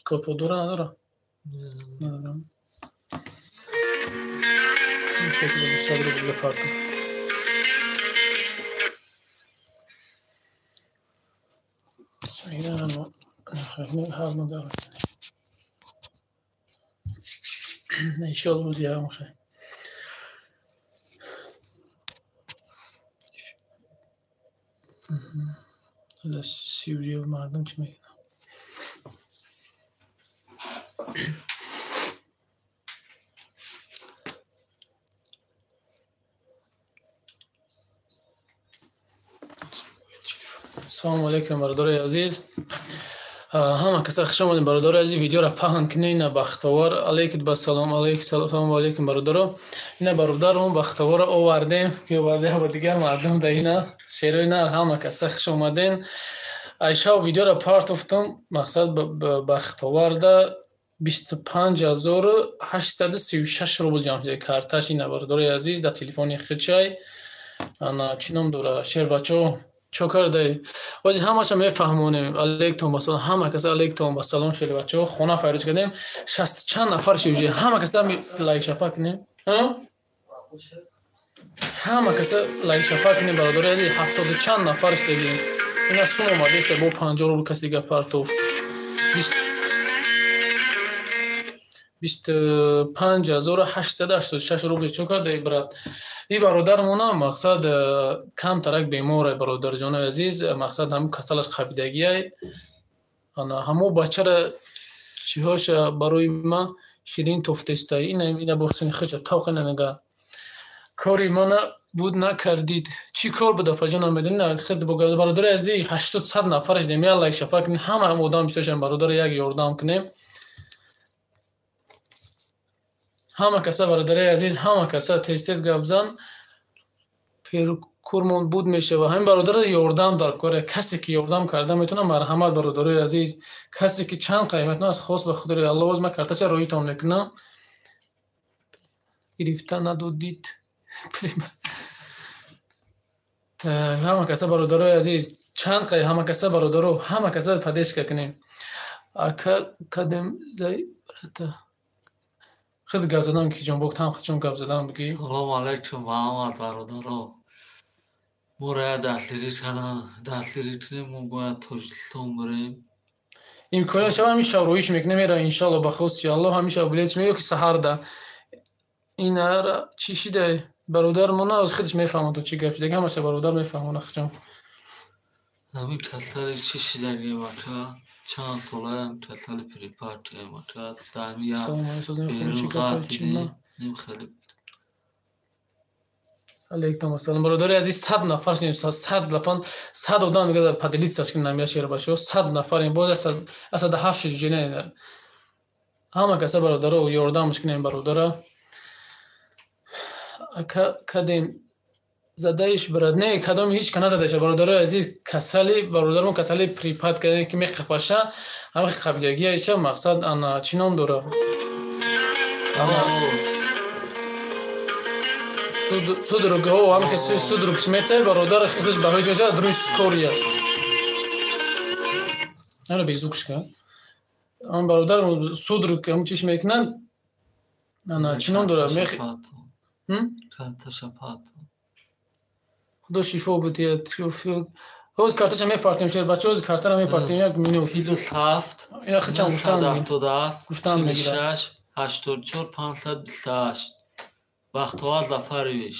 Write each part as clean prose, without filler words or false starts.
Копо дора надора? Надора. 200 рубля партов. Мардум чӣ мекунад? Салому алейкум, бародарои азиз. Ҳама каса хуш омадем, бародарои азиз. Видеоро паҳн кунед. Ина Бахтовар алейкум ба салом алейк, салому алейкум, бародаро. Ина бародарон Бахтоварро овардем, ки овардем ба дигар мардум да ина шерои на. Ҳама каса хуш омадем. Айшав видеоро партофтам, мақсад Бахтоварда 25 836 рубл ҷамъ шуда карташ. Ина, бародарои азиз, дар телефони хичай. Ана чӣ ном дора, шербачо, чо кардаи? Ози ҳамаша мефаҳмонем. Алейктон ба салом, ҳама каса алейктон ба салом, шербачо. Хона файроз кардем, шаст чанд нафар ши. Ҳама каса лайк шапа кунем, ҳама каса лайк шапа кунем, бародарои азиз. Ҳафтоду чанд нафар шудагим. Ина сум омадеста, бо 50 рубл каси дига партофт. 25 886 рубли чо кардаи, брат? И бародармона мақсад камтарак беморе, бародарҷонои азиз. Мақсад ҳамн касалаш қабидагиай. Ана ҳамо бачара чиҳоша барои ма ширин тофтестай. Ина бохсини хича тоқ ина нега кори мана буд накардид. Чӣ кор буд, апаҷон, намедонӣ? Хид бародари азиз, ҳаштод сад нафараш дем, як лайк шапа кунем. Ҳама одам бисёршам, бародари, як ёрдам кунем. Ҳама каса, бародари азиз, ҳама каса тез тез гап зан, перкурмон буд мешава. Ҳамин бародарро ёрдам дар кора. Касе ки ёрдам карда метавонад, марҳамат, бародарои азиз. Касе ки чанд қаймат аз хос ба худори Алло. Боз ман картача роитон мекунам. Гирифта надодид. Ҳама каса, бародарои азиз, чанд қай, ҳама каса, бародаро, ҳама каса поддержка кунем. Ака, кадем зай брата? Худ гап задан ки ҷонбок там чун гап задан бигӣ. Салому алайкум ба ҳама бародаро. Моро як дастгирӣ карданд, дастгирӣ кунем, мо бояд Тоҷикистон бирем. Имконият шава, ҳамин шаб роиш мекунем, мера, иншалло, ба хости Аллоҳ, ҳамин шаб билет ё ки саҳарда. Инара чӣ шидай, бародар мо на худаш мефаҳмад то чӣ гап шида, ҳамаша бародар мефаҳмона хучон. Ҳамин касали чӣ шидагем, ака? Чанд солаям касали припадкаем, ака. Ним хеле. Алейкум ассалом, бародари азиз. 100 нафар шудем, 100 нафар, 100 одам мегӯяд, поделиться кунем намия шербашо. 100 нафарем, боз 107 шуд ҷина. Ҳама каса, бародаро, ёрдамш кунем бародара. Ака, кадем задаиш, брат? Не, кадом ҳеч ка назадаиша, бародарои азиз. Касали бародармо касали припадка, ки меқапаша, ҳама қабидагиаиша. Мақсад ана чӣ ном дора, судорога, ҳамихе судорог мета, бародар худаш баҳош мешавад, друи скорая ана безукшка. Ан бародар судорог ҳам чиш мекунанд. Ана чӣ ном дора, мех Худо шифо бидиҳад. Ҳоз карташа мепартем, шербача, ҳоз картара мепартем, як минут. Плюс ҳафт Ина хичам гуфтан 77 гуфтан мегирад. 46 84 528, Бахтовар Зафарович.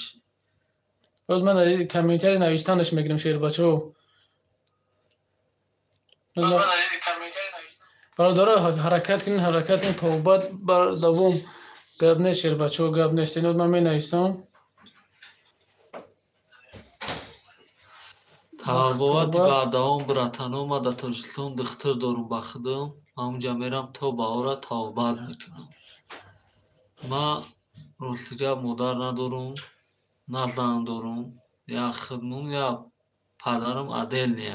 Ҳоз ман комментари навистанаш мегирам, шербачо. Бародаро, ҳаракат кунед, ҳаракат кунед, тавбат бар давом. Гап нест, шербачо, гап нест. Инот ман менависам. Тавбовати баъдавом, братано. Ма дар Тоҷикистон духтур дорум ба худам, ҳамунҷа мерам, то баҳора тавбат мекунам. Ма рости гап модар надорум, на зан дорум, як худмум, як падарам отдельный.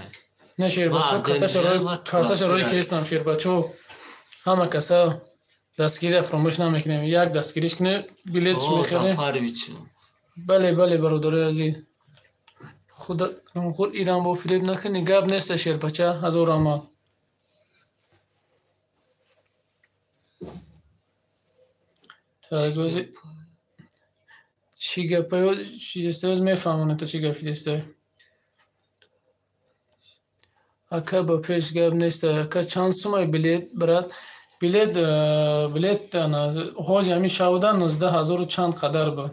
Не, шербачо, карташа рои кестам, шербачо. Ҳама каса дастгирия фаромӯш намекунем, як дастгириш кунем, билетш мехарем. Бале, бале, бародарои азиз. Худо ирам бо фиреб накунӣ, гап неста, шербача, ҳазор раҳмат. Так, чӣ гапа чиз мефаҳмонед, то чӣ гап шидестай? Ака, ба пеш гап нестай. Ака, чанд сумай билет, брат? Билет, билет ҳози ҳамин шавда 19 000 чанд қадар буд.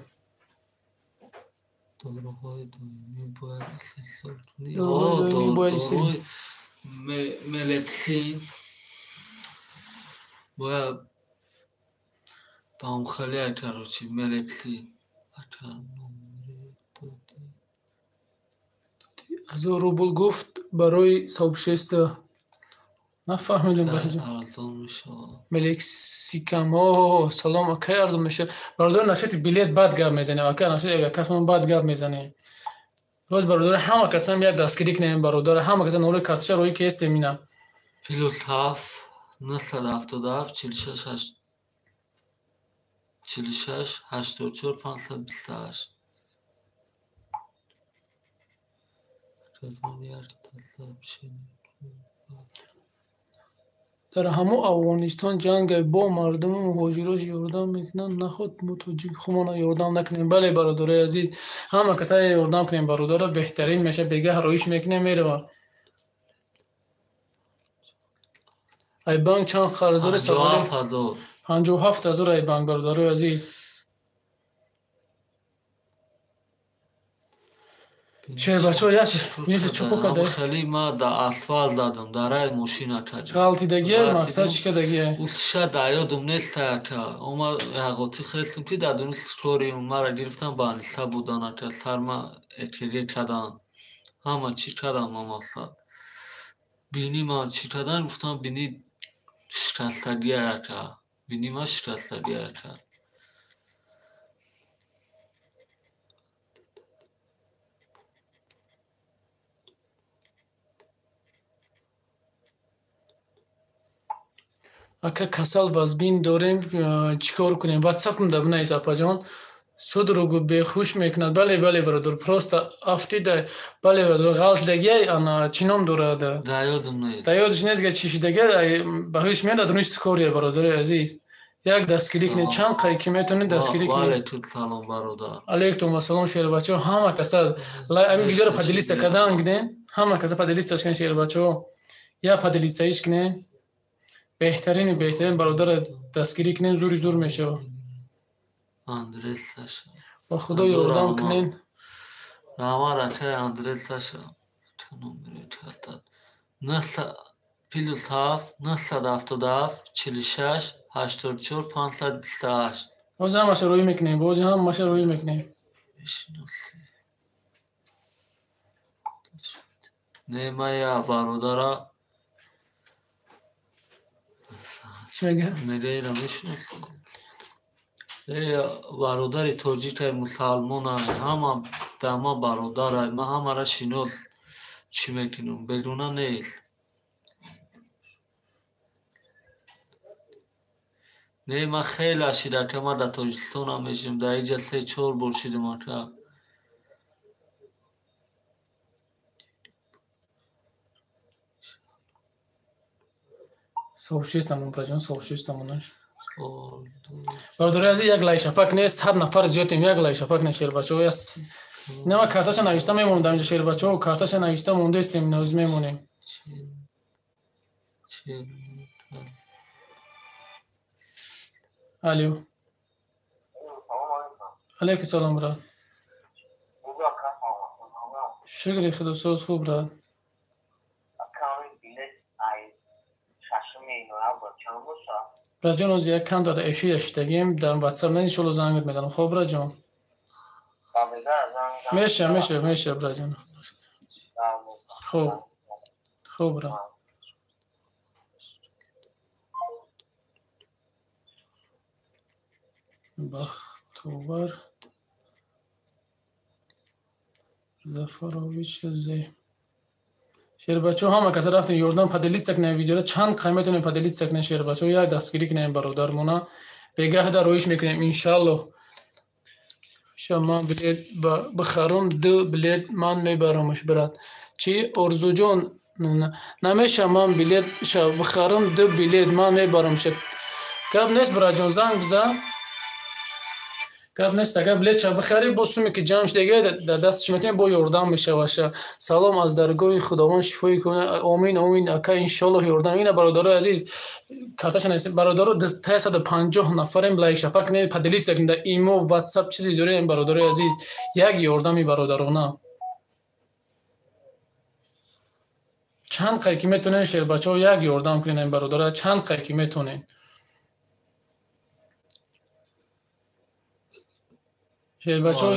Доруҳои доимӣ бояд истеҳсол кунӣ. Доруҳои доимӣ бояд Доруи мелепсин бояд баҳамхелия, короче, мелепсин. Ака, номери додӣ. 1000 рубл гуфт барои сообщество. Нафаҳмидам, баҳиҷон. Арзон мешавад. Мелексикам. О, салом, акай, арзон мешавад. Бародар, нашоти билет бад гап мезанем. Ака, нашоти касмон бад гап мезанем. Боз, бародар, ҳама касам як дастгирӣ кунем, бародар, ҳама каса нори карташа роӣ кестем ина. +7 977 46 8 46 84 528. Акаҷон, якта сообщение. Дар ҳамо Афғонистон ҷанга, бо мардуму муҳоҷирош ёрдам мекунанд, наход мо тоҷик хумона ёрдам накунем. Бале, бародарои азиз, ҳама каса ёрдам кунем, бародара, беҳтарин меша. Бегаҳ роиш мекунем, мерава. Ай банк чанд қарздори? 57 000. 57 000 ай банк, бародарои азиз. Шербачо, як меша чупо када. Хеле ма да асфалт задам, дар рай мошина каҷа. Ғалтидагия, мақсад чӣ кардагия? Усша да ёдум нест, ака. Ома яғоти хестум, ки дар дуни скорый мара гирифтан, ба аниса будан, ака, сарма ЭКГ кадан. Ҳама чӣ кадан, ма мақсад. Бини ма чӣ кадан, гуфтам, бини шикастагия, ака. Бини ма шикастагия, ака. Ака, касал вазбин дорем, чӣ кор кунем? Ватсапм да бинавис, апаҷон. Судорогу бехуш мекунад. Бале, бале, бародар, просто афтида. Бале, бародар, ғалтидагия, ана чӣ ном дорад? Да ёдум нест. Да ёдаш нест, чӣ шидагия, ба ҳуш меяд, адруни скорый, бародари азиз. Як дастгирӣ кунед, чанд қай ки метавонед, дастгирӣ кунед. Ваалайкум салом, бародар. Алейкум ассалом, шербачо, ҳама каса ами видеоро поделиться кардан гинен, ҳама каса поделиться кунед, шербачо. Я поделиться иш кунед. Беҳтарини беҳтарин, бародара дастгирӣ кунем, зури зур мешавад. Андрей Саша. Ба худо ёрдам кунен. Раҳмат, акай Андрей Саша. Номери карта. +7 977 46 84 528. Боз ҳамаша рӯй мекунем, боз ҳамаша рӯй мекунем. Мешиносӣ? Не, ма я бародара. Чӣ мега? Мега, ира мешиносӣ? Э, бародари тоҷикай, мусалмонай, ҳама дама бародарай, ман ҳамара шинос чӣ мекунам, бегуна нест. Не, ман хеле шид, ака, ман дар Тоҷикистонам мешинам, дар инҷа се чор бор шидам, ака. Сообществам, браҷон, сообществамонаш. Бародари азиз, як лайшапак нест, 100 нафар зиёдем, як лайшапак не, шербачаҳо. Нема, карташа нависта мемонем дар инҷа, шербачаҳо, карташа нависта мондестем, ноз мемонем. Алё. Алейкум салом, брат. Шукри худо, соз хуб, брат. Братҷон, ози як кам дар эфир шидагим, дар ватсап на, иншолло зангат меданам. Хоб, братҷон? Меша, меша, меша, братҷон. Хуб. Хуб, брат. Бахтовар Зафарович Зе. Шербачо, ҳама каса рафтем ёрдам, поделиться кунем видеоро, чанд қай метавонем поделиться кунем, шербачо, як дастгирӣ кунем бародармона. Бегаҳ дар роиш мекунем, иншалло. Ша ман билет бихарум, ду билет ман мебарамаш, брат. Чӣ, Орзуҷон, намеша ман билет ша бихарум, ду билет ман мебарамша. Гап нест, братҷон, занг бизан. Гап нест, агар билетша бихарӣ, бо суме ки ҷамъ шудагӣ дар дасташ метавонӣ, бо ёрдам мешаваша. Салом аз даргоҳи Худованд шифоӣ кунад. Омин, омин, ака, иншоаллоҳ ёрдам. Ина бародарои азиз, карташа нависед. Бародаро, 350 нафарем, лайк шапак кунед, поделиться кунед дар имо, ватсап, чизе дорем, бародарои азиз, як ёрдами бародарона. Чанд қай ки метонен, шербачаҳо, як ёрдам кунед бародара, чанд қай ки метонен. Шербачаҳо,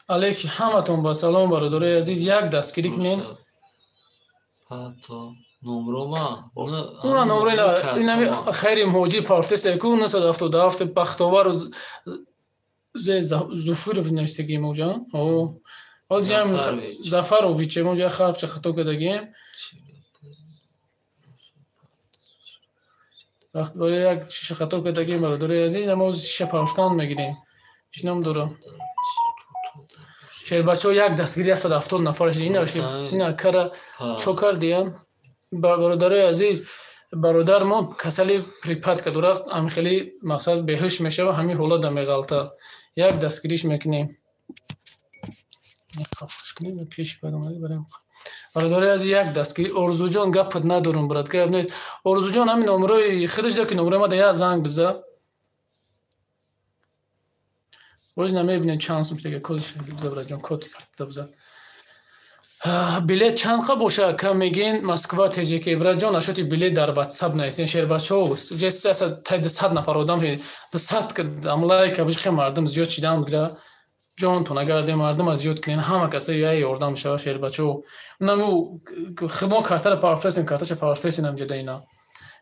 алейки ҳаматон ба салом, бародарои азиз, як дастгирӣ кунед. Уна номро инами хайри муҳоҷир партеста ку 977 Бахтовару Зуфуров навистагием оҷа. О, ҳозир Зафарович моҷа харфча хато кардагием. Вақт барои як чиша хато кардагием, бародарои азиз, ама ҳозир чиша парфтан мегирем. Чӣ ном дора? Шербачаҳо, як дастгирӣ 170 нафар шид. Ина кара чо кардиям? Бародарои азиз, бародар мо касали припадка дорад, ҳамин хели мақсад беҳуш мешава, ҳамин ҳолат меғалта. Як дастгириш мекунем. Бародарои азиз, як дастгирӣ. Орзуҷон, гапат надорум, брат, гап нест. Орзуҷон, ҳамин номерои худаш ки номерои ма да як занг биза. Боз намебинем чанд сум шудага, кодиш биза, братҷон, коди картата биза. Билет чанд қа боша, ака, мегин Москва ТЖК, братҷон, ашоти билет дар ватсап нависен, шербачаҳо, 200 нафар одам, 200 лайка бишхе, мардум зиёд шидан бигира. Ҷонтон, агар де мардум аз зиёд кунен, ҳама каса я ёрдам мешава, шербачаҳо. Унаму мо картара парфресем, карташа парфресем ҳамҷода ина.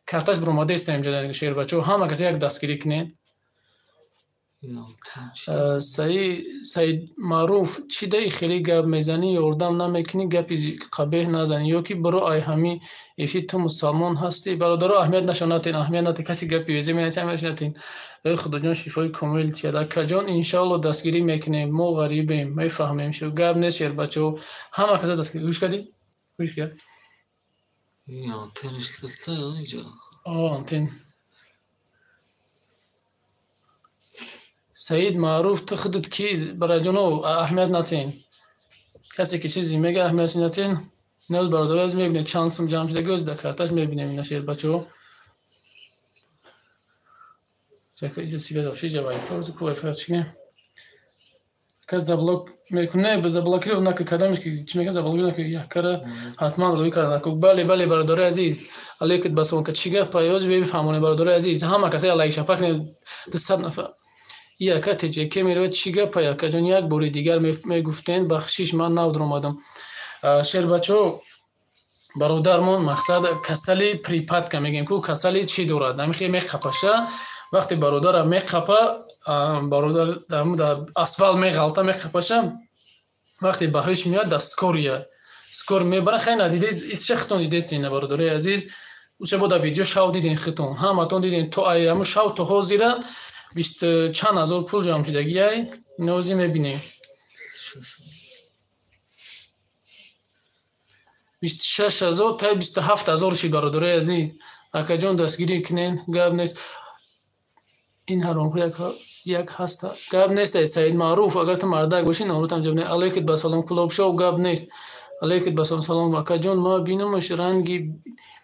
Карташ буромадаистем ҳамҷода, шербачаҳо, ҳама каса як дастгирӣ кунен. Саид Маъруф, чӣ даи хеле гап мезанӣ, ёрдам намекунӣ, гапи қабеҳ назанӣ, ё ки биро ай ҳами эфир, ту мусалмон ҳастӣ. Бародаро, аҳамият нашонатен, аҳамият натен, касе гапи везе менависад, аҳамият натен. Эй Худоҷон, шифои комил тиҳад. Акаҷон, иншоалло дастгирӣ мекунем, мо ғарибем, мефаҳмем. Гап нест, шербачаҳо, ҳама каса дастгирӣ. Гӯш кардӣ? Гӯш кард? Антен. Саид Маъруф, ту худат ки, бараҷоно, аҳамият натен. Касе ки чизе мега, аҳамият натен. Наз бародаро аз мебинед чанд сум ҷамъ шуда, гӯз дар карташ мебинем ина, шербачаҳо. Чака иза сига вообще ҷа вайфай, ку вайфай чӣ кунем? Кас заблок мекунад, ба заблокировать нака кадамиш ки чӣ мегӯяд, заблокировать нака, яккара ҳатман рӯй карда наку. Бале, бале, бародарои азиз, алейкум басалом, ка чӣ гап ҳоз бифаҳмонед, бародарои азиз, ҳама каса лайк шапак кунед, 200 нафар. Яка ТЖК меравад, чӣ гапа, якаҷон, як бори дигар мегуфтен, бахшиш, ман нав даромадам. Шербачаҳо, бародармон мақсад касали припадка мегӯем ку, касали чӣ дорад? Ҳамин меқапаша, вақте бародара меқапа, бародар дар асфалт меғалта, меқапаша, вақте ба ҳуш меояд, дар скория. Скор мебара, хай надидед, исша хитон дидед ина, бародарои азиз. Уша бо дар видео шав диден хитон, ҳаматон диден, то ай ҳамун шав то ҳозира бист чанд ҳазор пул ҷамъ шудагиай, нози мебинем. 26 000 тай 27 000 шид, бародарои азиз. Акаҷон, дастгирӣ кунен, гап нест. Ин ҳаромхӯр як ҳаста. Гап нест, ай Саид Маъруф, агар ту мардак бошӣ, номрутам ҷавоб не. Алейкум ба салом, Кулобшов, гап нест. Алейкум ба салом, салом, акаҷон, ма бинумаш ранги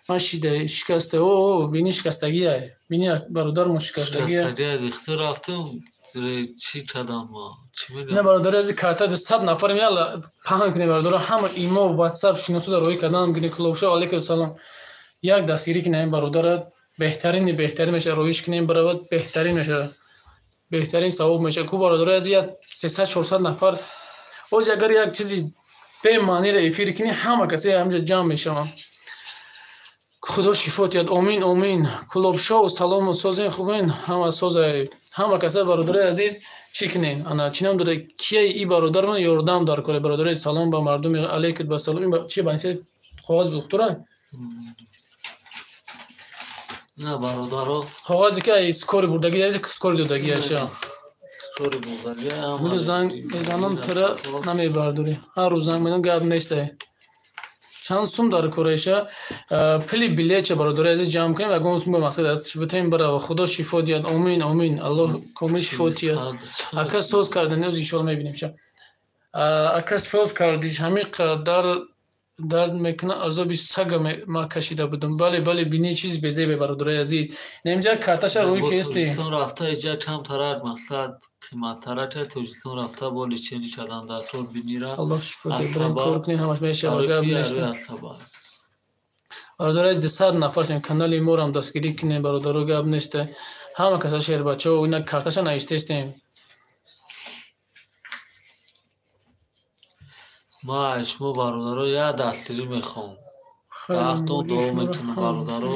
ма шида шикаста. О, бини шикастагиай. Бини бародармо шикастагиай. Рафтам, чӣ кардам ма? Не, бародари азиз, карта 100 нафарем, яла паҳн кунем, бародаро, ҳама имо, ватсап, шиносу дар рӯй кардан гире. Кулобшов, алейкум салом. Як дастгирӣ кунем бародара, беҳтарини беҳтарин мешавад, роиш кунем баравад, беҳтарин мешавад. Беҳтарин савоб мешавад. Ку бародари азиз, як 300 400 нафар. Оз агар як чизи бемаъниро эфир кунӣ, ҳама касе ҳамҷа ҷамъ мешаванд. Худо шифо диҳад. Омин, омин. Кулобшов, салому, созен, хубен, ҳама соза. Ҳама каса, бародарои азиз, чӣ кунен? Ана чӣ ном дорад? Кияи и бародармон ёрдам дар кора, бародарои, салом ба мардуми, алейкум ба салом. Чи баниса коғаз духтура? На, бародаро. Коғазе ки ай скори бурдагӣ, ай скори додагӣ аша. Скори бурдагӣ. Ҳамун занг мезанам, тира намебардорӣ. Ҳар рӯз занг мезанам, гап нест. Чанд сум дар кореша пули билетча бародари азиз ҷамъ кунем, ягон сум ба мақсад аз битем барава. Худо шифо диҳад. Омин, омин. Аллоҳ комил шифо диҳад. Ака соз кардан, оз иншоалло мебинем ша. Ака соз кардиш, ҳамин қадар дард мекунад, азоби сага ма кашида будам. Бале, бале, бини чиз безебе бародари азиз. Немҷа карташа рӯи кести. Тоҷикистон рафта иҷа камтарак мақсад қиматтарак Тоҷикистон рафта бо лечение кардан дар тор бинира. Аллоҳ шифо диҳад. Барем кор кунем, ҳамаш мешава, гап нест. Бародари азиз, 200 нафар шем, канали моро ҳам дастгирӣ кунем, бародаро, гап нест. Ҳама каса шербачао, ина карташа навиштестем. Ма аз шумо бародаро як дастгирӣ мехоҳам. Вақтон дуо мекунам бародаро.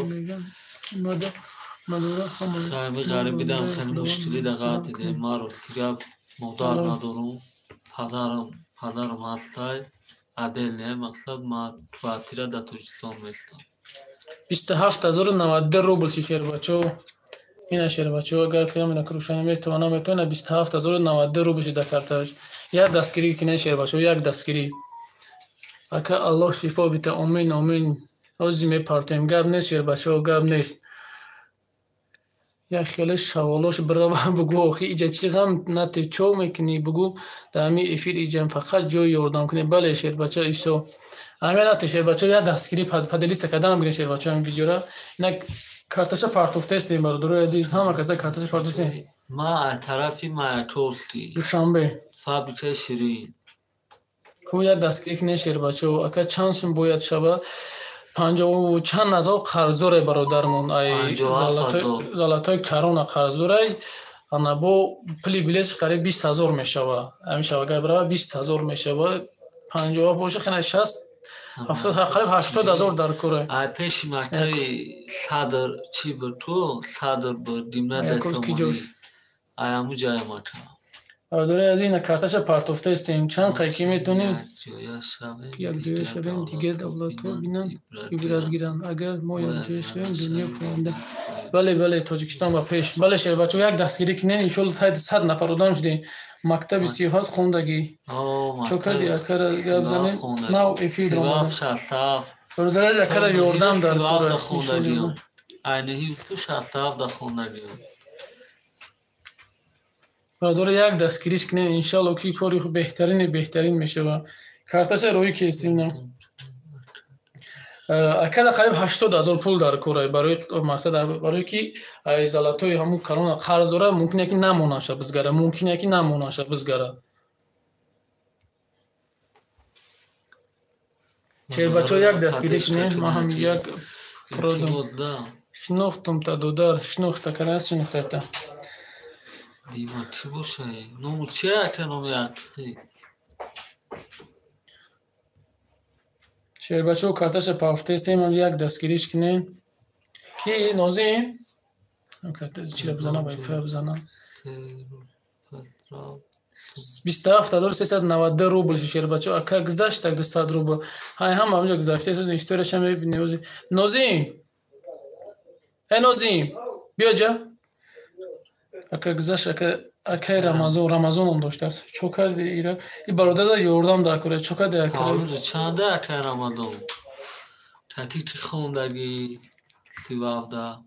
Хайми ғарибидам, хеле мушкилӣ дағат дидем. Ман рости гап модар надорам, падарам ҳастай, отдельный мақсад ман квартира дар Тоҷикистон местам. 27092 рубл ши шербачо. Ина шербачо, агар кунам ина крушани метавонам, метавонам 27092 рубл ши дар карташ. Як дастгирӣ кине шербачо, як дастгирӣ. Ака Аллоҳ шифо бита. Омин, омин. Ҳозир мепартоем. Гап нест шербачо, гап нест. Як хеле шаволош бирава бугӯ, охи иҷа чӣ ғам нате, чо мекунӣ бугӯ, дар ҳамин эфир иҷам фақат ҷои ёрдам кунӣ. Бале шербача Исо. Ҳамин нате шербачо, як дастгирӣ поделиться карданам гире шербачо ҳамин видеора. Ина карташа партофтестем бародарои азиз, ҳама каса карташа партофтестем. Ма аз тарафи Маяковский. Душанбе. Фабрикаи ширин. Хуб, як дастгирӣ кунед шербачо. Ака чанд сум бояд шава? 50 чанд ҳазор қарздоре бародармон. Ай золотой корона қарздорай. Ана бо пули билетш қариб 20 ҳазор мешава. Ҳамин шава агар барава 20 ҳазор мешава. 50 боша хина 60, 70, қариб 80 ҳазор дар кора. Ай пеши мактаби Садр чӣ буд ту? Садр буд, гимназияи Сомонӣ. Ай ҳамун ҷая мактаб. Бародари азиз, ина карташа партофтаистем. Чанд қай ки метонем якҷоя шавем, дигар давлатҳо бинанд, ибрат гиранд. Агар мо якҷоя шавем, дунё поянда. Бале, бале, Тоҷикистон ба пеш. Бале шербачо, як дастгирӣ кунед, иншоалло таи 100 нафар одам шудем. Мактаби 37 хондагӣ. Чо карди акара гап занем? Нав эфир омада. Бародари азиз, акара ёрдам дар кора. Айниҳи ту 67 хондагиам. Бародаро, як дастгириш кунед, иншоалло ки кори беҳтарини беҳтарин мешавад. Карташа рӯи кестим. Акада қариб 80 ҳазор пул дар кора барои мақсад, барои ки ай золотои ҳамун корона қарз дора, мумкин яки намонаша бизгара, мумкин яки намонаша бизгара. Шербачо, як дастгириш кунед, ман ҳам як продам. Шинохтум та додар, шинохта кара шинохтата. Дима чӣ боша? Ному чи ака номи артисти? Шербачо, карташа пафтестем, як дастгириш кунем. Ки Нозим? Карта чира бизана, вайфай бизана. 27392 рубл шербачо, ака гузашт так 200 рубл. Ҳай ҳама ҳамҷо гузашта, историяша мебинем. Нозим! Э Нозим, биё ҷа. Ака гузашт, ака акай Рамазон, Рамазоном доштааст. Чо карди ира? И бародарда ёрдам дар кора. Чо карди ака? Таваллуд чанда акай Рамазон? Татик чӣ хондагӣ? 37.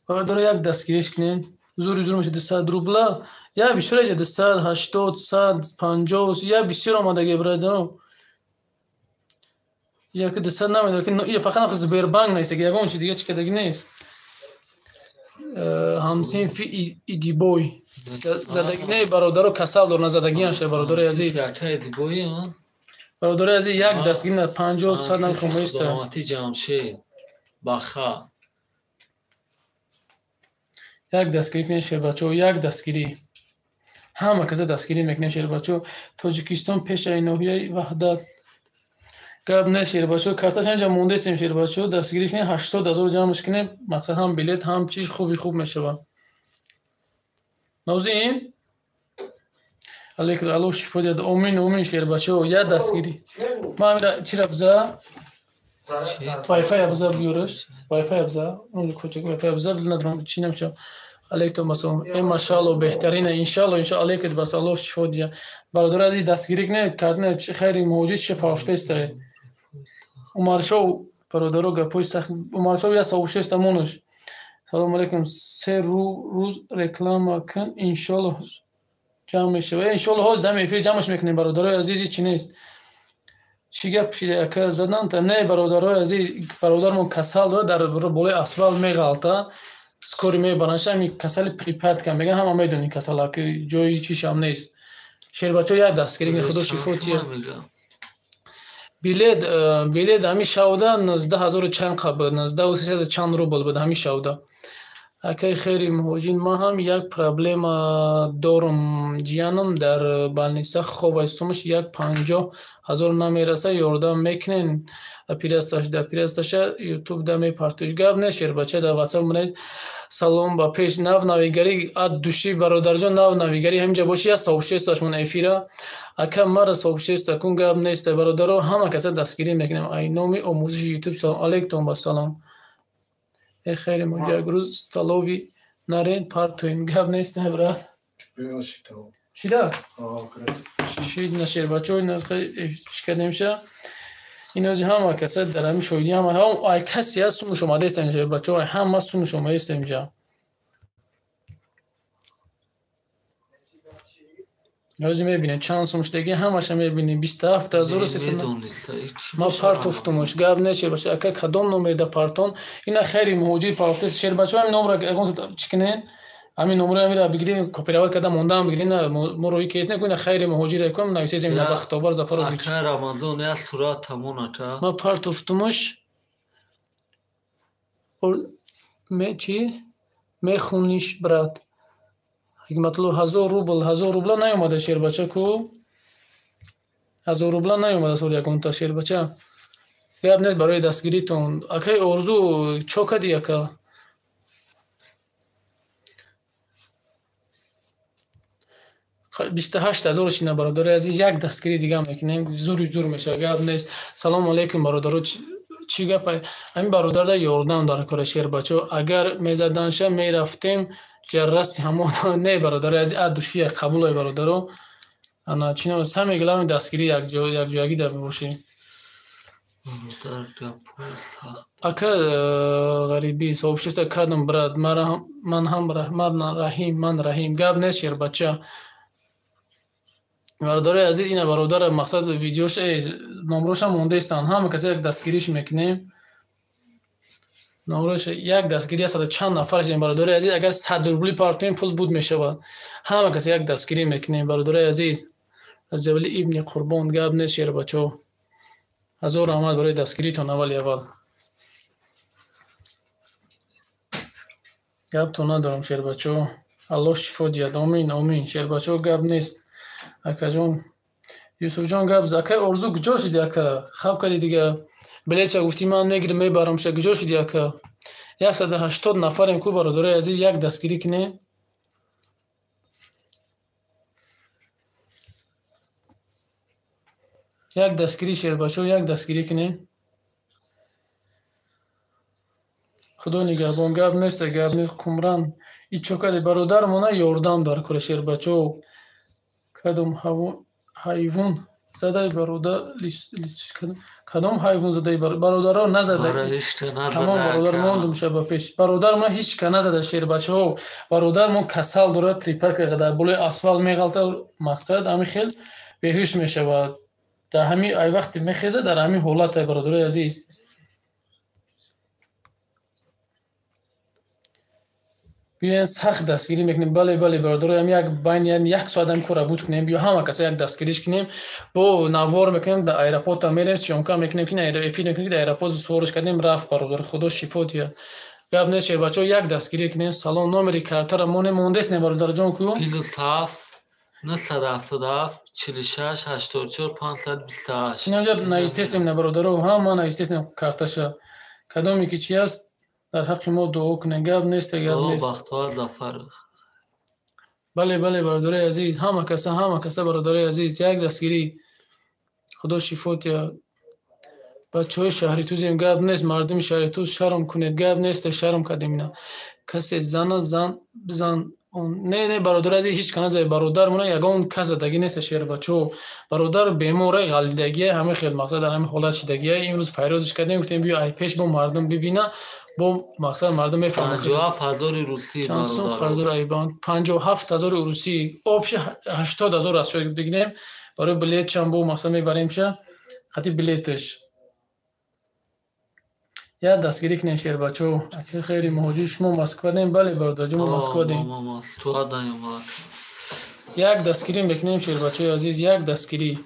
Бародаро, як дастгириш кунед. Зури зур мешад 200 рубла. Я бисёр эҷа 200, 80, 100, 50, я бисёр омадаги бародаро. Яки 200 намедонам, ки ия фақат нахо Сбербанк нест, ягон чи дига чӣ кадаги нест. Ҳамсинфи Идибой. Задаги не бародаро, касал дор, назадагиам ша бародарои азиз. Бародарои азиз, як дастгирӣ на 50, 100 намехоҳам. Саломатӣ Ҷамшед. Баха. Як дастгирӣ кунед шербачо, як дастгирӣ. Ҳама каса дастгирӣ мекунем шербачо. Тоҷикистон пешаи ноҳияи Ваҳдат. Гап нест шербачо, карташ ҳамҷа мондестем шербачо, дастгирӣ кунед, 80 ҳазор ҷамъш кунем, мақсад ҳам билет, ҳам чиз хуби хуб мешавад. Нозим? Алейкум, Аллоҳ шифо диҳад. Омин, омин шербачо, як дастгирӣ. Ман ҳамира чира биза? Вайфай биза биёраш. Вайфай биза. Он кӯчак вайфай биза, надорам чӣ намешавад. Алейкум ассалом. Э машаалло, беҳтарина, иншаалло, иншаалло, алейкум бас, Аллоҳ шифо диҳад. Бародари азиз, дастгирӣ кунед, кардна хайри муҳоҷир чӣ пафтаистае. Умаршов бародаро гапҳои сахт. Умаршов я сообщество монаш. Салом алейкум. Се рӯз реклама кун, иншоллоҳ ҷамъ мешава. Иншоллоҳ ҳозир дар эфир ҷамъаш мекунем, бародарои азиз, ҳеҷ чи нест. Чӣ гап шида ака заданта? Не, бародарои азиз, бародармон касал дорад, дар болои асфалт меғалта, скорый мебаранша, ҳамин касали припадка мегӯян, ҳама медонӣ касала, ки ҷои чишам нест. Шербачаҳо як дастгирӣ кунед, худо шифо диҳад. Билет, билет ҳамин шавда 19 000 чанд қа буд, 19 300 чанд рубл буд ҳамин шавда. Акаи хейри муҳоҷир, ман ҳам як проблема дорум. Ҷиянам дар больница хобай, сумаш 150 000 намераса, ёрдам мекунен? Операцияша ютуб да мепартоиш. Гап нест, шербача, дар ватсап монед. Салом ба пеш, нав навигарӣ ад души бародарҷон, нав навигарӣ ҳаминҷа боши, як сообществоаш мон эфира. Ака мара сообщество кун, гап нест, бародаро, ҳама каса дастгирӣ мекунем. Ай номи омӯзиши ютуб салом алейкум ба салом. Э хайри муҳоҷир, як рӯз столовый нарен партоем. Гап нест, брат. Шида? Шид на шербачаҳо шикадемша. Инози ҳама каса дар ҳамин шоҳидӣ ҳама ай касе ҳаст сумуш омадаест шербачаҳо, ай ҳама сумуш омадаест инҷа. Ҳозир мебинем чанд сум шудаги, ҳамаша мебинем. 27 300. Ма партофтумаш, гап нест, шербача. Ака кадом номерда партон? Ина хайри муҳоҷир партофтест шербачаҳо, ҳамин номра ягон чӣ кунед? Ҳамин номро ҳамира бигирем, копировать карда мондаам бигирем, на мо роҳи кес накунем, на хайри муҳоҷир кун, нависезем на Бахтовар Зафарович. Ака Рамазон як сурат тамон ака. Ма партофтумаш. Ме чӣ? Мехуниш брат. Ҳикматулло 1000 рубл, 1000 рубла наёмада шербача ку? 1000 рубла наёмада соли ягонта шербача. Гап нест барои дастгиритон. Акаи Орзу чо кардӣ ака? 28 000 шина бародари азиз, як дастгирӣ дига мекунем, зури зур мешавад, гап нест. Салому алейкум бародаро, чӣ гап? Ҳамин бародарда ёрдам дар кора шербачо. Агар мезаданша мерафтем ҷаррасти ҳамон. Не бародари азиз, ад души қабулай бародаро. Ана чино самое главное дастгирӣ якҷоягӣ дар бошем. Ака ғарибӣ сообщество кардам брат, ман ҳам ман Раҳим, ман Раҳим. Гап нест шербача. Бародарои азиз, ина бародара мақсад видеош номрошам мондаистанд, ҳама каса як дастгириш мекунем. Номрош як дастгирӣ 100 чанд нафар шудем бародарои азиз, агар 100 рубли партоем пул буд мешавад. Ҳама каса як дастгирӣ мекунем бародарои азиз. Аз Ҷабали Ибни Қурбон, гап нест шербачаҳо. Ҳазор раҳмат барои дастгиритон аввали аввал. Гаптон надорам шербачаҳо. Аллоҳ шифо диҳад. Омин, омин. Шербачаҳо гап нест. Акаҷон Юсуфҷон гап зад. Акаи Орзу куҷо шуди ака? Хаб кардӣ дига. Билетча гуфтӣ ман мегирам мебарам ша, куҷо шуди ака? 180 нафарем ку бародарои азиз, як дастгирӣ кунем. Як дастгирӣ шербачаҳо, як дастгирӣ кунем. Худо нигаҳбон, гап нест, гап нест. Қумран ичо кардӣ бародармона ёрдам дар кора шербачаҳо. Кадом ҳайвон задай бародар, кадом ҳайвон задай бародаро назада. Тамом бародар мондум ша ба пеш. Бародармон ҳеҷ ка назада шербачаҳо. Бародармон касал дорад, припадка дар болои асфалт меғалта, мақсад ҳамин хел беҳуш мешавад. Дар ҳамин ай вақте мехезад, дар ҳамин ҳолат ай бародарои азиз. Биёен сахт дастгирӣ мекунем. Бале, бале бародаро, ҳам як байни як соат ҳам кора буд кунем, биё ҳама каса як дастгириш кунем. Бо навор мекунем, дар аэропорта мерем, съёмка мекунем, ки эфир мекунем, ки дар аэропорт сувориш кардем, рафт бародар, худо шифо диҳад. Гап нест шербачаҳо, як дастгирӣ кунем. Салом, номери картара моне мондест не бародарҷон ку? +7 977 46 84 528. Инҷа навистесем на бародаро, ҳама навистесем карташа. Кадоме ки чи аст, дар ҳаққи мо дуо кунед. Гап нест, гап нест. Бахтовар Зафаров. Бале, бале бародарои азиз, ҳама каса, ҳама каса бародарои азиз, як дастгирӣ. Худо шифо диҳад. Бачаҳои шаҳри Тузем, гап нест, мардуми шаҳри Туз шарм кунед, гап нест, шарм кардем ина. Касе зана зан бизан, Не, не, бародар азиз, ҳеҷ кана зай бародар мона ягон кас задагӣ нест, шербачо. Бародар бемора, ғалидагия, ҳама хел мақсад дар ҳамин ҳолат шидагия. Имрӯз файрозиш кардем, гуфтем биё ай пеш бо мардум бибина, бо мақсад мардум мефаҳмад. 57 000 русӣ бародар. 5000 ай банк 57 000 русӣ, общий 80 000 аст шояд бигирем. Барои билет чам бо мақсад мебарем ша, хати билеташ. Я дастгирӣ кунем, шербачо. Аки хейри муҳоҷир, шумо Москва дем? Бале, бародарҷон, мо Москва дем. Як дастгирӣ мекунем, шербачои азиз, як дастгирӣ.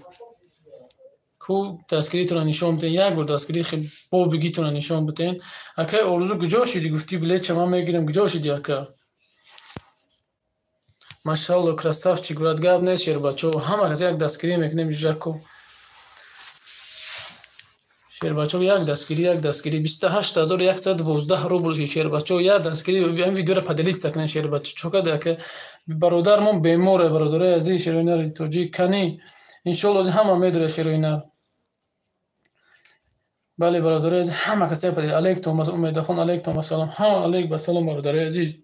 Ку дастгиритонро нишон биден, як бор дастгирӣ бо бигитонро нишон биден. Акай Орзу, куҷо шидӣ? Гуфтӣ билетча ман мегирам, куҷо шидӣ, ака? Машалло, красавчик, брат, гап нест, шербачо. Ҳама кас як дастгирӣ мекунем, жако. Шербачо, як дастгирӣ, як дастгирӣ. 28 112 рубл, шербачо, як дастгирӣ. Ҳамин видеоро поделиться кунед, шербачо. Чокада ака бародармон беморе, бародарои азиз, шероинари тоҷик кани. Иншоалло ҳама медорад шероинар. Бале, бародарои азиз, ҳама кас алейк томас Умедахон, алейк томас салом. Ҳама алейк ба салом, бародарои азиз.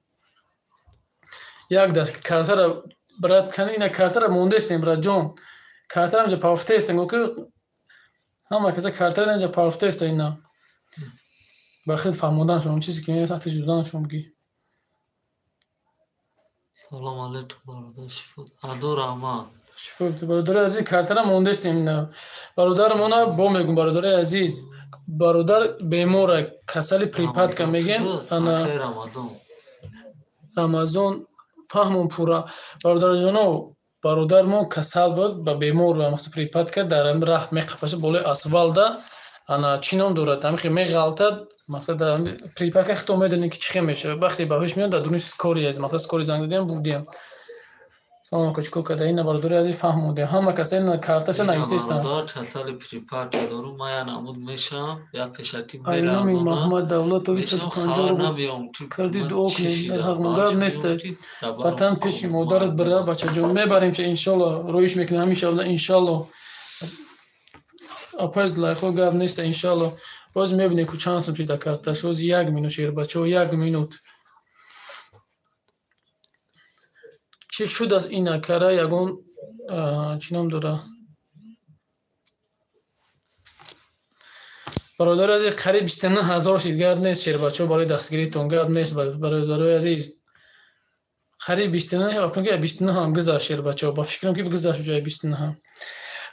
Як даст картара брат кани, ина картара мондестем, братҷон. Картара инҷа пафтестем, ки ҳама каса картара инҷа пафтеста ина. Ба хел фаҳмодан шумо чизе ки меояд таҳти ҷудан шумо бигӣ. Салом алейкум, бародар, шифо. Ҳазор раҳмат. Шифо, бародари азиз, картара мондестем ина. Бародармона бо мегум, бародари азиз, бародар бемора, касали припадка мегем, ана Рамазон фаҳмон пурра. Бародарҷоно, бародармон касал буд, ба бемор, мақсад припадка дар ҳамин раҳ меқапаша болои асфалда, ана чӣ ном дорад, ҳамин хел меғалтад, мақсад дар припадка хито медонем ки чӣ хел мешавад. Вақте ба ҳуш меояд, дар дуруни скорый аст, мақсад скорый занг дадем, бурдем. Салом ака, чикор карда? Ина бародари азиз фаҳмодем. Ҳама каса ина карташа нависестанд. Бародар, касали припадка дорум, ман як намуд мешавам, як пешакӣ Айноми Маҳмад Давлатович 150 рубл карди, дуо кунед дар ҳақмон. Гап нест. Ватан пеши модарат бира, бачаҷон, мебарем ша иншалло, роиш мекунем ҳамин шабда иншалло. Апай Зулайхо, гап нест иншалло. Боз мебинем ку чанд сум шида карташ. Боз як минут, шербачо, як минут. Чӣ шудааст ин акара ягон чӣ ном дора? Бародари азиз, қариб 29 000 шид, гап нест, шербачо, барои дастгиритон гап нест, бародарои азиз. Қариб 29, ки 29 ҳам гузашт, шербачо, ба фикрам ки гузашт ҷои 29 ҳам.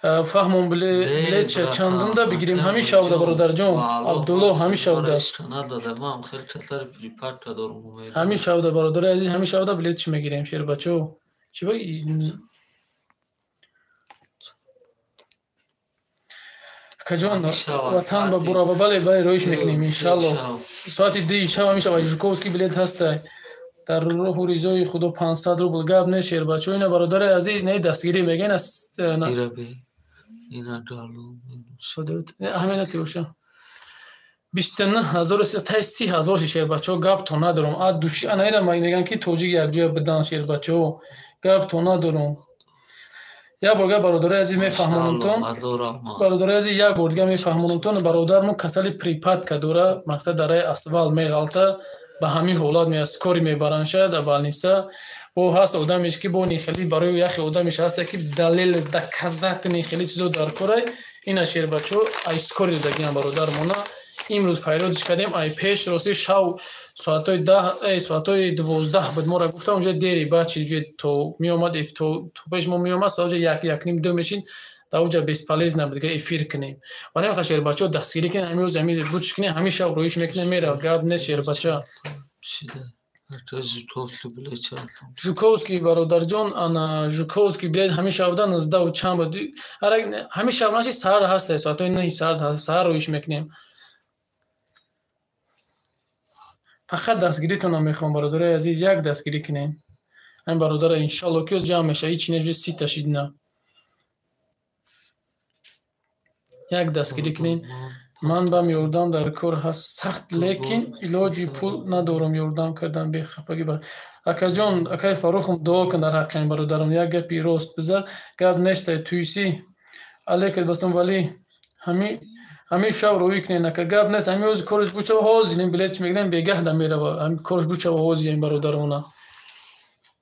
Фаҳмон билетча чандумда бигирем ҳамин шавда, бародарҷон Абдулло, ҳамин шавда. Ҳамин шавда, бародари азиз, ҳамин шавда билет чӣ мегирем, шербачо? Чӣ ба акаҷон, ватан ба бурава, бале, бале, роиш мекунем иншалло. Соати 2 шаб ҳамин шаб Жуковский билет ҳастай. Дар роҳу ризои Худо 500 рубл, гап нест, шербачо. Ина бародари азиз, не дастгирӣ мегӯян ҳамина тиоша. 29 000 тай 30 000 ши, шербачо, гап то надорум. А души ана ира мегӯян ки тоҷик якҷоя бидан, шербачо, гап то надорум. Як бор гап, бародари азиз, мефаҳмонумтон, бародари азиз, як бор дига мефаҳмонумтон. Бародармон касали припадка дора, мақсад дар раи асфалт меғалта, ба ҳамин ҳолат меяд, скорый мебаранд шояд дар больница. Бо ҳаст одамеш ки бо нихели барои яхе одамеш ҳаста ки далел доказательный хеле чизо дар корай. Ина шербачо, ай скорый додагиам бародармона. Имрӯз файродиш кардем ай пеш, рости шав соатҳои 10, соатҳои 12 буд моро гуфтам, уҷа дери бачи уҷа то меомад, то пеш мо меомад, соат уҷа як, якним, ду мешид, дар уҷа бесполезно буд дига эфир кунем. Барои ҳамин шербачо дастгирӣ кунем, ҳамин рӯз ҳамин буч кунем, ҳамин шаб роиш мекунем, мерав, гап нест, шербача. Жуковский, бародарҷон, ана Жуковский билет ҳамин шабда 19 чанд буд. Ҳамин шаб наши, саҳар ҳаста, соатҳои 9 саҳар, саҳар роиш мекунем. Фақат дастгиритонро мехоҳам, бародарои азиз, як дастгирӣ кунем. Ҳамин бародара иншалло ки ҷамъ мешавад, ҳеҷ не 30 та шидна. Як дастгирӣ кунем. Ман бам ёрдам дар кор ҳаст сахт, лекин илоҷи пул надорам ёрдам кардан бехафагӣ. Акаҷон, акаи Фаррухум, дуо кун дар ҳаққи ин бародарам. Як гапи рост бизар, гап нестай туйсӣ. Алейкум басом, валӣ ҳамин шаб рӯӣ кунед, ака, гап нест. Ҳамин рӯзи кориш бучава, ҳозир ин билет чӣ мегирем, бегаҳ да мерава. Ҳамин кориш бучава, ҳозир ин бародарона.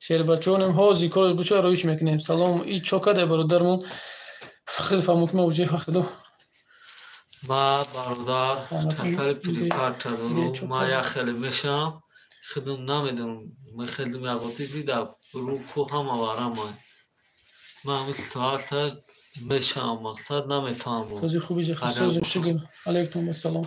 Шербачонем ҳозир кор буча роиш мекунем. Салом, и чо кадай бародармон? Хеле фаҳмук ма уҷе фахидо. Ма бародар касали припадка дорум, ма як хеле мешавам, худам намедонам, мехелдум яготи дида руку ҳама варамай. Ма ҳамин ситуатсия мешавам, мақсад намефаҳмам. Този хуби ҷахисозим шукр. Алайкум ассалом.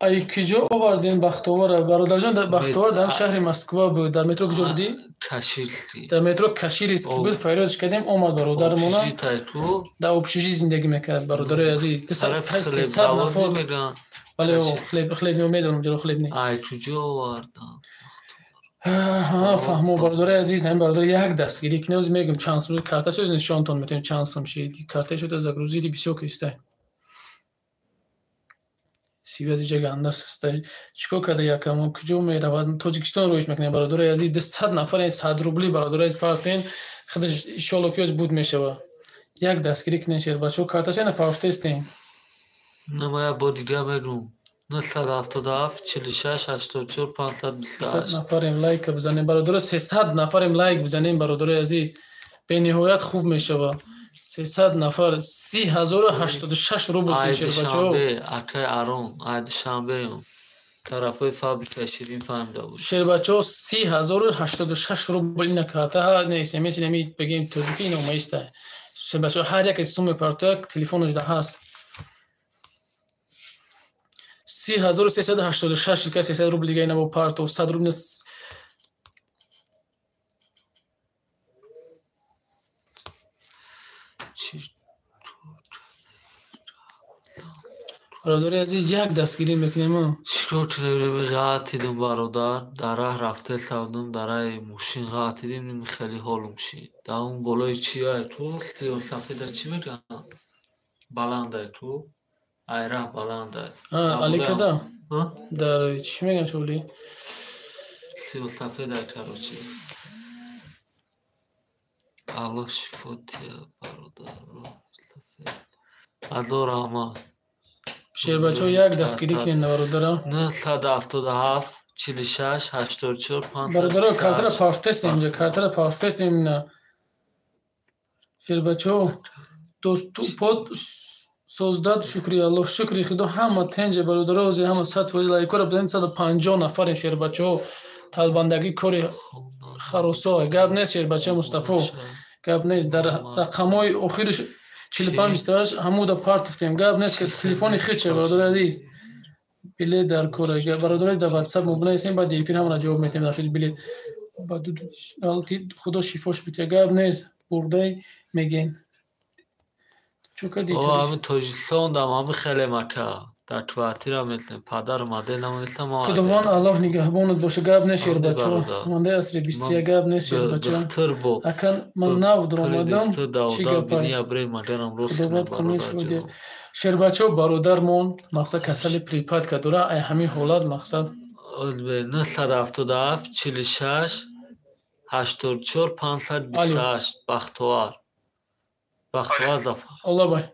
Ай куҷо овардем Бахтовара? Бародарҷон, Бахтовар дар шаҳри Москва буд. Дар метро куҷо будӣ? Каширский. Дар метро Каширский буд, фарёдш кардем, омад бародармона. Дар общежитие зиндагӣ мекард, бародарои азиз. 300 нафар. Бале, хлеб медонам, ҷаро хлеб не. Ай куҷо овардам? Фаҳмо, бародарои азиз, ҳамин бародар як дастгирӣ кунед. Ҳозир мегӯям чанд сум карта шуд, нишонтон метавем чанд сум шид. Картаи шуд загрузили бисёр кистай. Сивязи ҷаганда систай. Чикор карда якамон? Куҷо меравад? Тоҷикистон роиш мекунем, бародарои азиз. 200 нафар, 100 рубли бародарои азиз партен. Худаш иншоалло ки буд мешава. Як дастгирӣ кунед шербачо. Карташа на партестем. На ма як бор дига мегӯм. 977 46 84 528. 300 нафарем лайк бизанем бародаро, 300 нафарем лайк бизанем бародарои азиз. Бениҳоят хуб мешава. 300 нафар 30086 рубл шербачо. Акай Арон, ай Душанбе тарафои фабрикаи ширин фаҳмида буд. Шербачо 30086 рубл ина карта, не смс нами бигем тоҷикӣ ина омаиста. Шербачо ҳар яке сумми партоя телефонаш да ҳаст. 30386 ширка 300 рубл дига ина бо парто 100 рубл. Бародари азиз, як дастгирӣ мекунем. Чикор кунем? Ғаатидим бародар, дар раҳ рафта савдум, дар раҳи мошин ғаатидим, хеле ҳолум шид. Дар он болои чи ай ту сиёсафеда чӣ мегӯянд? Баландай ту, ай раҳ баландай. Аликада? Дар чӣ мегӯянд шули? Сиёсафеда короче. Аллоҳ шифо диҳад бародар. Азор раҳмат. Шербачо як дастгирӣ кунед бародара. 977 46 84 528. Бародаро картара партестем, картара партестем на. Шербачо доступот создад, шукри Аллоҳ, шукри Худо ҳама тенҷа бародаро, ҳозир ҳама 100% лайкора бизанед, 150 нафарем шербачо. Талбандагӣ кори харосо. Гап нест шербачо Мустафо. Гап нест дар рақамҳои охириш 45 28 ҳамуда партифтем. Гап нест ки телефони хиче бародари азиз. Билет дар кора. Бародари дар WhatsApp мо бинависем, баъд эфир ҳамара ҷавоб метем нашуд билет. Ба Худо шифош битя. Гап нест бурдай мегӯен. Чо кади? Ҳамин Тоҷикистон дам ҳамин хеле мака. Дар квартира метлем, падару моделам метлем. Худованд Аллоҳ нигаҳбонат боша. Гап нест шербачо. Мондаи асри 21 гап нест шербачо. Акан ман нав дуромадам. Чӣ гапай? Худованд кунед шуде. Шербачо бародармон мақсад касали припадка дора. Ай ҳамин ҳолат мақсад 977 46 84 528 Бахтовар. Бахтовар Зафар. Алло бай.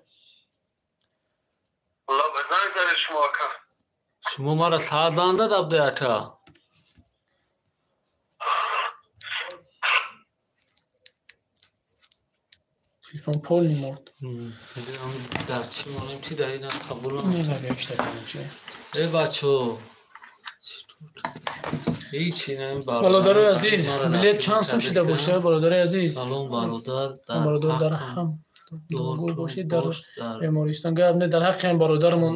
Шумо маро саат занг зад Абдуй ака? Телефон полный морд. Дар чӣ монем ки дар ина қабул э бачо бародарои азиз, билет чанд сум шида боша бародарои азиз? Салом бародар, бародар дар ҳам дуогӯ бошед дар бемористон. Гап не, дар ҳаққи ҳам бародармон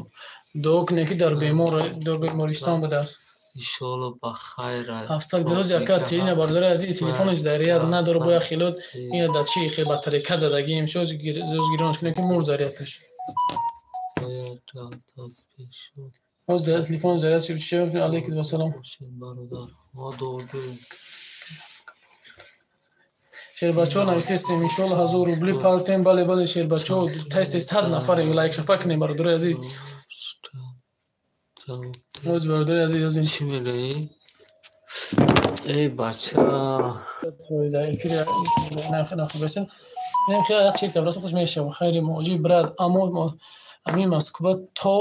дуо кунед ки дар бемористон будааст. Иншоалло ба хайр. 700 гроз яка ина бародари азиз телефонаш заряд надора, бояд хелот ина да чи хел батарейка задагием шоз гиронаш кунем ки мур зарядаш. Ҳоз телефон заряд шуд. Алайкум ассалом. Шербачо навистестем иншоалло 1000 рубли партем. Бале бале шербачо тай 300 нафарем лайк шапа кунем бародари азиз. Ҳоз бародари азиз ҳозир чӣ мегӯӣ? Эй бача. Эфир нахубесем. Хайри муҷиб брат, аммо ҳамин Москва то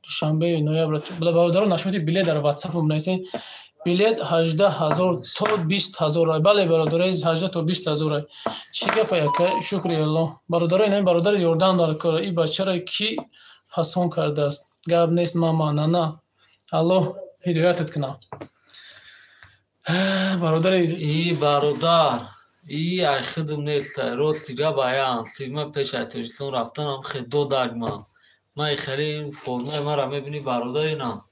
душанбе ноябр. Бародаро нашоти билет дар WhatsApp бинависед. Билет 18 000 то 20 000. Бале, бародари азиз, 18 то 20 000. Чӣ гапа, яка? Шукри Аллоҳ. Бародаро, ин бародар ёрдам дар кора. И бачаро кӣ фасон кардааст? Гап нест, мама, нана. Аллоҳ ҳидоятат кунад. Бародари И бародар, и ай худм нестай. Рости гап, аян. Сима пеш ай Тоҷикистон рафтанам хе додаг ман. Ман хеле формаи мара мебинӣ, бародар, инам.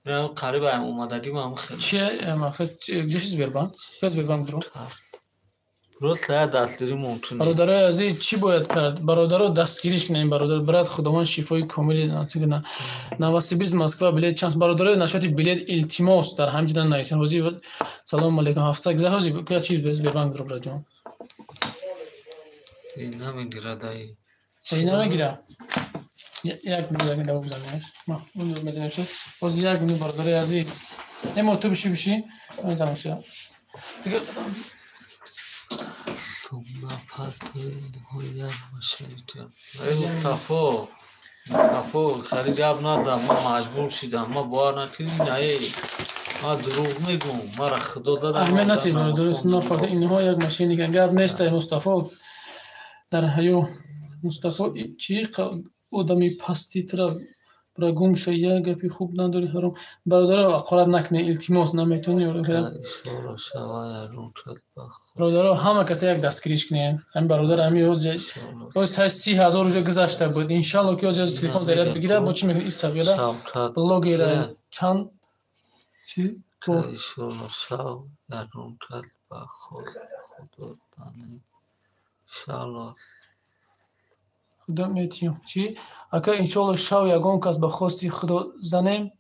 Инам қариб ай омадагӣ ман хеле. Чи мақсад? Ҷоши Сбербанк? Сбербанк дуро. Рост, я дастгирӣ мумкин. Бародарои азиз, чӣ бояд кард? Бародаро, дастгириш кунем, бародар, брат, Худованд шифои комили насиб кунад. Новосибирск, Москва билет чанд? Бародарои, насчёти билет, илтимос, дар ҳамин ҷида нависен. Ҳозир, салому алейкум, ҳафтсад гузашт, ҳозир я чиз Сбербанк дуро, братҷон. Намегирад ай. Намегира. Як минут, як минут бизанем. Мезанем шуд. Ҳозир як минут, бародарои азиз. Эмо, ту биши, биши. Мезанам шуд. Дига Мустафо, Мустафо, хеле гап назан, ман маҷбур шидам, ман бовар накунӣ, наe, ман дурӯғ мегӯм, мара Худо дада. Аҳамият натиҳ, бародар, нафарта инҳо як машиникан. Гап нест, Мустафо, дар ҳаё. Мустафо, чӣ одами пастӣ, тра бира гум ша, як гапи хуб надорӣ, ҳаром. Бародаро, ҳақорат накунед, илтимос, наметавонӣ. Бародаро, ҳама каса як дастгириш кунем. Ҳамин бародар ҳами ҳоз 30 000 уже гузашта буд. Иншалло, ки ҳоз телефон заряд бигирад, бо чӣ мекунед? Исабера блогера чанд чи? Иншолло, шав ягон кас ба хости Худо занем. Иншалло. Худо метиём. Чӣ? Ака, иншолло, шав ягон кас ба хости Худо занем.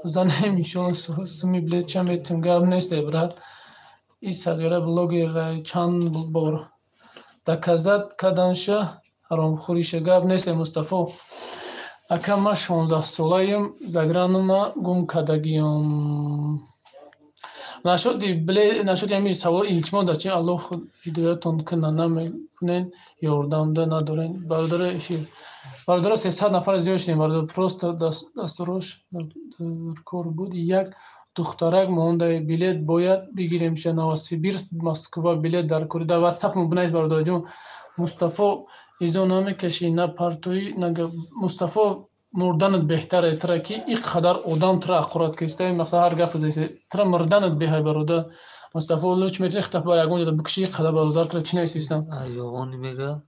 Занем, иншолло, суми билет чанд метиҳем? Гап нест, брат. И сағира блогера чанд бор доказать каданша ҳаромхӯриша. Гап нест, Мустафо. Ака, ман 16-солаем, заграныма гум кардагиём. Насчёти ҳамин савол, илтимос, дар чи Аллоҳ ҳидоятон кунад, намекунен, ёрдамда надорен. Бародаро, эфир. Бародаро, 300 нафар зиёд шудем, бародар, просто дастурош дар кор буд. Як духтарак монда, билет бояд бигирем ша, Новосибирск, Москва билет дар кор. Дар WhatsApp бинавис, бародарҷон. Мустафо, изо намекашӣ, на партоӣ, на Мустафо, мурданат беҳтаре, тра ки ин қадар одам тра ҳақорат киста, масалан, ҳар гап тра мурданат беҳай, бародар. Мустафо, луч метавонӣ хитаб бар ягон ҷода бикушӣ, ин қадар бародар тра чӣ нависистам? Ёғони мега.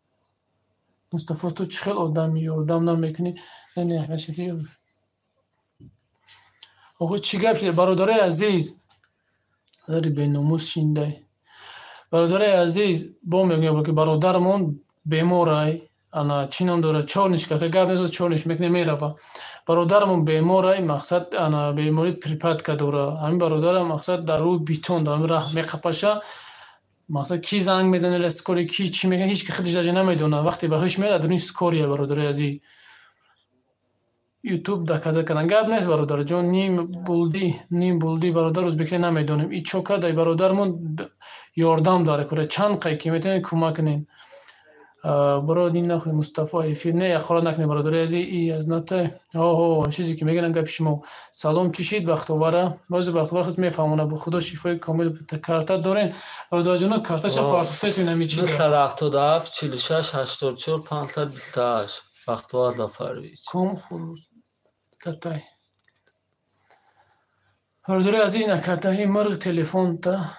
Мустафо, ту чӣ хел одами, ёрдам намекунӣ? Не, охо, чӣ гап шуда, бародарои азиз? Ари беномус шиндай. Бародарои азиз, бо мегӯям, ки бародарамон беморай, ана чӣ ном дорад, чорниш ка гап нест, чорниш мекунем, мерава. Бародарамон беморай, мақсад, ана бемории припадка дора. Ҳамин бародарам, мақсад, дар рӯи битон, дар ҳамин раҳ меқапаша. Мақсад, ки занг мезанад скорый, ки чӣ мекунад, ҳеҷ ки худаш даже намедонад. Вақте ба ҳуш меояд, даруни скорый, бародарои азиз. Ютуб доказать кардан, гап нест, бародарҷон. Ним булди, ним булди, бародар, узбекиро намедонем. И чо кардай, бародармон ёрдам дар кора, чанд қай ки метавонед, кӯмак кунед. Бро, дин нахӯй, Мустафо, эфир не, ҳақорат накунед, бародари азиз. И аз натай ҳо чизе ки мегӯянд, гапи шумо. Салом, чӣ шид Бахтовара? Бози Бахтовара худ мефаҳмонад. Бо Худо шифои комил. Карта дорем, бародарҷоно, карташа партофтаистем ҳамин чиз. 277 46 84 528, Бахтовар Зафарович. Ком хурӯз татай. Бародари азиз, ина картаи мирғ, телефонта,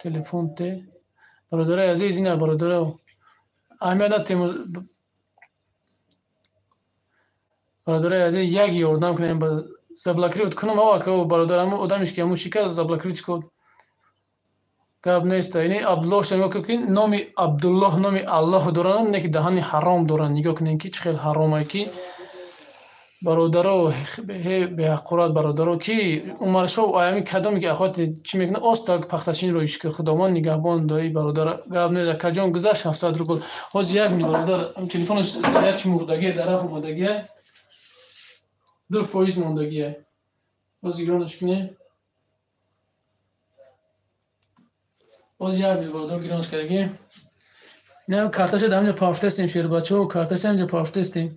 телефон те. Бародари азиз, ина, бародаро, аҳамият натем. Бародари азиз, як ёрдам кунем, заблокировать кунам. Ава бародар, ҳамун одамеш ки ҳамун шика, заблокировать кун. Гап нест. Ини Абдуллоҳ, нигоҳ кун, номи Абдуллоҳ, номи Аллоҳ доранд, не ки даҳани ҳаром доранд. Нигоҳ кунем, ки чӣ хел ҳаромае, ки бародаро, беҳақорат, бародаро, ки Умаршо аями кадоме ки ахвати чӣ мекунад, оста пахтачинро ишка. Худованд нигаҳбон дои бародар. Гап нест, акаҷон, гузашт 700 рубл. Ҳозир як минут, бародар, телефонаш зарядш мурдагие, дар раҳ омадагие, 2% мондагие. Ҳозир гиронаш кунем. Ҳозир як минут, бародар, гиронаш кардагӣ. Инам карташа дар ҳамҷо партофтастем, шербачаҳо, карташа ҳамҷо партофтастем,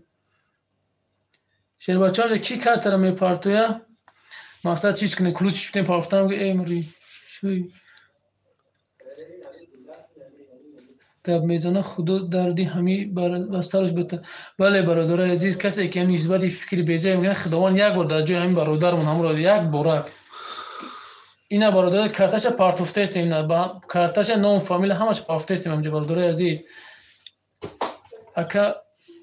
шербачаҳо. Ки картара мепартоя? Мақсад чиз кунем, ключ битем парфтам эй мури. Шуй. Гап мезана худо дарди ҳами ба сараш бита. Бале бародарои азиз, касе ки нисбати фикри безеб мекунад, Худованд як бор дар ҷои ҳамин бародармон ҳамро як борак ина бародар карташа партуфтаестем, ина карташа ном фамилия ҳамаша партуфтаестем ҳамҷо бародарои азиз. Ака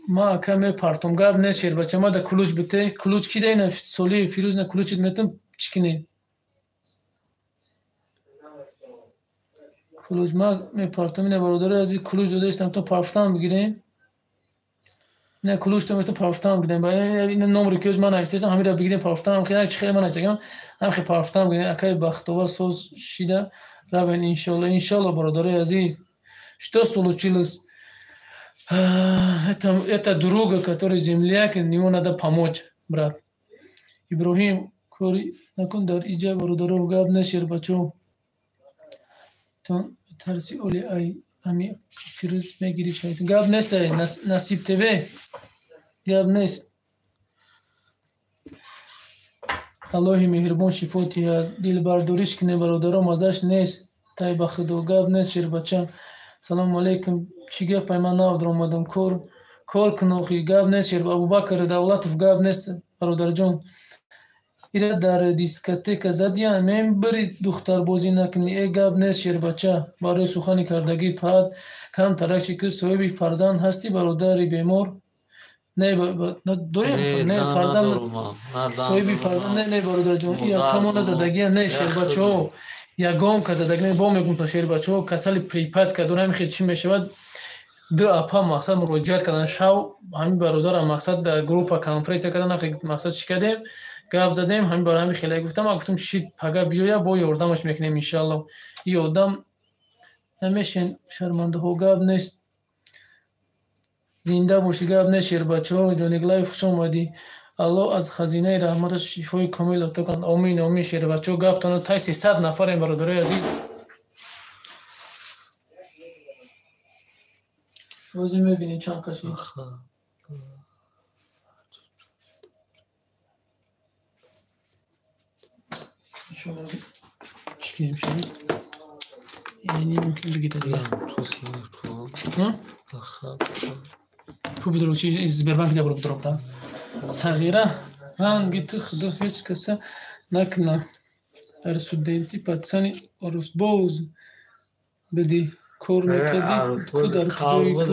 ма ака мепартом, гап нест шербача, ма да ключ бите, ключ ки да ина соли Фирӯз на ключит метум чӣ кинем? Ключ ма мепартом, ина бародарои азиз ключ додаистам, то парфтам бигирем. Ина ключ то метум парфтам бигирем. Ина номри ки ман навиштаистам, ҳамира бигирем парфтам, хеле чи хеле ман навиштагам, ҳам хе парфтам бигирем. Акаи Бахтовар соз шида равен иншалло, иншалло бародарои азиз. Что случилось? Это друга, который земляк, ему надо помочь, брат. Иброҳим кори накун дар иҷа бародаро, гап нест шербачо. Тарси оли ай ами Фирӯз мегири шайтон. Гап нест ай Насиб ТВ. Гап нест. Аллоҳи меҳрибон шифо диҳад. Дилбардориш кунем бародаро, мазаш нест. Тай ба худо, гап нест шербача. Салому алейкум. Чӣ гап ай ман нав даромадам. Кор кор кун охи, гап нест шер Абубакр Давлатов, гап нест бародарҷон. Ира дар дискотека задиян, мембири духтарбозӣ накунӣ. Э гап нест шербача. Барои сухани кардагӣ пад камтарак ки соҳиби фарзанд ҳастӣ бародари бемор. Не дорем не фарзанд соҳиби фарзанд не не бародарҷон. И акамона задагия не шербачаҳо. Ягон ка задагӣ не бо мегум то шербачаҳо касали припадка дорам хе чӣ мешавад? Ду апа мақсад муроҷиат кардан шав ҳамин бародарам мақсад дар группа конференсия кардан мақсад чӣ кардем? Гап задем, ҳамин барои ҳамин хеле гуфтам, ман гуфтам шит пага биёя бо ёрдамаш мекунем иншалло. И одам намешен шармандаҳо, гап нест. Зинда бошӣ, гап нест шербачаҳо. Ҷониглаев хуш омадӣ. Аллоҳ аз хазинаи раҳматаш шифои комил ато кунад. Омин, омин шербачаҳо. Гаптона тай 300 нафарем бародарои азиз. Бози мебинем чанд қаши. Чӣ кунем шуд? Яъне мумкин бигирад. Ку бидро чи Сбербанк да бидро брат. Сағира ранги ту худо ҳеҷ каса накна. Дар студенти пацани арӯсбоз бидӣ кор мекардӣ ку дар куҷои ку.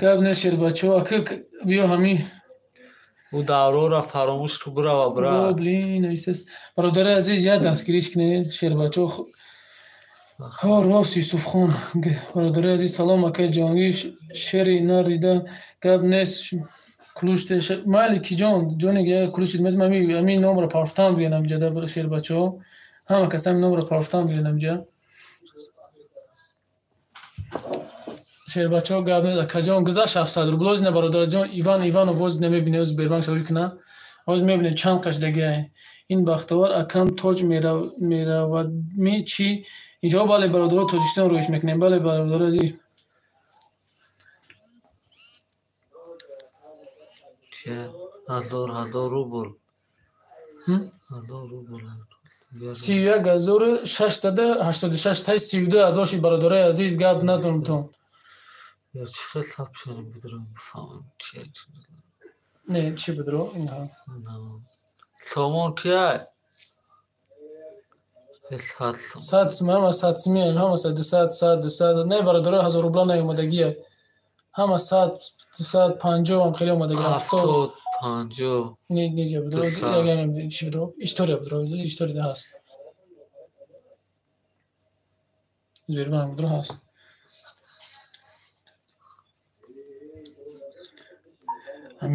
Гап нест шербачаҳо, ака биё ҳамин ӯ даврора фаромӯш ку бирава брат. Блин, навиштааст. Бародари азиз, як дастгириш кунед шербачаҳо. Ҳо рост Юсуфхон. Бародари азиз, салом акаи Ҷаҳонгир, шери нарида гап нест. Ключ майли ки ҷон, ҷоне як ключ метам ҳамин номро парфтам бигирем ҳамҷа да шербачаҳо. Ҳама кас ҳамин номро парфтам бигирем ҳамҷа. Шербачаҳо гап нест. Акаҷон гузашт 700 рубл. Ҳозир на бародарҷон Иван Иванов ҳозир намебинем, ҳозир Сбербанк шавӣ кунад. Ҳозир мебинем чанд қашдагиай. Ин Бахтовар акам тоҷ меравадми чӣ? Инҷо бале бародаро Тоҷикистон рӯиш мекунем. Бале бародаро азиз. Ҳазор ҳазор рубл. Ҳазор рубл. 31686 тай 32000 шид бародарои азиз, гап надорумтон. Я чӣ хел сабт шудам бидурам бифаҳмам чи. Не, чӣ бидуро? Сомон кияй? Сад сум, ҳама сад суми, ҳама сад, дусад, сад, дусад. Не бародарои, ҳазор рубла наомадагия. Ҳама сад, дусад, панҷоҳ ҳам хеле омадагия. Ҳафтод, панҷоҳ. Не, неҷа бидуро, чӣ бидуро? История бидуро, история ҳаст. Сбербанк бидуро ҳаст.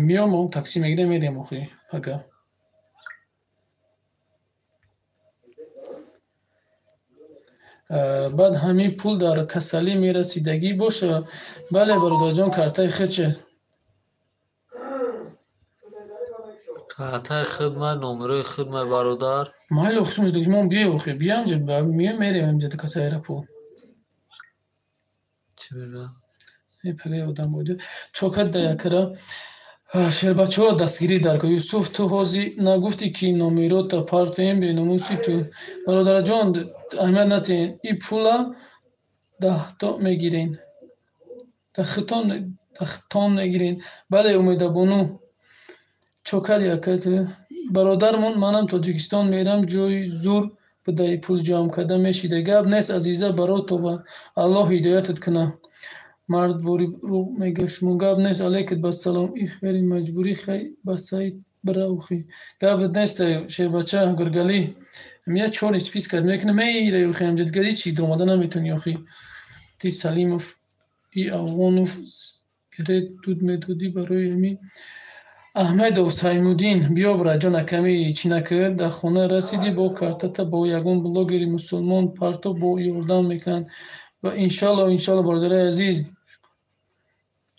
Миём, такси мегирем, мерем охи пага. Баъд ҳамин пул дар касалӣ мерасидагӣ боша. Бале бародарҷон, картаи худ че? Картаи худ май, номерои худ май бародар. Майли охи шумо мо биё охи, биё инҷа, миём мерем инҷа дар касаира пул. Чӣ мегӯям? Э пагаи одам буд. Чокат да якара. Шербачаҳо дастгирӣ дар кор. Юсуф, ту ҳозир нагуфтӣ, ки номерота партоем, беномуси ту. Бародараҷон, аҳамият натиҳен. И пула даҳто мегирен. Дахтон мегирен. Бале, Умедабону. Чо кардӣ, ака ту? Бародармон, манам Тоҷикистон мерам, ҷои зур будаи, пул ҷамъ карда мешида. Гап нест, Азиза Баротова. Аллоҳ ҳидоятат кунад. Мардвори рӯғ мега шумо. Гап нест, алейкум бассалом. И хери маҷбурӣ хай ба сайт бира охи. Гап нест, шербача Гургалӣ. Я чёрный список мекунам, меира охи, ҳамҷа дигар ҳеҷ чиз омада наметавонӣ охи. Ти Салимов и Афғонов сигарет дуд медодӣ барои ҳамин. Аҳмедов Саймуддин, биё браҷон, аками чӣ накард? Дар хона расидӣ, бо картата бо ягон блогери мусулмон парто, бо ёрдам мекунанд. Ва иншалло, иншалло, бародарои азиз.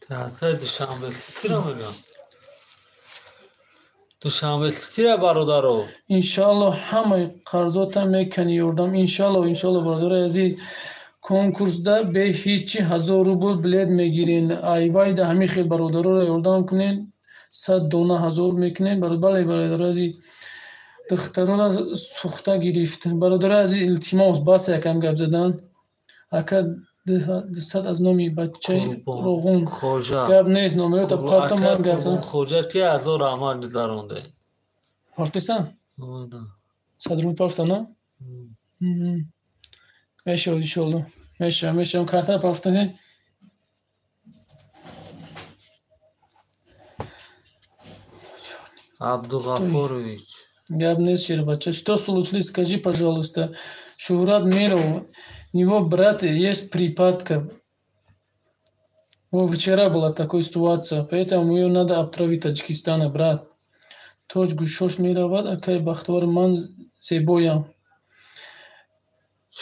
Картаи Душанбе Ситиро мегӯям. Душанбе Ситира, бародаро. Иншалло, ҳамаи қарзота мекунӣ ёрдам. Иншалло, иншалло, бародарои азиз. Конкурсда бе ҳичи 1000 рубл билет мегирен. Айвайда ҳамин хел бародароро ёрдам кунен. 100 дона 1000 мекунем. Бале, бародарои азиз. Духтарора сӯхта гирифт. Бародарои азиз, илтимос, бас якам гап задан. Ака, 200 аз номи бачаи Роғун. Гап нест, номерота парто, ман гап задам. Хоҷа, ки ҳазор раҳмат гузаронде. Партисан? 100 рубл парфта, на? Мешавад, иншолло. Мешавад, мешавад. Картара парфта. Абдуғафурович. Гап нест, шербача. Что случилось, скажи, пожалуйста. Шуҳрат Миров, у него брат есть припадка. Вчера была такая ситуация, поэтому ее надо отправить в Таджикистан, брат. Тоҷ гӯшош меравад, акай Бахтовар, ман зебоям.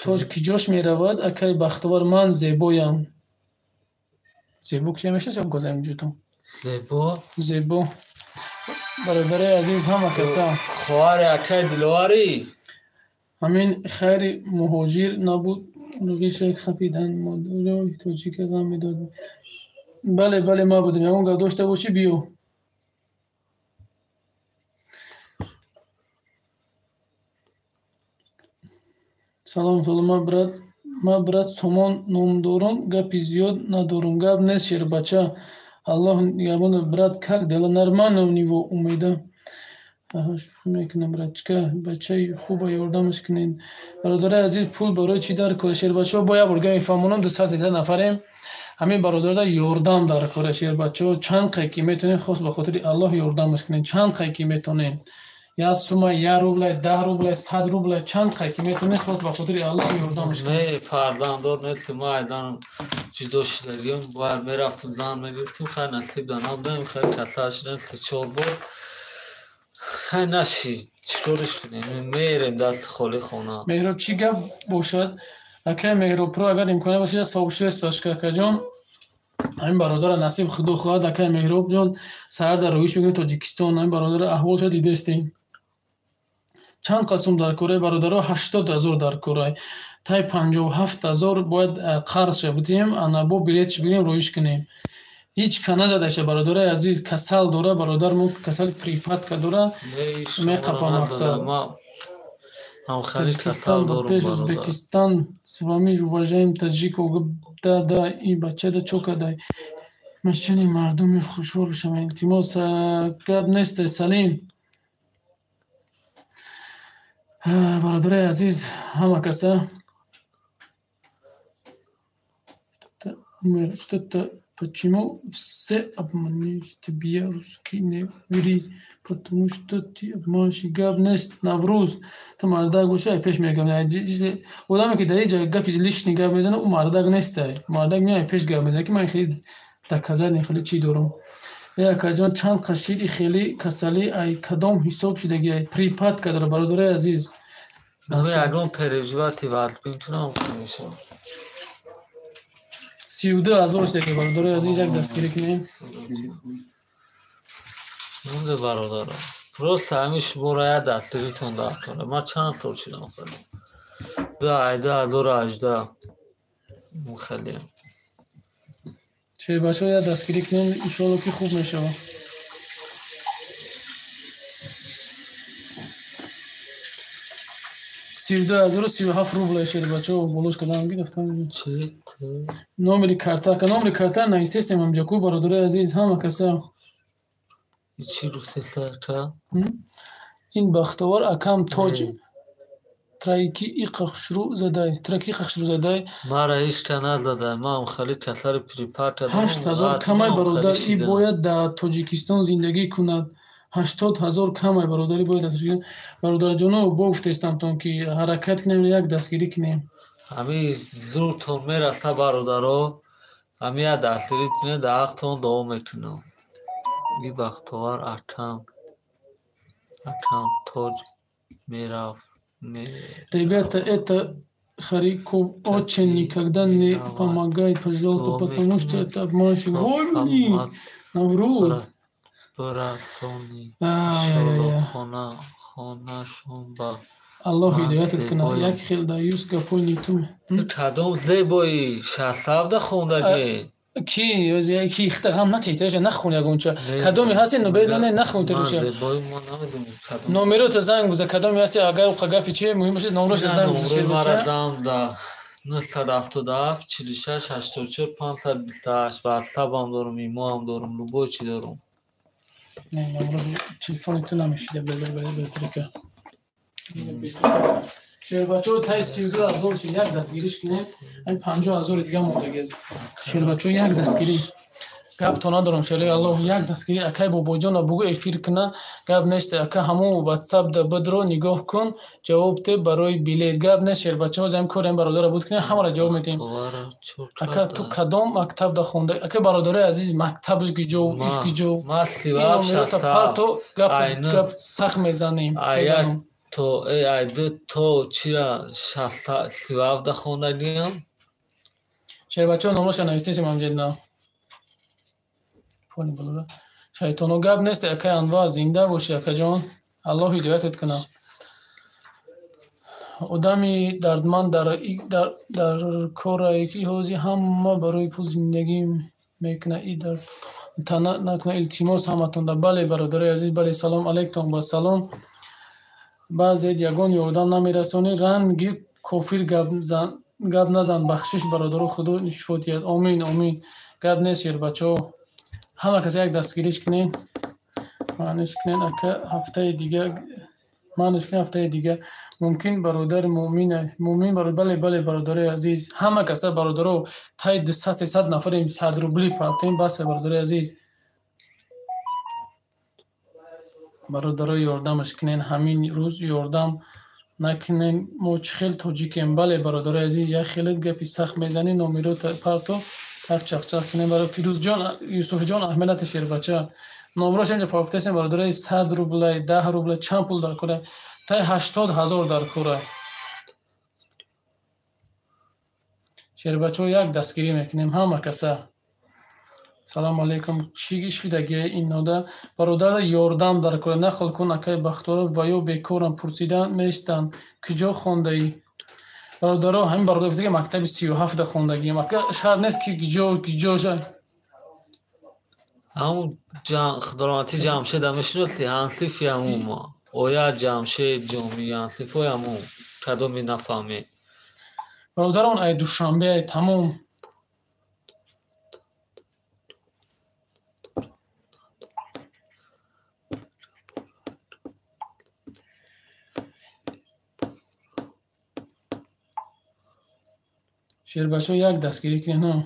Тоҷ киҷош меравад, акай Бахтовар, ман зебоям. Зебо кия мешинасам гозаем ҷутон? Зебо? Зебо. Бародарои азиз, ҳама каса. Хоҳари акай Диловарӣ? Ҳамин хайри муҳоҷир набуд, рӯғиша хапидан, модарои тоҷика ғам медод. Бале, бале, ман будам. Ягон гап дошта бошӣ, биё. Салом, салом, ман брат, ман брат Сомон ном дорам, гапи зиёд надорам. Гап нест, шербача. Аллоҳ нигаҳбон. Брат, как дела? Нормально у него, Умеда. Шӯхӣ мекунам, братчика, бачаи хуба, ёрдамаш кунед. Бародарои азиз, пул барои чӣ дар кора? Шербачаҳо, бо як бор гап мефаҳмонам, 203 нафарем. Ҳамин бародарда ёрдам дар кора, шербачаҳо, чанд қай ки метавонед, хос ба хотири Аллоҳ ёрдамаш кунед. Чанд қай ки метавонед. Як сума, як рублай, 10 рублай, 100 рублай, чанд қай ки метавонед, хос ба хотири Аллоҳ ёрдамаш кунед. Не, фарзанддор нестем, ман айзанам ҷудо шудагиам, бояд мерафтем, зан мегирифтем, хай насиб да набудем, хай касал шудем се чор бор. Хай нашид, чӣ кориш кунем? Мерем дасти холӣ хона. Меҳроб, чӣ гап бошад? Акай Меҳробпур, агар имконият бошад, сообщество акаҷон. Ҳамин бародара насиб худо хоҳад, акай Меҳробҷон, саҳар дар роҳиш мекунем Тоҷикистон. Ҳамин бародара аҳволша дидестем. Чанд қасум дар кораи, бародаро? 80 000 дар кораи. Тай 57 000 бояд қарзша бидиҳем, ана бо билетш бигирем, роҳиш кунем. Ҳеҷ ка назадаша, бародарои азиз, касал дора, бародармо касали припадка дора, меқапа мақсад. Таджикистан ба пеш, Узбекистан с вами, уважаем таджиков. Да, да, и бачада чо кадай? Машчани мардуми хушҳол бишаванд. Илтимос, гап несте, Салим. Бародарои азиз, ҳама каса. Что-то почему все обманывают тебя, русский, не ври, потому что ты обманщик. Гап нест, Наврӯз. Ту мардак боши, ай пеш мегам. Одаме ки дар ҷа гапи лишний гап мезанад, ӯ мардак нестай. Мардак меояд, пеш гап мезанад, ки ман хеле доказать, хеле чӣ дорам. Э, акаҷон, чанд қашид и хеле касалӣ ай кадом ҳисоб шудагӣ? Припадка дора, бародарои азиз. Ягон переживать вазбин тунам мешавад. 32 000 шудагӣ, бародарои азиз, як дастгирӣ кунем. Монде, бародаро, просто ҳамин шуморо як дастгиритон дар кора. Ман чанд сол шудам, хеле 2018 хеле. Шербачаҳо, як дастгирӣ кунем, иншоалло, ки хуб мешавад. 32 037 рубля шербачо болош кардам гирифтам. Номери карта, ака номери карта навистестем ҳамҷаку бародарои азиз ҳама каса. Чӣ гуфтеса ака? Ин бахтовар акам тоҷ траики иқа хушрӯ задай. Траки иқа хушрӯ задай. Мара ҳечка назадай. Ман хеле касари припарка дорам. 8000 камай бародар, и бояд дар Тоҷикистон зиндагӣ кунад. 80 000 камай бародари бояд дар Тоҷикистон. Бародарҷоно, бо гуфтаистамтон ки ҳаракат кунем, як дастгирӣ кунем. Ҳамин зуртон мераса бародаро. Ҳамин як дастгирӣ кунед, дар ҳақтон дуо мекунам. И бахтовар акам тоҷ мерафт. Ребята, это Харьков очень никогда не помогает, пожалуйста, потому что это обманщик. Ой, блин, Навруз. Бирасони хонашон ба Аллоҳ ҳидоятат кунад. Як хел даюс гапои ниту. Кадом зебои шастҳафта хондагӣ? Ки ки ихта ғам натеҳ, нахун ягонча. Кадоме ҳасти не нахун теруша. Номерота занг биза, кадоме ҳасти, агар уқа гапи чи муҳим бошад, номероша занг биза шербача. 977 46 84 528. Ватсапам дорум, имоам дорум, любой чи дорум. Не, номеро телефони ту намешида, бетрика. Шербачо тай 32 000 шид, як дастгириш кунем, ҳамин 50 000-и дига мондагӣ аст. Шербачо, як дастгирӣ. Гап то надорам, шери Аллоҳ, як дастгирӣ. Акай бобоҷона бугӯ эфир куна, гап нест. Ака ҳамон ватсап да бидро нигоҳ кун, ҷавоб те барои билет. Гап нест, шербачо, ҳозир ҳамин кори ҳамин бародарро буд кунем, ҳамаро ҷавоб медиҳем. Ака ту кадом мактаб да хонда? Ака бародарои азиз, мактабш гиҷо, иш гиҷо. Парто гап сахт мезанем. То ай ду то чира 37-да хондагиам. Шербачо, номроша навистесем ҳамҷедна. Шайтоно, гап нест, акай Анвар, зинда бошӣ, акаҷон, Аллоҳ ҳидоятат кунад. Одами дардманд дар корае ки ҳозир ҳама барои пул зиндагӣ мекунад, и дар тана накунад, илтимос ҳаматонда. Бале, бародарои азиз, бале, салом алейкум ва салом. Баъзеат ягон ёрдам намерасонӣ, ранги кофир гап назан. Бахшиш бародаро, Худо шифо диҳад. Омин, омин. Гап нест, шербачаҳо, ҳама кас як дастгириш кунед, маъниш кунед. Ака ҳафтаи дига маъниш кунед, ҳафтаи дига мумкин бародари муъмин муъмин. Бале, бале, бародарои азиз, ҳама каса бародаро, таи 200-300 нафарем, 100 рубли партем, баса. Бародарои азиз, бародаро, ёрдамаш кунен, ҳамин рӯз ёрдам накунен, мо чӣ хел тоҷикем? Бале, бародарои азиз, як хеле гапи сахт мезанӣ, номеро парто так чақчақ кунем. Баро Фирӯзҷон, Юсуфҷон, аҳмелати шербача, номрош инҷа партофтесем, бародарои, 100 рублай, 10 рубла, чанд пул дар кора? Таи 80 000 дар кора. Шербачаҳо, як дастгирӣ мекунем ҳама каса. Салому алейкум, чӣ шудагии ин нода бародар, ёрдам дар кора, нақл кун. Акай Бахторов ва ё бекорам, пурсида местанд, куҷо хондаӣ? Бародаро, ҳамин бародар гуфта ки мактаби 37-да хондагием. Ака, шарт нест ки киҷо киҷо. Ҳамун Худорамати Ҷамшеда мешиноси? Ҳансифи ҳамун ма оя Ҷамшед ҷоми ҳансифои ҳамун кадоми нафаҳмед. Бародарон, ай Душанбе, ай тамом. Шербачо, як дастгирӣ кунед.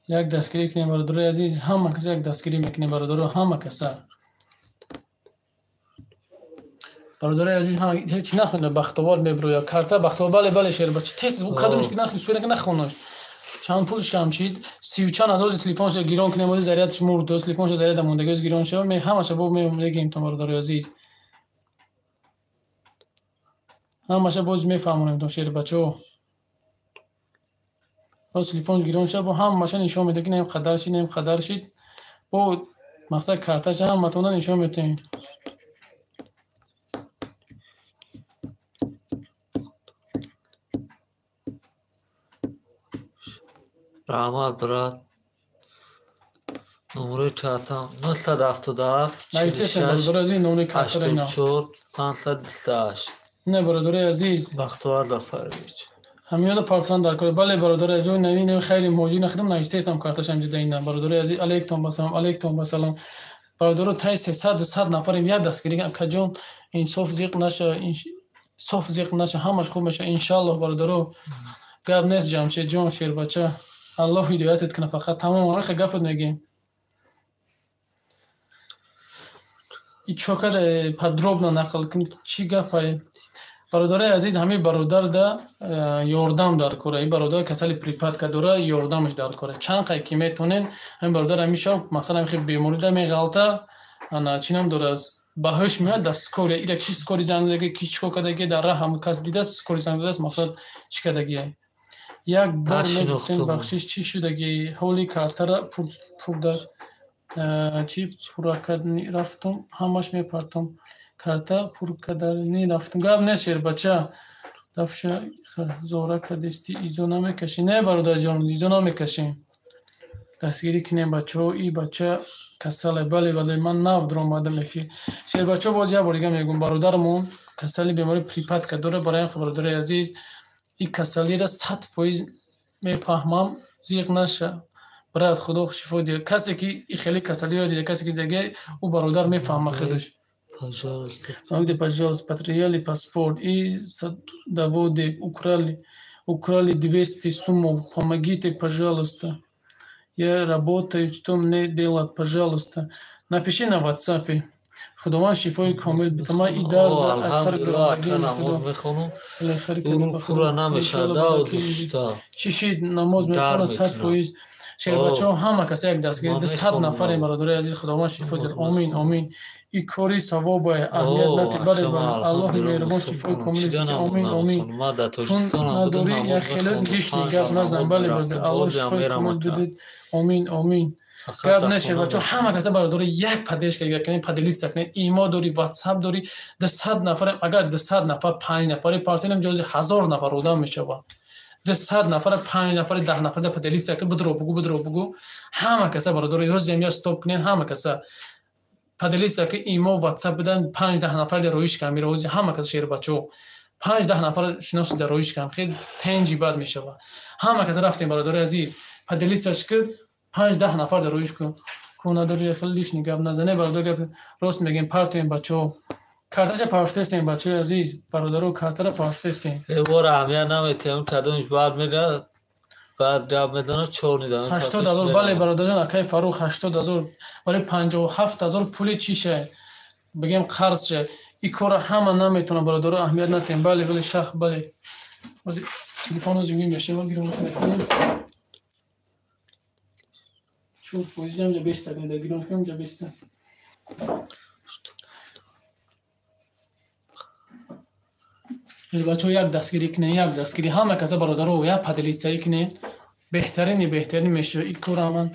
Як дастгирӣ кунем, бародарои азиз, ҳама каса як дастгирӣ мекунем, бародаро, ҳама каса. Бародарои азиз, ҳеҷ нахонда, Бахтовар меброя карта Бахтовар. Бале, бале, шербача, тез кадомш ки нахони, сура нахонаш. Чанд пул шамшид? Сию чанд ҳазор. Телефонша гирон кунем, ози зарядш мурд, оз телефонша заряда мондаги, оз гирон шава, ҳамаша бо мегӯем то бародарои азиз, ҳамаша боз мефаҳмонем то шербачаҳо. Оз телефонш гирон шава, бо ҳамаша нишон медиҳем, ки нем қадар шид, нем қадар шид, бо мақсад карташа ҳаматонда нишон медиҳем. Раҳмат, брат. Номерои картам 977 46 84 528. Не, бародари азиз. Бахтовар Зафарович. Ҳамиёда партан дар кор. Бале, бародари азиз, ҷои нави нави хайри муҳоҷир нахидам, навиштаистам карташам ҷида ина. Бародари азиз, алейкум ба салом, алейкум ба салом. Бародаро, тай 300 100 нафарем, як дастгирӣ акаҷон, инсоф зиқ наша, соф зиқ наша, ҳамаш хуб меша иншааллоҳ. Бародаро, гап нест. Ҷамшедҷон, шербача, Аллоҳ ҳидоятат кунад, фақат тамом ҳамиха гапат мегӯем. И чо када подробно нақл кун, чӣ гапае? Бародарои азиз, ҳамин бародарда ёрдам дар кора. Ин бародар касали припадка дора, ёрдамаш дар кора. Чанд қай ки метонен, ҳамин бародар ҳамин шаб, масалан, ҳамин беморӣ да меғалта, ана чӣ ном дора, ба ҳуш меояд, дар скорая ира ки скорый занг задаги, ки чӣ кор кардаги, дар раҳ ҳам кас дидааст, скорый занг задааст, мақсад чӣ кардагия. Як бор мегуфтем, бахшиш, чӣ шудаги? Ҳоли картара пурда чӣ пуракадни рафтум, ҳамаш мепартом. Карта пуркадарни рафтум. Гап нест, шербача. Дафша зора кадисти, изо намекашӣ? Не, бародарҷон, изо намекашем. Дастгирӣ кунем, бачаҳо, и бача касале. Бале, бале, ман нав даромадам эфир. Шербачаҳо, боз як бор дига мегӯм, бародармон касали бемории припадка дорад. Барои ҳам, бародари азиз, ин касалиро 100% мефаҳмам. Зиқ наша, брат, худо шифо диҳад. Касе ки хеле касалиро дида, касе ки дидаги, ӯ бародар мефаҳма худаш. Пожалуйста. Помогите, пожалуйста, потеряли паспорт и садоводы украли 200 сумов. Помогите, пожалуйста. Я работаю, что мне делать, пожалуйста? Напиши на WhatsApp. Худованд шифои комил битама и дарда аз сар мехонам, пурра намешавад. Чӣ шид? Намоз мехонад 100%. Шербачаҳо, ҳама каса як дастгирӣ, 100 нафарем, бародари азиз, худованд шифо диҳад. Омин, омин. И кори савобае, аҳамият надиҳ. Бале, Аллоҳи меҳрубон шифои комил диҳад. Омин, омин. Чун надорӣ, як хеле лишний гап назан. Бале, бародар, Аллоҳ шифои комил бидид. Омин, омин. Гап нест, шербачаҳо, ҳама каса, бародари, як поддержка кунед, поделиться кунед. Имо дорӣ, ватсап дорӣ, 200 нафарем. Агар 200 нафар панҷ нафари партинам, ҷози 1000 нафар одам мешавад. 200 нафар панҷ нафари, 10 нафар поделиться кун, бидро бугу, бидро бугу. Ҳама каса, бародари, ёзем я стоп кунед, ҳама каса поделиться ки имо, ватсап бидан, панҷ даҳ нафар роиш кам мирози. Ҳама каса, шербачаҳо, панҷ даҳ нафар шиноси дар роиш кам, хел тенҷи бад мешавад. Ҳама каса рафтем, бародари азиз, поделиться ш ки панҷ даҳ нафар дар роиш кун. Ку надори, хеле лишний гап назане, бародар, гап рост мегем. Партоем, бачаҳо, карташа парафтестем, бачаҳои азиз, бародаро, картара парафтестем. Бора аҳамият наметиҳам, кадомиш баъд мерад, баъд гап мезанад, чор нидам. 80 000. Бале, бародарҷон, акай Фарух, 80 000 барои 57 000 пули чӣ ша, бигем, қарз ша. И кора ҳама наметавонад, бародаро, аҳамият натиҳем. Бале, бале, шах, бале. Телефон озимӣ мешава, гирон мекунем. 4% ҳамҷа беста, гирон ҳамҷа беста. Бачаҳо, як дастгирӣ кунед, як дастгирӣ, ҳама каса, бародаро, як поделиться кунед, беҳтарини беҳтарин мешавад. И кора ман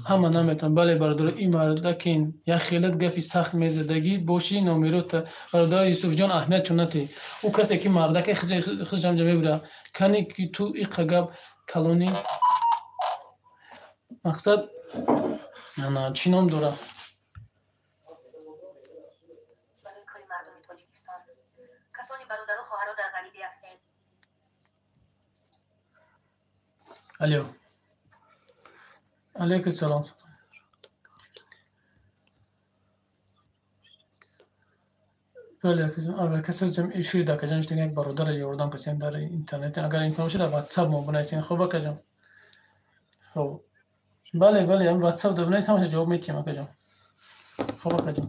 ҳама наметавонам. Бале, бародаро, и мардакин як хелат гапи сахт мезадагӣ боши. Номерота, бародаро Юсуфҷон, аҳамият чун натӣ. Ӯ касе ки мардаке худшамҷа мебира, кани ки ту иқа гап калонӣ, мақсад чӣ ном дора? Барои мардуми Тоҷикистон, касони бародару хоҳаро дар ғарибӣ ҳастед. Алё, алейкум салом. Бале, акаҷон, эфир акаҷон, як бародарро ёрдам касем дар интернет. Агар имкон бошад, дар ватсап мо бинависем. Хуб, акаҷон, хуб, бале, бале, ватсап да бинавис, ҳамаша ҷавоб метиҳем, акаҷон. Хуб, акаҷон.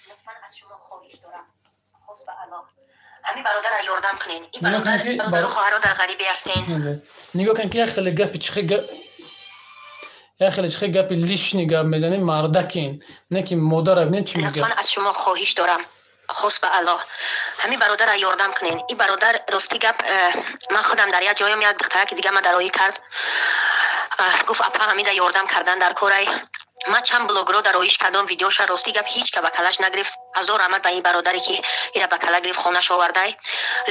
Лутфан, аз шумо хоҳиш дорам, хос ба Аллоҳ, ҳамин бародарро ёрдам кунед. Ин бародару хоҳаро дар ғарибӣ ҳастен. Нигоҳ кунед, ки як хеле гапи чихе, як хеле чихе гапи лишний гап мезанем, мардакин, не ки модарра бинед, чӣ мегӯяд. Лутфан, аз шумо хоҳиш дорам, хос ба Аллоҳ, ҳамин бародарро ёрдам кунед. Ин бародар, рости гап, ман худам дар як ҷоям, як духтараки дига ма дароӣ кард, гуфт: «Апа, ҳамида ёрдам кардан дар корай». Ман чанд блогро дароиш кардам видеоша, рости гап, ҳеҷ ка ба калаш нагирифт. Ҳазор раҳмат ба ин бародаре, ки ира ба кала гирифт, хонаш овардай.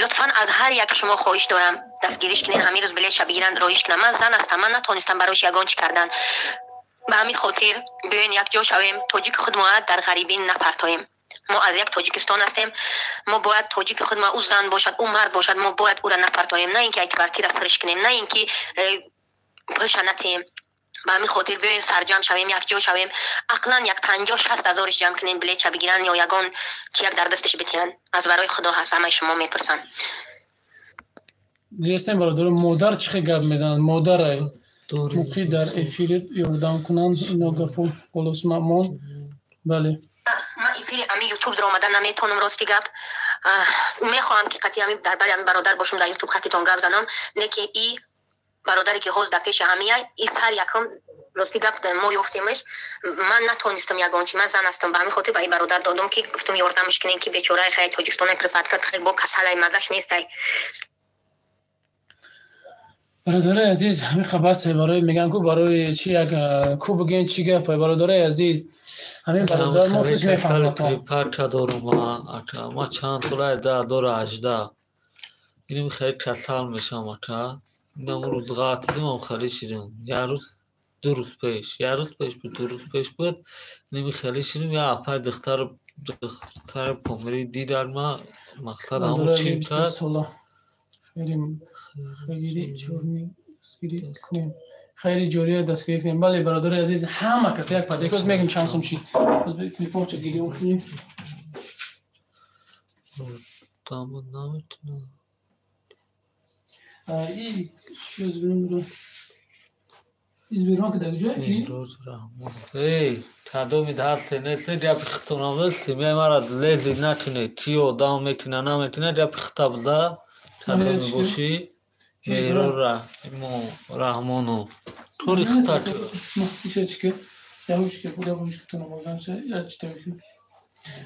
Лутфан аз ҳар як шумо хоҳиш дорам, дастгириш кунед, ҳамин рӯз билетша бигиранд, роиш кунам. Ман зан ҳастам, ман натонистам бароиш ягон чӣ кардан. Ба ҳамин хотир биёен якҷо шавем, тоҷики худмо дар ғарибӣ напартоем. Мо аз як Тоҷикистон ҳастем, мо бояд тоҷики худ, ӯ зан бошад, ӯ мард бошад, мо бояд ӯра напартоем, на ин ки квартира сириш кунем, на ин ки пулша натиҳем. Ба ҳамин хотир биёем сарҷамъ шавем, якҷо шавем, ақлан як 50-60 ҳазориш ҷамъ кунем, билетша бигиранд ё ягон чи як дар дасташ битиҳанд. Аз барои Худо ҳаст, ҳамаи шумо мепурсам. Дидестем бародаро, модар чӣ хел гап мезанад? Модарай муқи дар эфир ёрдам кунанд, ино гапо голос мамон. Бале. Ман эфири ами ютуб даромада наметонам, рости гап. Мехоҳам ки қатъи ами дар бари ами бародар бошам, дар ютуб хаттитон гап занам, не ки и бародаре ки ҳоз дар пеши ҳамияй, и сар якум рости гап мо ёфтемаш, ман натонистам ягон чи, ман зан ҳастам, ба ҳамин хотир ба ин бародар додам ки гуфтам ёрдамаш кунем, ки бечораи хай Тоҷикистона припадка хай бо касалай мазаш нестай. Бародарои азиз, ҳамин қабасе барои мегӯям ку барои чи як ку бигӯем чи гап, бародарои азиз, ҳамин бародар мо хис мефаҳмам. Припадка дорум ака, ман чанд сола 2018 инам хеле касал мешавам ака. Инам рӯз ғалтидим, хеле шидам. Як рӯз, ду рӯз пеш, як рӯз пеш буд, ду рӯз пеш буд. Инам хеле шидам, як апай духтар помири дидар ма мақсад ҳамон чӣ кард. Хайри ҷория дастгирӣ кунем. Бале бародари азиз, ҳама кас як падекоз мегӯем чанд сум чи. Телефонча гирён кунем. И Сбербанк дар куҷое ки? Эй, кадоми ҳасте несте, гапи хитонаве, семьяи мара лези накунед. Чи одам мекуна, намекуна, гапи хита буда, кадоми бошӣ, Меҳрор Раҳмонов. Тори хита.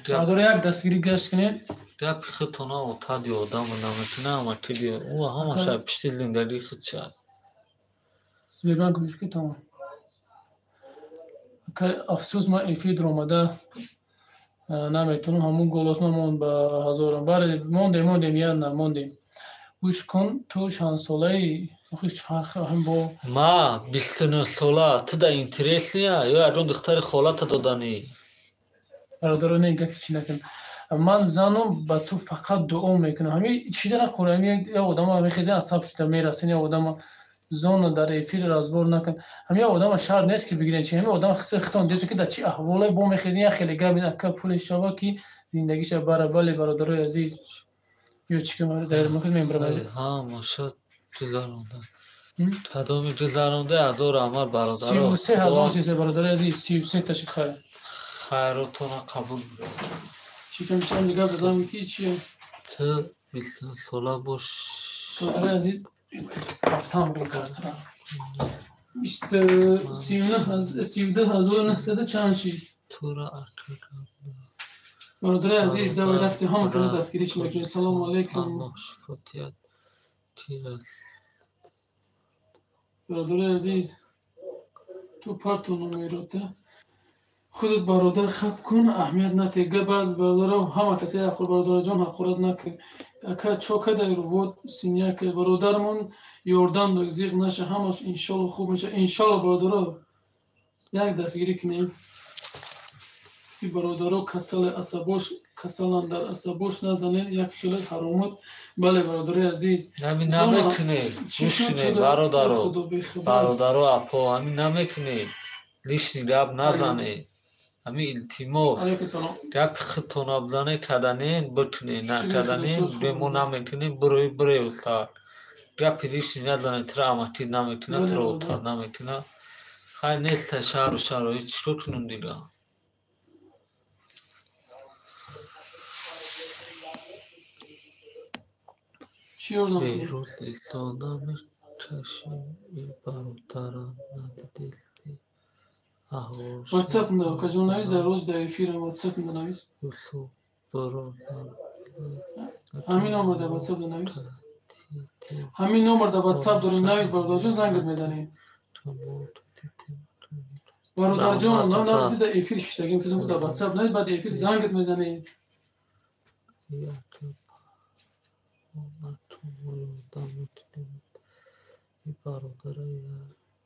Бародаро як дастгирӣ гашт кунед. Гапи хитона отади одама намекуна, ама ки биё. Ӯ ҳамаша пишти зиндагии худша. Сбербанк гӯшки тамом. Афсӯс, ман эфир даромада наметавонам, ҳамун голос ман монд ба ҳазорам. Бале, мондем, мондем, я на мондем. Гӯш кун, ту чандсолаи? Охи чӣ фарқ ҳам бо Ма 29 сола, ту да интересния ё ягон духтари холата доданӣ? Бародаро, не гапи чӣ накун. Ман занум ба ту фақат дуо мекунам. Ҳамин чида нақура, ҳамин як одама мехезен асаб шуда мерасен, як одама зона дар эфир разбор накун. Ҳамин як одама шарт нест ки бигирен чи, ҳамин одама хитон деса ки дар чӣ аҳволе бо мехезен, як хеле гап ака пуле шава ки зиндагиша бара. Бале бародарои азиз, ё чӣ ки зарар мекунем мебарам. Ҳа, маша гузаронда. Кадоми гузаронда ҳазор раҳмат бародаро. 33 ҳазор чизе бародарои азиз, 33 та шид хайр. Хайротона қабул. Чӣ кам чанд гап задам ки чи? Ту 29 сола бош. Бародарои азиз, рафтам бо картара. 32900 чанд шид? Тура ака. Бародарои азиз, давай рафтем, ҳама каса дастгирӣ чӣ мекунем. Салому алайкум. Бародарои азиз, ту парту номерота худат бародар хаб кун, аҳамият натеҳ. Гап бародаро, ҳама касе ҳаққур бародараҷон ҳаққурат накун. Ака чо кадай рувод синяка бародармон ёрдам дод, зиқ наша, ҳамаш иншолло хуб меша. Иншолло бародаро як дастгирӣ кунем. Ки бародаро касали асабош касалан дар асабош назанен, як хеле ҳаромат. Бале бародарои азиз, ҳамин намекунед, гӯш кунед бародаро, бародаро апо, ҳамин намекунед, лишний гап назанед. Ҳамин илтимос, гапи худтона будане каданен бикунед, накаданен мо намекунем, бирои бире устад. Гапи лишний назанед, тура амакӣ намекунад, тура отад намекунад. Хай неста шаҳру шароит, чӣ кор кунем дига? Беҳрӯз истода мекашӣ, бародарам надидистӣ. WhatsApp да, кажу навис дар рӯз дар эфирам WhatsApp да навис. Юсуф бародар. Ҳамин номер дар WhatsApp да навис. Ҳамин номер дар WhatsApp дорем навис бародарҷон, зангат мезанем. Бародарҷон, нам нафти дар эфир шиштагим, физм дар WhatsApp навис, баъд эфир зангат мезанем.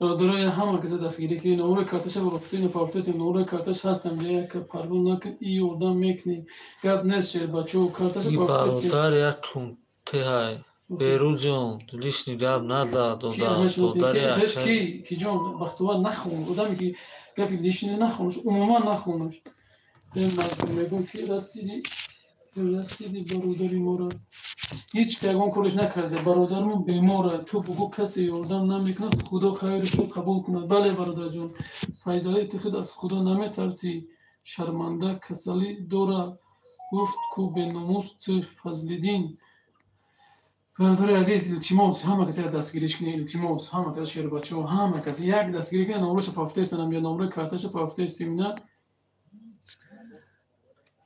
Бародароя, ҳама каса дастгирӣ кунед. Номрои карташа бафтину пафтесем, номрои карташ ҳастам, як парво накун, и ёрдам мекунем. Гап нест, шербачо, карташа пафтесем. Бародар як кунтеҳай. Беруҷон, лишний гап назад, ки ки ҷон, Бахтувар, нахон, одаме ки гапи лишний нахонаш, умуман нахонаш. Мегӯм ки расиди, расиди бародари моро ҳеҷ ягон кореш накарда, бародармон бемора, ту бугӯ, касе ёрдам намекунад, Худо хайри худ қабул кунад. Бале, бародарҷон. Файзалӣ, ту худ аз Худо наметарсӣ, шарманда, касалӣ дора, гуфт ку беномус ту. Фазлиддин, бародари азиз, илтимос, ҳама касе дастгириш кунед, илтимос, ҳама кас, шербачаҳо, ҳама касе як дастгирӣ кунед. Номроша пафтестанам ё номрои карташа пафтестем, на,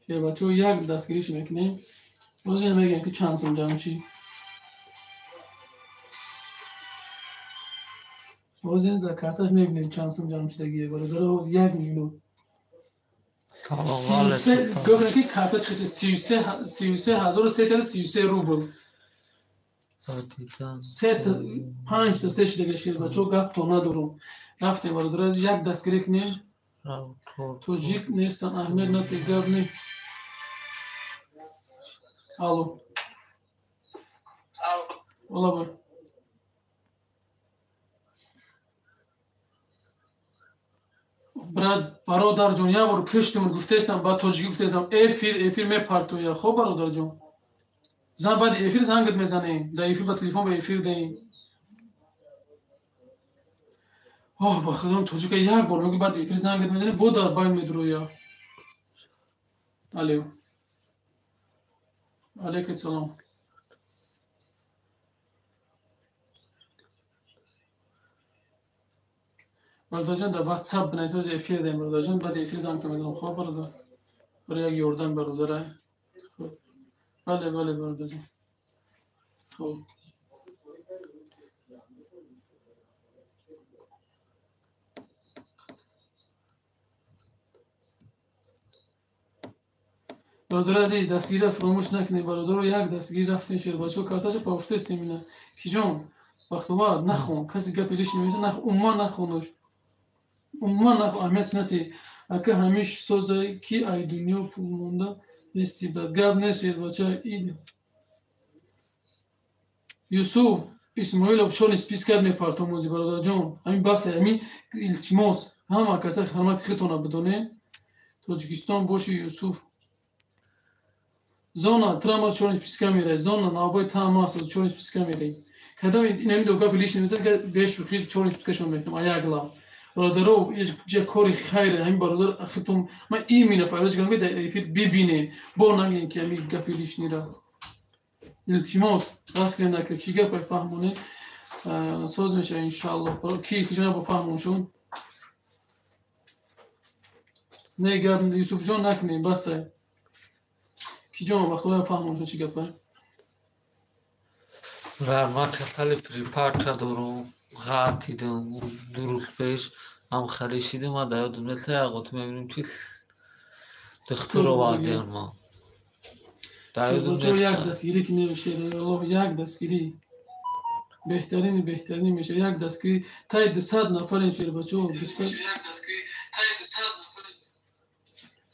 шербачаҳо, як дастгириш мекунем. Боз мегӯям ки чанд сум ҷамъ шид. Боз дар карташ мебинем чанд сум ҷамъ шудагие, бародаро, як минут. Гуфтем ки карта чӣ, 33 333 рубл. Сета панҷта се шудага, шербачаҳо, гапто надорум. Рафтем, бародаро, як дастгирӣ кунем. Тоҷик нестан, аҳамият нате, гап не. Алло. Ола. Брат, бародарҷон, як бор киштимон, гуфтестам, ба тоҷикӣ гуфтестам, эфир мепартоя. Хоб, бародарҷон. Зан баъди эфир зангат мезанем. Дар эфир ба телефон ба эфир даем. Оҳ, ба худом, тоҷика як бор мегӯ, баъди эфир зангат мезанем, бо дар байн медуроя. Алло. Алейкум салом. Бародарҷон, дар WhatsApp бинавис, эфир даем, бародарҷон, баъди эфир зангтон мезанам. Хоб, бародар. Барои як ёрдам бародарай. Хоб. Бале, бале, бародарҷон. Хоб. Бародари азиз, дастгирира фаромӯш накунед, бародаро, як дастгирӣ рафтем, шербачаҳо, карташа пафтестем ина. Киҷон, Бахтувар, нахон, касе гапи лишний мезанад, нахон, умуман нахонош. Умуман нахон, аҳамият натӣ. Ака, ҳамиш соза ки ай дунё пул монда нести, брат. Гап нест, шербача, ид. Юсуф Исмоилов, чёрный список мепартом ози, бародарҷон. Ҳамин басе, ҳамин илтимос. Ҳама каса ҳурмати худтона бидонед. Тоҷикистон боши, Юсуф. Зона, трама чёрный списка мерай. Зона, навбаи таам аст, чёрный списка мерай. Кадом инами гапи лишний мезанад, бешӯхӣ чёрный спискашон мекунам, а як лав. Бародаро, ҷа кори хайре, ҳамин бародар хитум, ман именно фарёд кардам, ки дар эфир бибинем. Бо нагӯем ки ҳамин гапи лишнийра. Илтимос, раст кунед, ака, чӣ гапай, фаҳмонед. Соз мешавад, иншааллоҳ. Ки киҷона бо фаҳмон шуд? Не, гап Юсуфҷон, накунем, басай. Киҷон, ба худоям, фаҳмон шуд чӣ гапай? Ман касали припарка дорум, ғатидам, 2 рӯз пеш ҳам хеле шидам, ман дар ёдам нест, як мебинем ки духтур овардиям ман. Дар ёдам нест. Як дастгирӣ ки намешавад, Аллоҳ, як дастгирӣ. Беҳтарини беҳтарин мешавад, як дастгирӣ. Таи 200 нафарем, шербачаҳо, 200.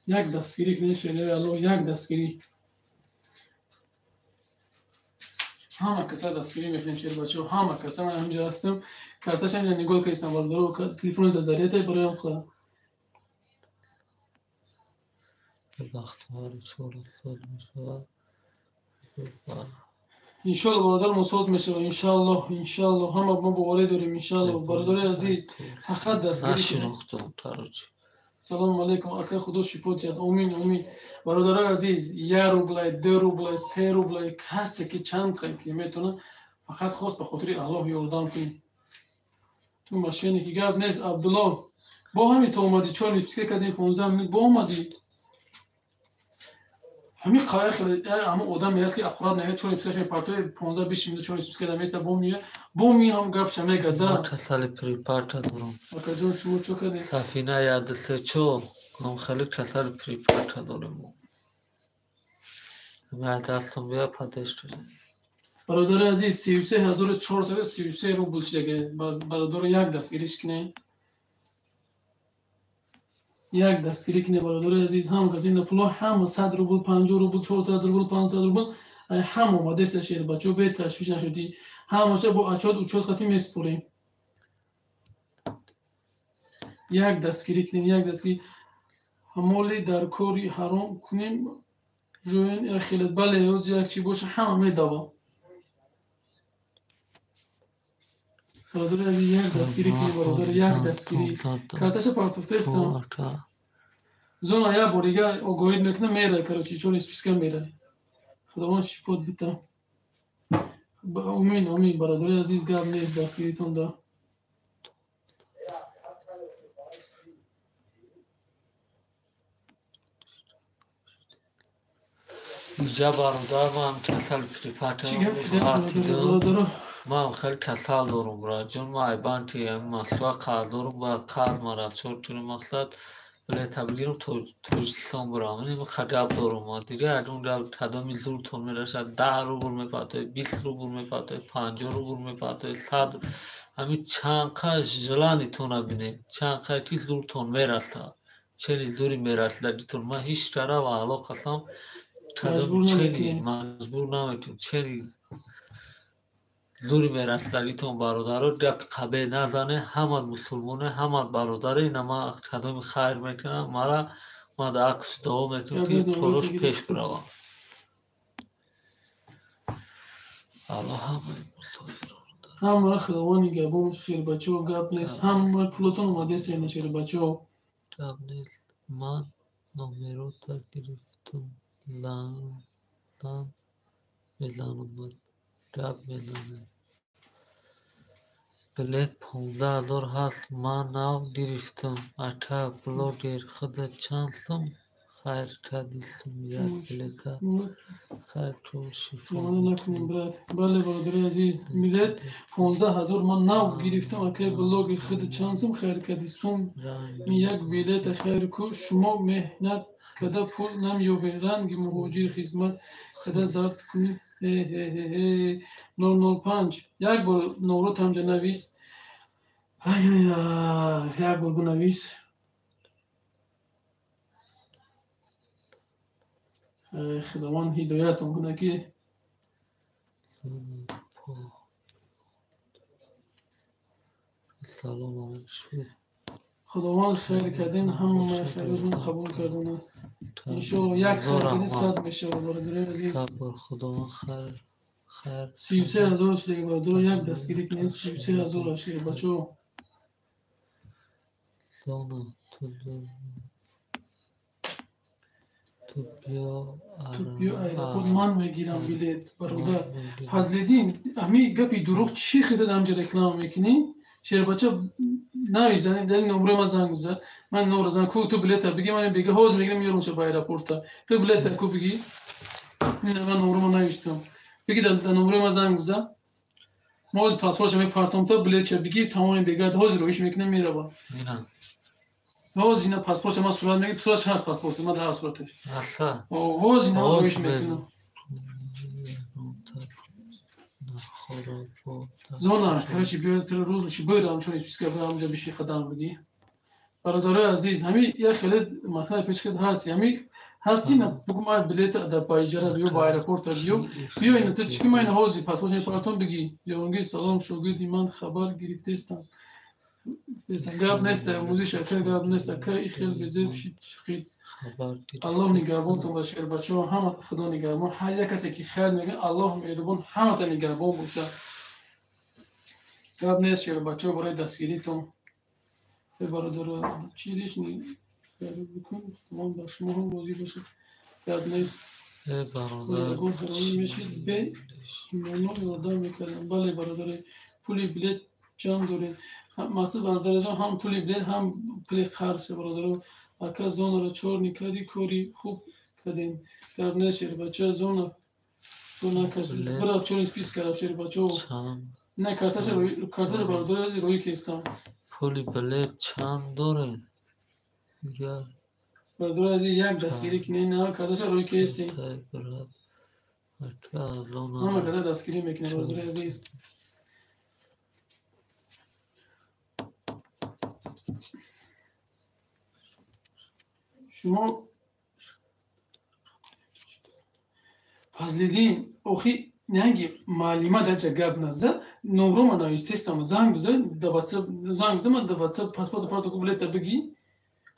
Як дастгирӣ ки намешавад, Аллоҳ, як дастгирӣ. Ҳама каса дастгирӣ мекунем, шербачаҳо, ҳама каса. Ман ҳаминҷо ҳастам, карташа ҳаминҷо нигоҳ кардам, бародаро, телефони дар зарядай бароям қа. Бахтовар, соз мешавад. Иншоалло, бародармон соз мешавад, иншоалло, иншоалло, ҳама мо боварӣ дорем, иншоалло. Бародари азиз, фақат дастгирӣ. Нашинохтам, короче. Салому алейкум, ака, Худо шифо диҳад. Омин, омин. Бародарои азиз, 1 рублай, 2 рублай, 3 рублай, касе ки чанд ки метавонад, фақат хост ба хотири Аллоҳ ёрдам кунед. Ту мошенники, гап нест, Абдулло. Бо ҳами ту омадӣ, чёрный списка кардем, 15 минут бо омадӣ. Ҳамин ҳамон одаме аст ки аккурат мегӯяд, чёрный спискаш мепартои, 15-20 минут чёрный списка даместа, бо меояд, бо меояд, ҳам гапша мегӯяд, да. Касали припарка дорам. Акаҷон, шумо чӣ кардед? Сафина 1 2 3 4, ҳам хеле касали припарка дорем. Ҳамин дастам бия падеш кардем. Бародари азиз, 33433 рубл шидаги. Бародаро, як дастгириш кунед. Як дастгирӣ кунед, бародари азиз. Ҳам каси ина пуло ҳама 100 рубл, 50 рубл, 400 рубл, 500 рубл, ай ҳама омадеста, шербачо, бе ташвиш нашудӣ. Ҳамаша бо отчёт учёт хати меспорем. Як дастгирӣ кунем, як дастгирӣ. Моли дар кори ҳаром кунем, ҷоен як хелет. Бале, ҳози як чи боша, ҳама медава. Бародари азиз, як дастгирӣ кунем, бародар, як дастгирӣ. Карташа партофтестам. Зона як бор дига огоҳид мекунам, мерай, короче, чёрный списка мерай. Худованд шифот бита. Умин, омин, бародари азиз, гап нест, дастгиритон да. Иҷа, бародар, ман касал. Чӣ гап шуда, бародаро? Ман хеле касал дорум, братҷон. Ман ай банки Москва қарз дорум, бояд қарз мара чор кунем, мақсад билета бигирам, Тоҷикистон бурам. Ин гап дорум. Дига ягон гап, кадоми зуртон мерасад, 10 рубл мепартоед, 20 рубл мепартоед, 50 рубл мепартоед, 100, ҳамин чанд қа желание тона бинед, чанд қа ки зуртон мерасад, чени зури мерасидагитон. Ман ҳеҷ кара ва Аллоҳ қасам, чени маҷбур намекунам. Чени зури мерасидагитон, бародаро, гапи қабеҳ назане. Ҳама мусулмоне, ҳама бародаре. Ина ман кадоми хайр мекунам, мара ман дар ҳаққиш дуо мекунам, ки корош пеш биравад. Аллоҳ ҳамаи мусофирон. Ҳамаро Худованд нигаҳбон, шербачаҳо, гап нест. Ҳамаи пулотон омадест, ина, шербачаҳо. Гап нест, ман номерота гирифтум, лан мезанам, гап мезанем. Билет 15 000 ҳаст, ман нав гирифтам. Ака блогер, худат чанд сум хайр кардӣ, сум як билета хайр ку, шифо. Накунем, брат. Бале, бародари азиз, билет 15 000, ман нав гирифтам. Акай блогер, худат чанд сум хайр кардӣ, сум як билета хайр ку. Шумо меҳнат када пул намеёбед, ранги муҳоҷир хизмат када зард кунӣ. 005, як бор номрот ҳамҷа навис. Як бор бинавис. Худованд ҳидоятон кунад, ки Салом алайкум. Худованд хайр кардин, ҳамаи хайротон қабул кардонад, иншоалло. Як хайр кардин, 100 мешавад, бародари азиз. Сабр, Худованд хайр хайр. 33 000 шудаги, бародаро, як дастгирӣ кунед. 33 000 ашки, бачаҳо. Зона, ту биё. Ту биё аэропорт, ман мегирам билет. Бародар Фазлиддин, ҳами гапи дурӯғ чӣ хида ҳамҷа реклама мекунӣ? Шербача, навис, дар ин номрои ман занг биза. Ман номро занг ку, ту билета биги, ман бега ҳозир мегирам, меёрам ба аэропорта. Ту билета ку биги, ман номрома навистам. Биги, дар номрои ман занг биза. Ма ҳозир паспортша мепартом, та билетша биги, тамоми бега ҳозир роҳиш мекунам, мерава. Ҳозир ина паспортша ман сурат мегирам, суратш ҳаст, паспорти ман ҳаст сураташ. Ҳозир ина роҳиш мекунам. Зона, короче, биё, рӯз меши, бирам, чун списка бирам, ҷа биши, қадам биги. Бародарои азиз, ҳами як хеле масъала пеш кад, ҳарчи ҳами ҳасти, на бугу, ман билета дар ба иҷара биё, ба аэропорта биё, биё. Ина ту чӣ ки, ман ина ҳозир паспорт мепартом, биги. Ҷавонгир, салом, шогирди ман хабар гирифтестам. Гап нест, музи шакар, гап нест, ака, и хел безеб шид, хит. Аллоҳ нигаҳбонтон ба, шербачаҳо, ҳама Худо нигаҳбон. Ҳар як касе ки хайр мегӯяд, Аллоҳ меҳрубон ҳамата нигаҳбон бошад. Гап нест, шербачаҳо, барои дастгиритон. Бародаро, чӣ лишний бикун, Худованд ба шумо ҳам розӣ бошад. Гап нест. Мешид, бе имоно ёрдам мекардам. Бале, бародаре, пули билет ҷамъ доред. Масъуд бародараҷон, ҳам пули билет, ҳам пули қарз, бародаро. Ака, зонаро чёрный кардӣ, кори хуб кардем. Гап нест, шербача, зона ту накаш, бираф, чёрный списка рафт, шербачао. Не, карташа, бародари азиз, рӯӣ кестам. Пули билет чанд доред? Бародари азиз, як дастгирӣ кинед, на карташа рӯӣ кестем. Брат. Ҳама каза дастгирӣ мекунем, бародари азиз. Шумо Фазлиддин, охи неги маълима даҷа гап наза, номрома навистестама, занг биза да WhatsApp, занг биза, ма да WhatsApp паспорт партоку билета биги.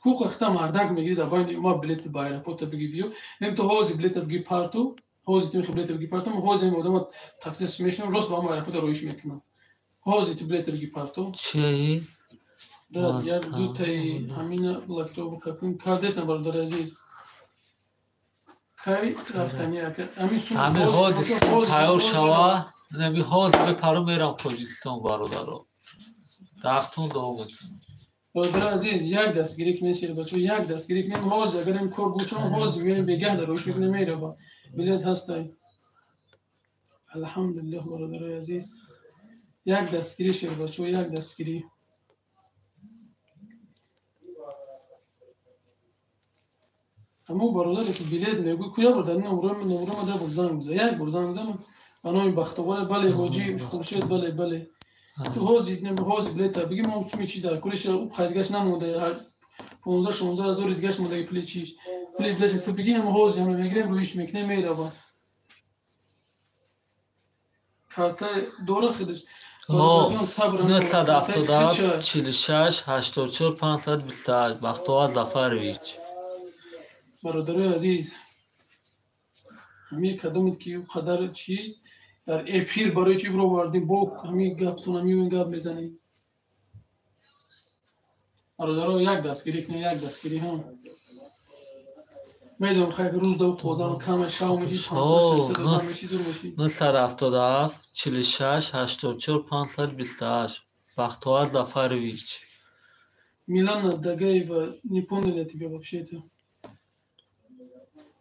Ку қахта мардак мегири да байни ма билет ба аэропорта биги биё. Нем то ҳози билета биги парту, ҳози ту мехи билета биги парту, ма ҳози ин одама таксис мешинам, рост ба ҳама аэропорта роиш мекунам. Ҳози ту билета биги парту. Чӣ? Да, як дутаи ҳамина блокировка кун. Кардесна, бародари азиз. Кай рафтани ака? Ҳамин сум ҳамин ҳози тайёр шава, ҳамин ҳози мепарам мерам Тоҷикистон, бародаро. Рафтон дуо мекунам. Бародари азиз, як дастгирӣ кунед, шербачо, як дастгирӣ кунем. Ҳози агар ин кор гӯчам, ҳози мерем бегаҳ дар роиш мекунем, мерава. Билет ҳастай. Алҳамдулиллоҳ, бародарои азиз. Як дастгирӣ, шербачо, як дастгирӣ. Ҳамон бародаре ки билет мегӯй, куя бар дар номрома да бор занг биза. Як бор занг бизанам ба номи Бахтоваре, бале, ҳоҷӣ Хуршед, бале, бале. Ту ҳози ҳози билета биги, мо суми чи дар кулиша ӯ қайдгаш намонда, 15-16 ҳазори дигаш мондаги пули чиш. Пули билета ту биги, ҳама ҳози ҳама мегирем, рӯиш мекунем, мерава. Карта дора худаш. 977 46 84 528 Бахтовар Зафарович. Бародарои азиз, ҳамин кадомед ки қадар чи дар эфир барои чӣ бировардем, бо ҳамин гаптон ҳамин гап мезанем. Бародаро, як дастгирӣ кунем, як дастгирӣ ҳам. Медонам, хайр, рӯз да қодам кама шав меши, 500-600 одам меши, зур меши. 977 46 84 528 Бахтовар Зафарович. Милана Дагаева, не понял я тебя вообще-то.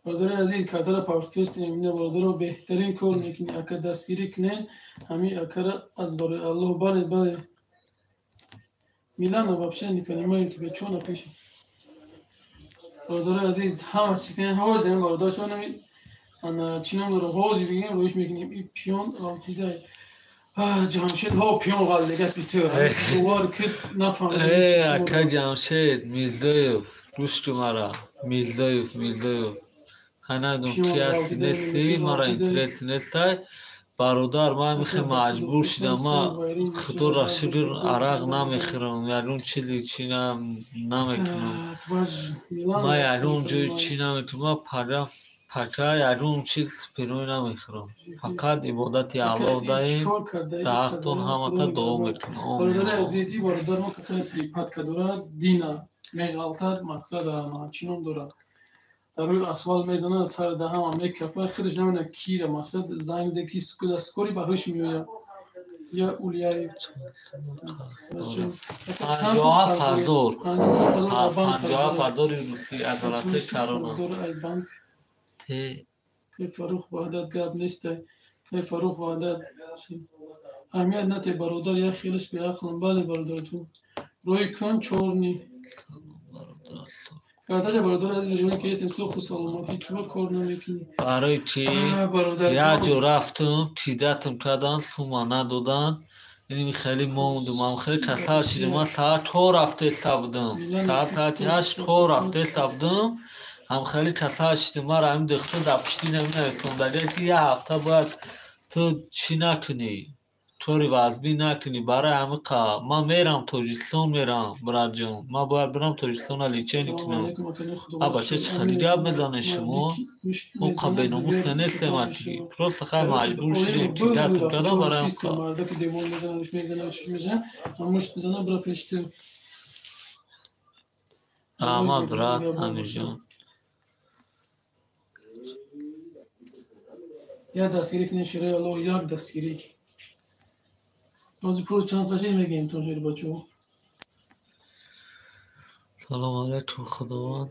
Бародари азиз, картара партофтестем, ина бародаро беҳтарин кор мекунӣ, ака дастгирӣ кунед, ҳамин акара аз барои Аллоҳ, бале, бале. Милана, вообще не понимаю тебя, чё напишет? Бародари азиз, ҳама чӣ кунед, ҳози ҳам бародаршон ана чӣ ном дорад, ҳози бигем, рӯиш мекунем, и пиён ғалтидай. Ҷамшед, ҳо пиён ғалтида питу. Бовар кит нафаҳмидам. Э, ака Ҷамшед Мирзоев, гӯш кун мара. Мирзоев, Мирзоев. Ҳанадум ки ҳасти нести, мара интерес нестай. Бародар, ман михе маҷбур шидам, ман худоро шукр арақ намехӯрам, ягон чизи чи намекунам. Ман ягон ҷои чӣ намекунам, ман пака ягон чиз спирой намехӯрам. Фақат ибодати Аллоҳ даем, даҳтон ҳамата дуо мекунам. Бародари азиз, и бародар мо касане припадка дорад, дина меғалтад, мақсад чӣ ном дорад. Дар рӯи асфалт мезанад, сар даҳама мекафад, худаш намедонад кира мақсад занг де ки скори ба ҳуш меояд. Я Ульяев. 57 ҳазор. 57 ҳазори русӣ адолати карона. Кай Фаррух Ваҳдат гап нестай. Кай Фаррух Ваҳдат. Аҳамият нате, бародар, як хелаш беақлам. Бале, бародарҷон. Рӯи кун чорни. Карташа, бародар азиз, ҷоне ки ҳестем, суху саломатӣ, чуба кор намекунӣ? Барои чи як ҷо рафтум, кидатм кардан, сума надодан. Ин хеле мондум, ман хеле касал шидам. Ман саҳар кор рафтеста будам. Саҳар соати 8 кор рафтеста будам. Ҳам хеле касал шидам. Мара ҳамин духтур дар пушти наминависондагия ки як ҳафта бояд ту чӣ накунӣ, кори вазбӣ накунӣ. Барои ҳамин ман мерам Тоҷикистон, мерам, братҷон. Ман бояд бирам Тоҷикистона лечение кунам. А бача, чӣ хеле гап мезанед шумо? Мо қа беномусе нестем аки. Просто хай маҷбур шудем, кидатм кардам барои ҳамин қа. Мардаки девон мезанад, мезанад, чиш мезанад, мушт мезанад, бира пеши ту. Раҳмат, брат Амирҷон. Як дастгирӣ кунед, шираи Аллоҳ, як дастгирӣ. Ҳозир пул чанд қашанг мегӯем то шербачо. Салом алайкум, Худованд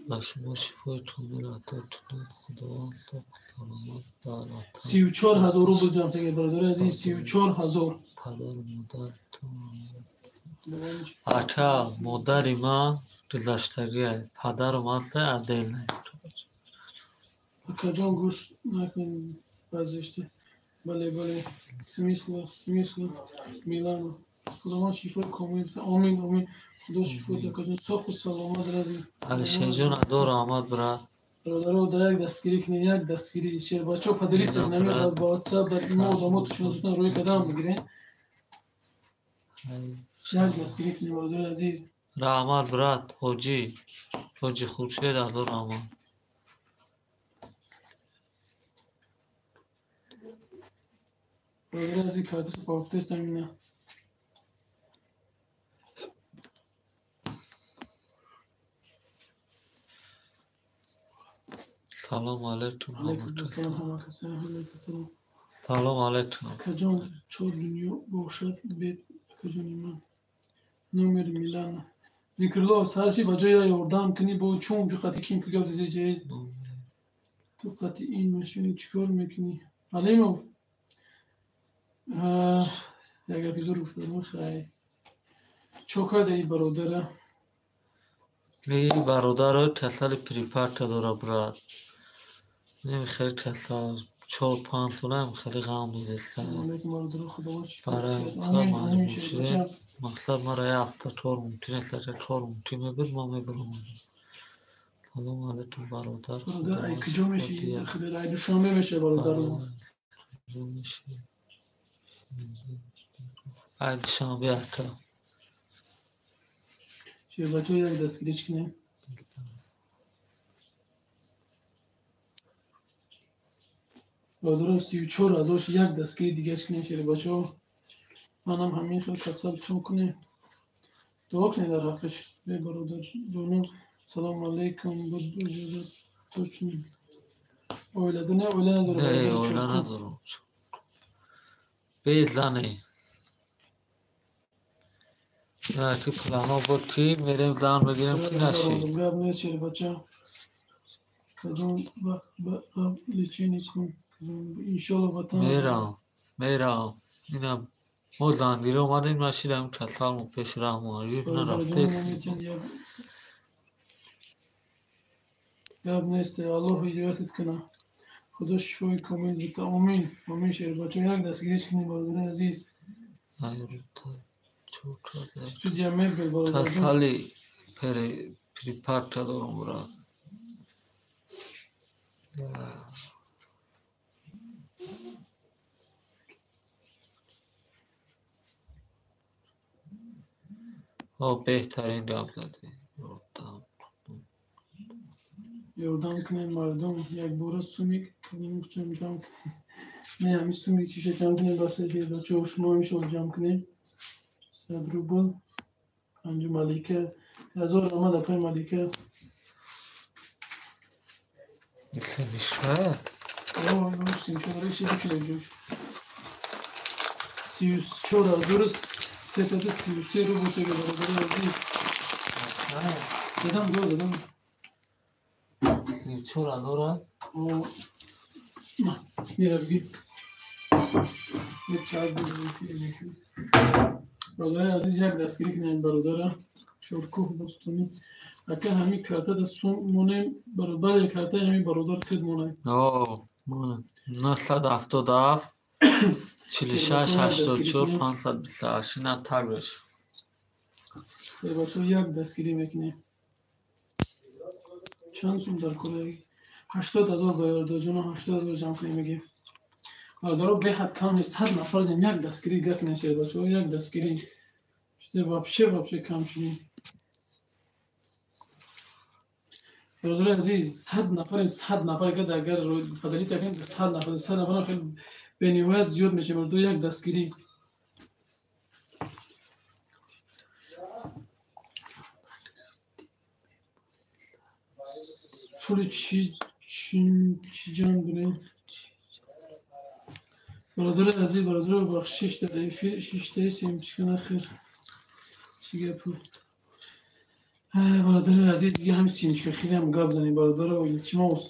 ба шумо шифои комил ато кунад. Худованд соқ саломат ба ватан. 34 ҳазор рубл ҷамъ шуда, бародари азиз, 34 ҳазор. Падару модаратон. Ака, модари ман гузаштагиай, падарам ҳастай отдельно. Акаҷон гӯш накун баъзешти. Бале, бале. Смисла, смисла. Милано. Худованд шифои комил. Омин, омин. Худо шифо диҳад акаҷон. Соҳу саломат равӣ. Алишерҷон адо раҳмат брат. Бародаро дар як дастгирӣ кунед, як дастгирӣ. Шербачо поделиться намедад ба WhatsApp, дар имо одамо тушиносутон рӯй кадам бигиред. Як дастгирӣ кунед бародари азиз. Раҳмат брат, ҳоҷӣ. Ҳоҷи Хуршед адо раҳмат. Бародари азиз карташа пафтестам ина. Салом алейкум. Алейкум. Салом алейкум. Акаҷон чор дунё бошад бед акаҷони ман. Номери Милана. Зикрулло сарчи ба ҷои ёрдам кунӣ бо чун ҷуқати ким ки гап зази ҷаи ту қати ин машини чӣ кор мекунӣ? Алимов як гапи зур гуфтам хай. Чо карда ин бародара? Ин бародаро касали припарка дора брат. Неми хеле касал 4-5 солаам хеле ғам дидестам. Барои мақсад мара як ҳафта кор мумкин аст, агар кор мумкин мебуд ман мебаромадам. Салом алейкум бародар. Бародар ай куҷо мешӣ? Ай Душанбе меша бародар. Ай Душанбе ака. Шербачо як дастгирӣ кунем. Бародаро 34 000 як дастгири дигаш кунем шербачо. Манам ҳамин хел касал чун кунем. Дуо кунем дар ҳаққаш. Бе бародар ҷону салом алейкум буд иҷозат точно. Оилада не оила надорам. Не, оила надорам. Безане. Ки плано буд ки мерем зан бигирем ки нашид. Гап нест шербача. Кадом вақт ба лечение кун. Иншолло ватан. Мерам, мерам. Инам мо зангирӣ омадем нашидам касалмо пеш раҳмо аюб нарафтест. Гап нест, Аллоҳ ҳидоятат кунад. Худо шифои комил бита. Омин. Омин шербачо як дастгирӣ кунем бародари азиз. Студия мебел бародар. Касали припарка дорам брат. Беҳтарин гап задӣ. Ёрдам кунем мардум. Якбора суми калимчам ҷамъ кунем. Не, ҳамин суми чиша ҷамъ кунем басе бачаҳо шумо иншоалло ҷамъ кунем. 100 рубл. Панҷу Малика. Ҳазор раҳмат апай Малика. Семишка? Семишка дора иши бучида ҷош. 34 333 рубл шуда бародари азиз. Дадам до дадам. 34 000? Мира бигир. Як саат бародари азиз як дастгирӣ кунем бародара. Чоркӯҳ бостонӣ. Ака ҳамин карта да сум монем бародари картаи ҳамин бародар худ монем. 977 46 84 528 ина тагш. Бачаҳо як дастгирӣ мекунем. Чанд сум дар кора? 80 000 ба ёрдаҷоно 80 000 ҷамъ кунем мегем. Бародаро беҳад кам нест, 100 нафар дем як дастгирӣ гап нешавад бачаҳо як дастгирӣ. Шуде вообще вообще кам шудем. Бародари азиз 100 нафарем 100 нафар агар поделиться кунем 100 нафар 100 нафар хеле бениҳоят зиёд мешавад бародаро як дастгирӣ. Пули чӣ чӣ ҷамъ кунем? Бародари азиз бародаро бахшиш дар эфир шиштаи семечка нахӯр. Чӣ гапу? Бародари азиз дига ҳамин семечка хелеам гап занем бародаро илтимос.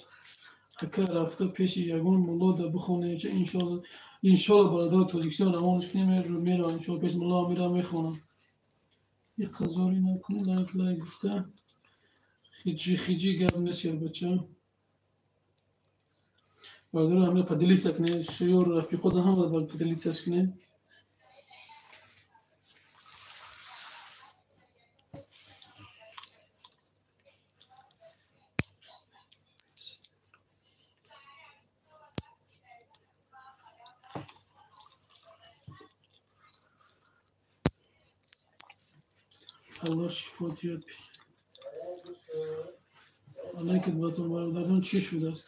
Ака рафта пеши ягон мулло да бихонем иншолло иншолло бародаро Тоҷикистон равонаш кунем меравам иншолло пеши мулло меравам мехонам. Иқа зорӣ накунӣ лайк лайк гуфта хиҷи хиҷи гап нест бача. Бародаро, ҳамина поделиться кунед, шуёр рафиқода ҳама поделиться кунед. Аллоҳ шифо диҳад. Алайкум ассалом, бародарон, чӣ шудааст?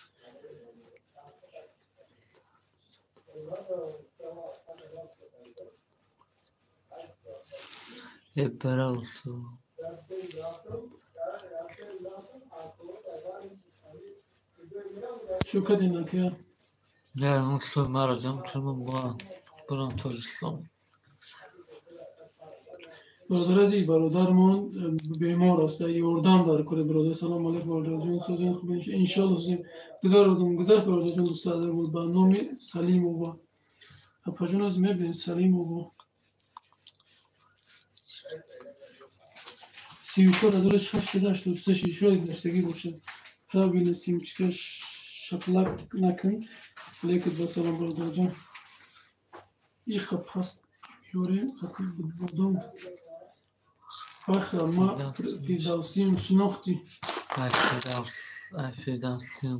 Чӯ кардем акя? Не, устой маро ҷамъ кардам, бурам Тоҷикистон. Бародар азиз, бародармон бемор аст, ёрдам дар кор бародар. Салом алейкум бародарҷон, созин хуб иншоалло. Гузаронидум, гузашт бародарҷон, дӯстада буд ба номи Салимова. Апаҷон, аз мебинед Салимова 34683 шояд гузаштагӣ бошад. Правильно, семечка шаплак накун. Алейкум ассалом бародарҷон. Иха паст меорем хати бодом. Баха, ма Фирдавсием шинохтӣ? Ай Фирдавсием.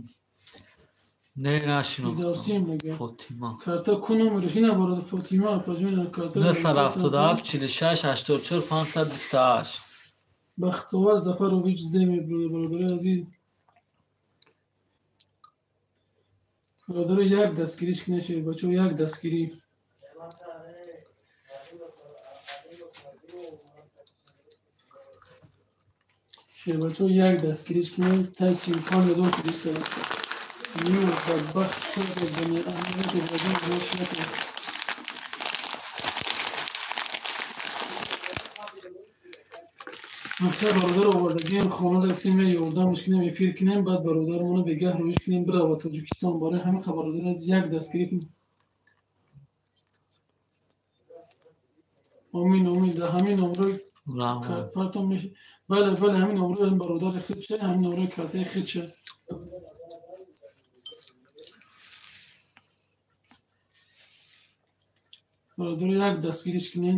Не, нашинохтам. Фирдавсием мегӯяд. Фотима. Карта ку номераш? Ина бародар Фотима, апаҷон, карта 977 46 84 528. Бахтовар Зафарович зе мебурад, бародари азиз. Бародаро, як дастгириш кунед, шербачо, як дастгирӣ. Шербачо, як дастгириш кунед, тай 35 000 шудиста. Ю бадбахт шуд, бани аҳамияти бадин бош накунед. Мақсад бародар овардагием, хона гуфтем, я ёрдамш кунем, эфир кунем, баъд бародармона бегаҳ роиш кунем, бирава Тоҷикистон. Барои ҳамин бародар аз як дастгирӣ кунем. Омин, омин. Дар ҳамин номрои картпартон меша. Бале, бале, ҳамин номрои бародари худша, ҳамин номрои картаи худша. Бародаро, як дастгириш кунем.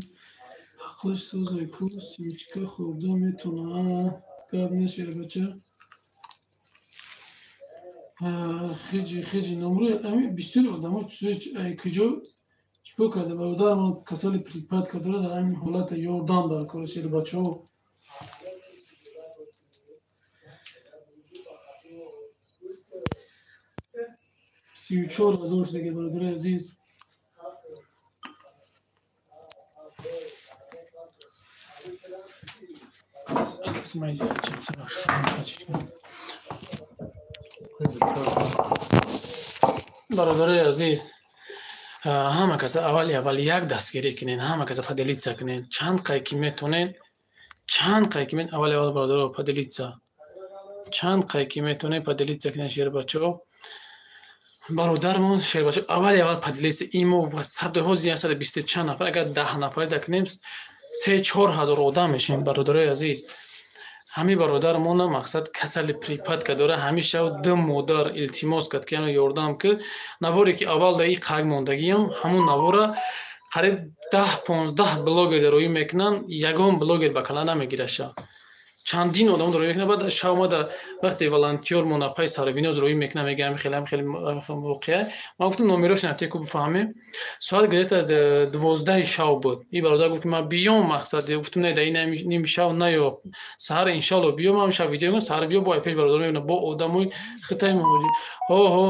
Ақлаш сӯзай ку, семечка хӯрда метавона. Гап нест, шербача. Хиҷи, хиҷи номрои ами бисёри одамо куҷо чикор карда бародармон касали припадка дорад, дар ҳамин ҳолата ёрдам дар кор шербачаҳо. 34 000 шудаги бародари азиз. Бародарои азиз, ҳама каса аввали аввал як дастгирӣ кунед, ҳама каса поделиться кунед, чанд қай ки метонед, чанд қай ки аввали аввал бародаро поделиться, чанд қай ки метонед поделиться кунед, шербачаҳо. Бародармон шербача, аввали аввал поделиться. Имо ватсап ҳозир 120 чанд нафар, агар 10 нафари дакунем, 3-4 ҳазор одам мешем. Бародарои азиз, ҳамин бародармона мақсад касали припадка дора, ҳамин шав ду модар илтимос кард, ки ёрдам ки. Наворе ки аввал дар и қайд мондагиам, ҳамун навора қариб 10-15 блогер дароӣ мекунанд, ягон блогер ба кала намегираша. Чандин одам роӣ мекунад. Баъд шав омада, вақте волонтёр монапай Сарвиноз роӣ мекунад, мега ҳамин хеле, ҳамин хеле воқеа. Ман гуфтам, номерошо натеку бифаҳмем. Соат где-то 12-и шав буд. Ин бародар гуфт, ки ман биём, мақсад. Гуфтам, не, дар ин ними шав наё, саҳар иншалло биё, ман шав видео мекунам, саҳар биё, бо ай пеш бародар мебинам, бо одамои хитаи муҳоҷир. Ҳо, ҳо,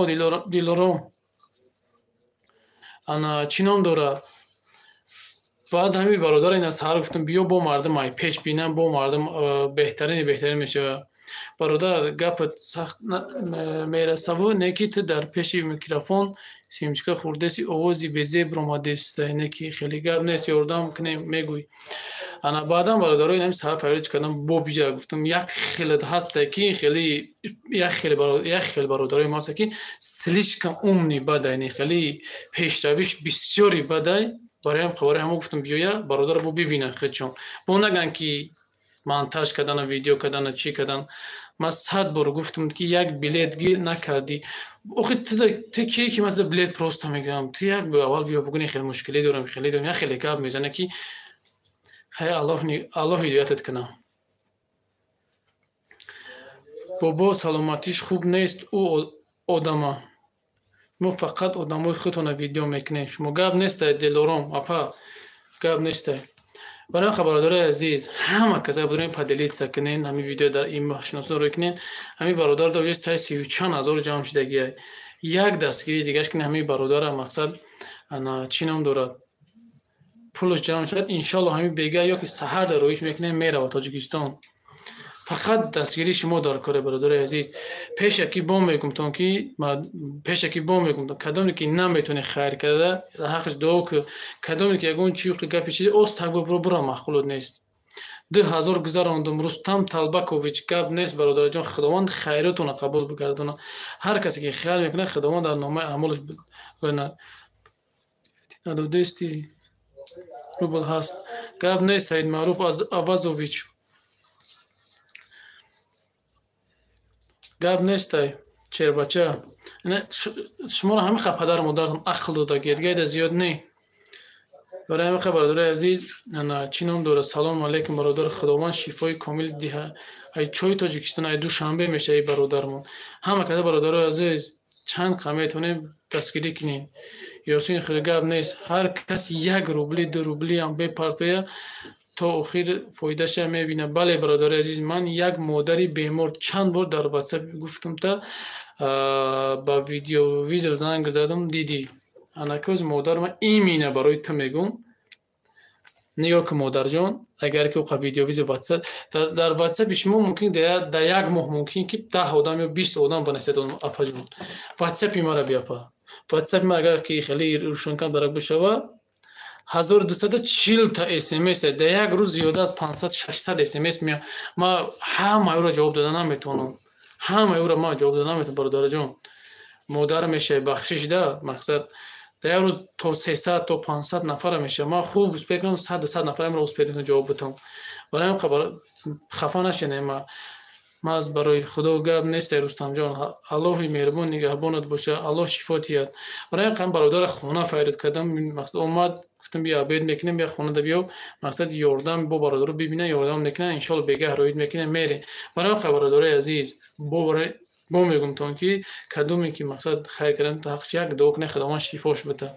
Дилором. Ана чӣ ном дорад? Баъд ҳамин бародар ина саҳар гуфтам, биё, бо мардум ай пеш бинам, бо мардум беҳтарини беҳтарин мешавад. Бародар, гапат сахт мерасаву, не ки ту дар пеши микрофон семечка хӯрдеси, овози безеб ромадеста, не ки хеле гап нест, ёрдам кунем мегӯй. Ана баъдан бародаро ин ҳамин саҳар фарёд кардам, бо бия гуфтам, як хеле ҳаста ки хеле як хел бародарои мо ҳаста, ки слишком умный бадай, не хеле пешравиш бисёри бадай. Барои ҳамо гуфтам, биёя, бародаро бо бибинанд худшон, бо наган ки монтаж кардана, видео кардана, чӣ кардан. Ман 100 бор гуфтам, ки як билет гир, накардӣ. Охи ту кие, ки ман билет просто мегӯям? Ту як аввал биё бугӯни, хеле мушкиле дорам, хеле дорам, як хеле гап мезанӣ, ки хай, Аллоҳ ҳидоятат кунад. Бобо саломатиш хуб нест ӯ одама. Мо фақат одамои худтона видео мекунем. Шумо гап нестай, Делором апа, гап нестай. Барои бародарои азиз, ҳама каса будем, поделиться кунен ҳамин видео, дар ин шиносон рӯй кунен. Ҳамин бародар даҷ тай сию чанд ҳазор ҷамъ шудагиай. Як дастгирии дигаш кунен ҳамин бародара. Мақсад ана чӣ ном дорад, пулаш ҷамъ шавад, иншоалло, ҳамин бега ё ки саҳар дар роиш мекунем, меравад Тоҷикистон. Фақат дастгирии шумо дар коре, бародарои азиз. Пешакӣ бо мегумтон, ки пешакӣ бо мегумтон, кадоме ки наметавонӣ хайр карда, дар ҳаққаш дуо ку. Кадоме ки ягон чи гапи чизи оз так бубро, бура, маъқулот нест. 2000 гузарондум. Рустам Талбакович, гап нест, бародарҷон, Худованд хайротона қабул бигардона. Ҳар касе ки хиял мекунад, Худованд дар номаи аъмолаш надодести рубл ҳаст. Гап нест, Саид Маъруф Авазович, гап нестай, шербача. Шуморо ҳамин ха падару модаратон ақл додагиед, гайда зиёд не. Барои ҳамин ха, бародарои азиз, чӣ ном дорад. Салому алайкум, бародар, Худованд шифои комил диҳа. Ай чои Тоҷикистон, ай Душанбе мешавӣ, бародармон. Ҳама каса, бародарои азиз, чанд қа метавонем, дастгирӣ кунем. Ёсин худ, гап нест. Ҳар кас 1 рубли, 2 рублиам бепартоя, то охир фоидаша мебинад. Бале, бародари азиз, ман як модари бемор чанд бор дар Ватсап гуфтам, та ба видеовызов занг задам, дидӣ. Анакоз модарма имина барои ту мегӯм. Нигоҳ кун, модарҷон, агар ки уқа видеовызов Ватсап, дар Ватсапи шумо мумкин дар як моҳ мумкин ки 10 одам ё 20 одам банасед. Апаҷон, Ватсапи мара биапа, Ватсапи ма агар ки хеле рӯшанкам дарак бишава, 1240-та смс дар як рӯз, зиёда аз 500, 600 смс меяд. Ма ҳамаи ӯро ҷавоб дода наметавонам, ҳамаи ӯро ман ҷавоб дода наметавонам, бародараҷон. Модар мешавӣ, бахшиш да. Мақсад, дар як рӯз то 300, то 500 нафара мешавад. Ман хуб успеть кунам, 100 нафарамро успеть мекунам ҷавоб битам. Барои ҳам хафа нашинем. Ма аз барои Худо, гап несте, Рустамҷон, Аллоҳи меҳрубон нигаҳбонат боша, Аллоҳ шифо диҳад. Барои ҳам бародара хона файрад кардам. Мақсад, омад, гуфтам, биё, обед мекунем, биё хонада, биё. Мақсад, ёрдам бо бародаро бибинам, ёрдам мекунам, иншоалло, бегаҳ роид мекунем, мерем. Барои ҳам бародарои азиз, бо мегумтон, ки кадоме ки мақсад хайр кардан, ҳақш як дуо кунед, Худованд шифош бита.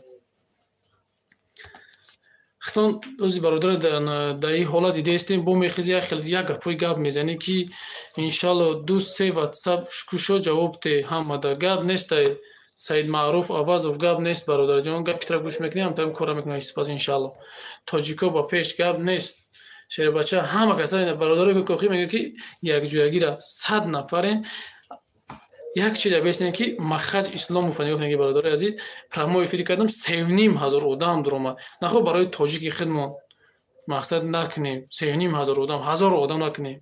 Хитон ози бародаро дар ин ҳолат дидаистем, бо мехези, як хел як гапҳои гап мезанӣ, ки иншоалло ду се Ватсап кушо, ҷавоб те ҳамада. Гап нестай, Саид Маъруф Авазов, гап нест, бародарҷон, гапи тра гӯш мекунем, ҳамтарим кора мекунем. Сипас, иншоалло, тоҷико ба пеш. Гап нест, шербача. Ҳама каса, бародаро, кохӣ мегӯяд, ки якҷоягира 100 нафарем. Як чиз бесем, ки Махаҷ Исломов, нигоҳ кунед, бародари азиз, прямой эфир кардам, 3500 одам дуромад. Нахо барои тоҷики худмон мақсад накунем, 3500 одам, ҳазор одам накунем.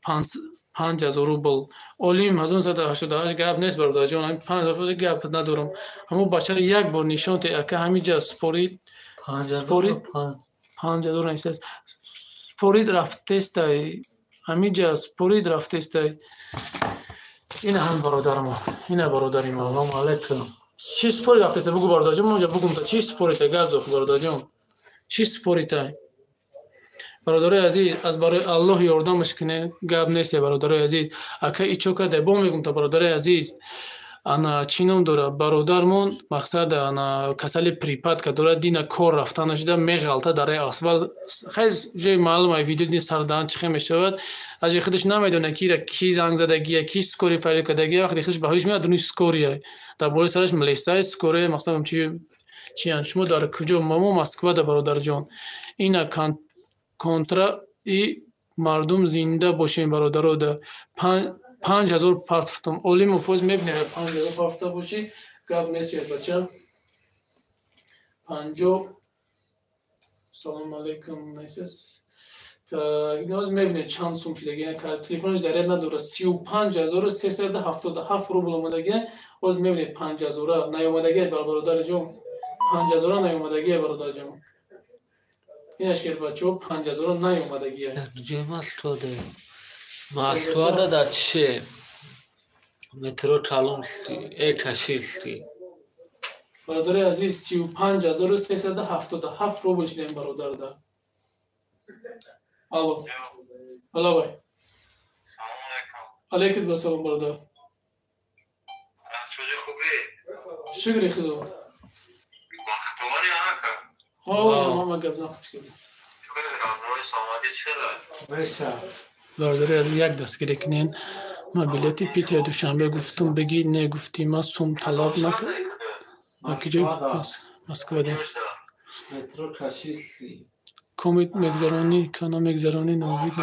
5000 рубл, Олим 1988, гап нест, бародарҷон, 5000 гап надорам. Ҳамон бачаро як бор нишон те, ака, ҳамиҷа спорид, спорид, 5000 нависааст, спорид рафтестай, ҳамиҷа спорид рафтестай. Ина ҳам бародармо, ина бародари мо. Салому алайкум. Чӣ спорид рафтеста, бугу, бародарҷон, мо бугум та чӣ спорита, гап зох, бародарҷон, чӣ спорита? Бародарои азиз, аз барои Аллоҳ ёрдамаш кунед. Гап нест, бародарои азиз. Ака, ичо каде, бо мегум та, бародарои азиз, ана чӣ ном дорад, бародармон, мақсад, ана касали припадка дорад, дина кор рафта нашуда, меғалта дар асфалт. Хай, ҷои маълум ай видео дини сардаҳан чӣ хел мешавад. Аз худаш намедонад, ки ира ки занг задагия, ки скорый фарёд кардагия. Вақте худаш ба ҳуш меояд, дуни скорый дар болои сараш млесай, скорый. Мақсад, чи чиян? Шумо дар куҷо? Мо Москвада, бародарҷон. Ина контра и мардум зинда бошем, бародаро. Да 5000 партфтам, Олимов, оз мебинем, 5000 партфта бошӣ, гап нест, бача. Панҷо, салому алайкум. Несес, ноз мебинед, чанд сум шидаги. Телефони заряд надорад. 35 377 рубл омадаги. Оз мебинед, 5000-а наёмадаги, бародарҷон, 5000-а наёмадаги, бародарҷон. Инаш ки, бачаҳо, 5000-а наёмадагия. Ҷой маст. Москвада дар чише? Метро Калумский, Каширский. Бародари азиз, 35 377 рубл шидем, бародарда. Алло. Алло, бай. Алейкум ассалом, бародар. Шукри Худо. Ҳо, гап зан. Бародари азиз, як дастгирӣ кунен. Ман билети Питер, Душанбе гуфтум, бигӣ не гуфтӣ, ман сум талаб накардам. Киҷои Москваде? Метро Каширский. Комит мегзаронӣ, кана мегзаронӣ, новид.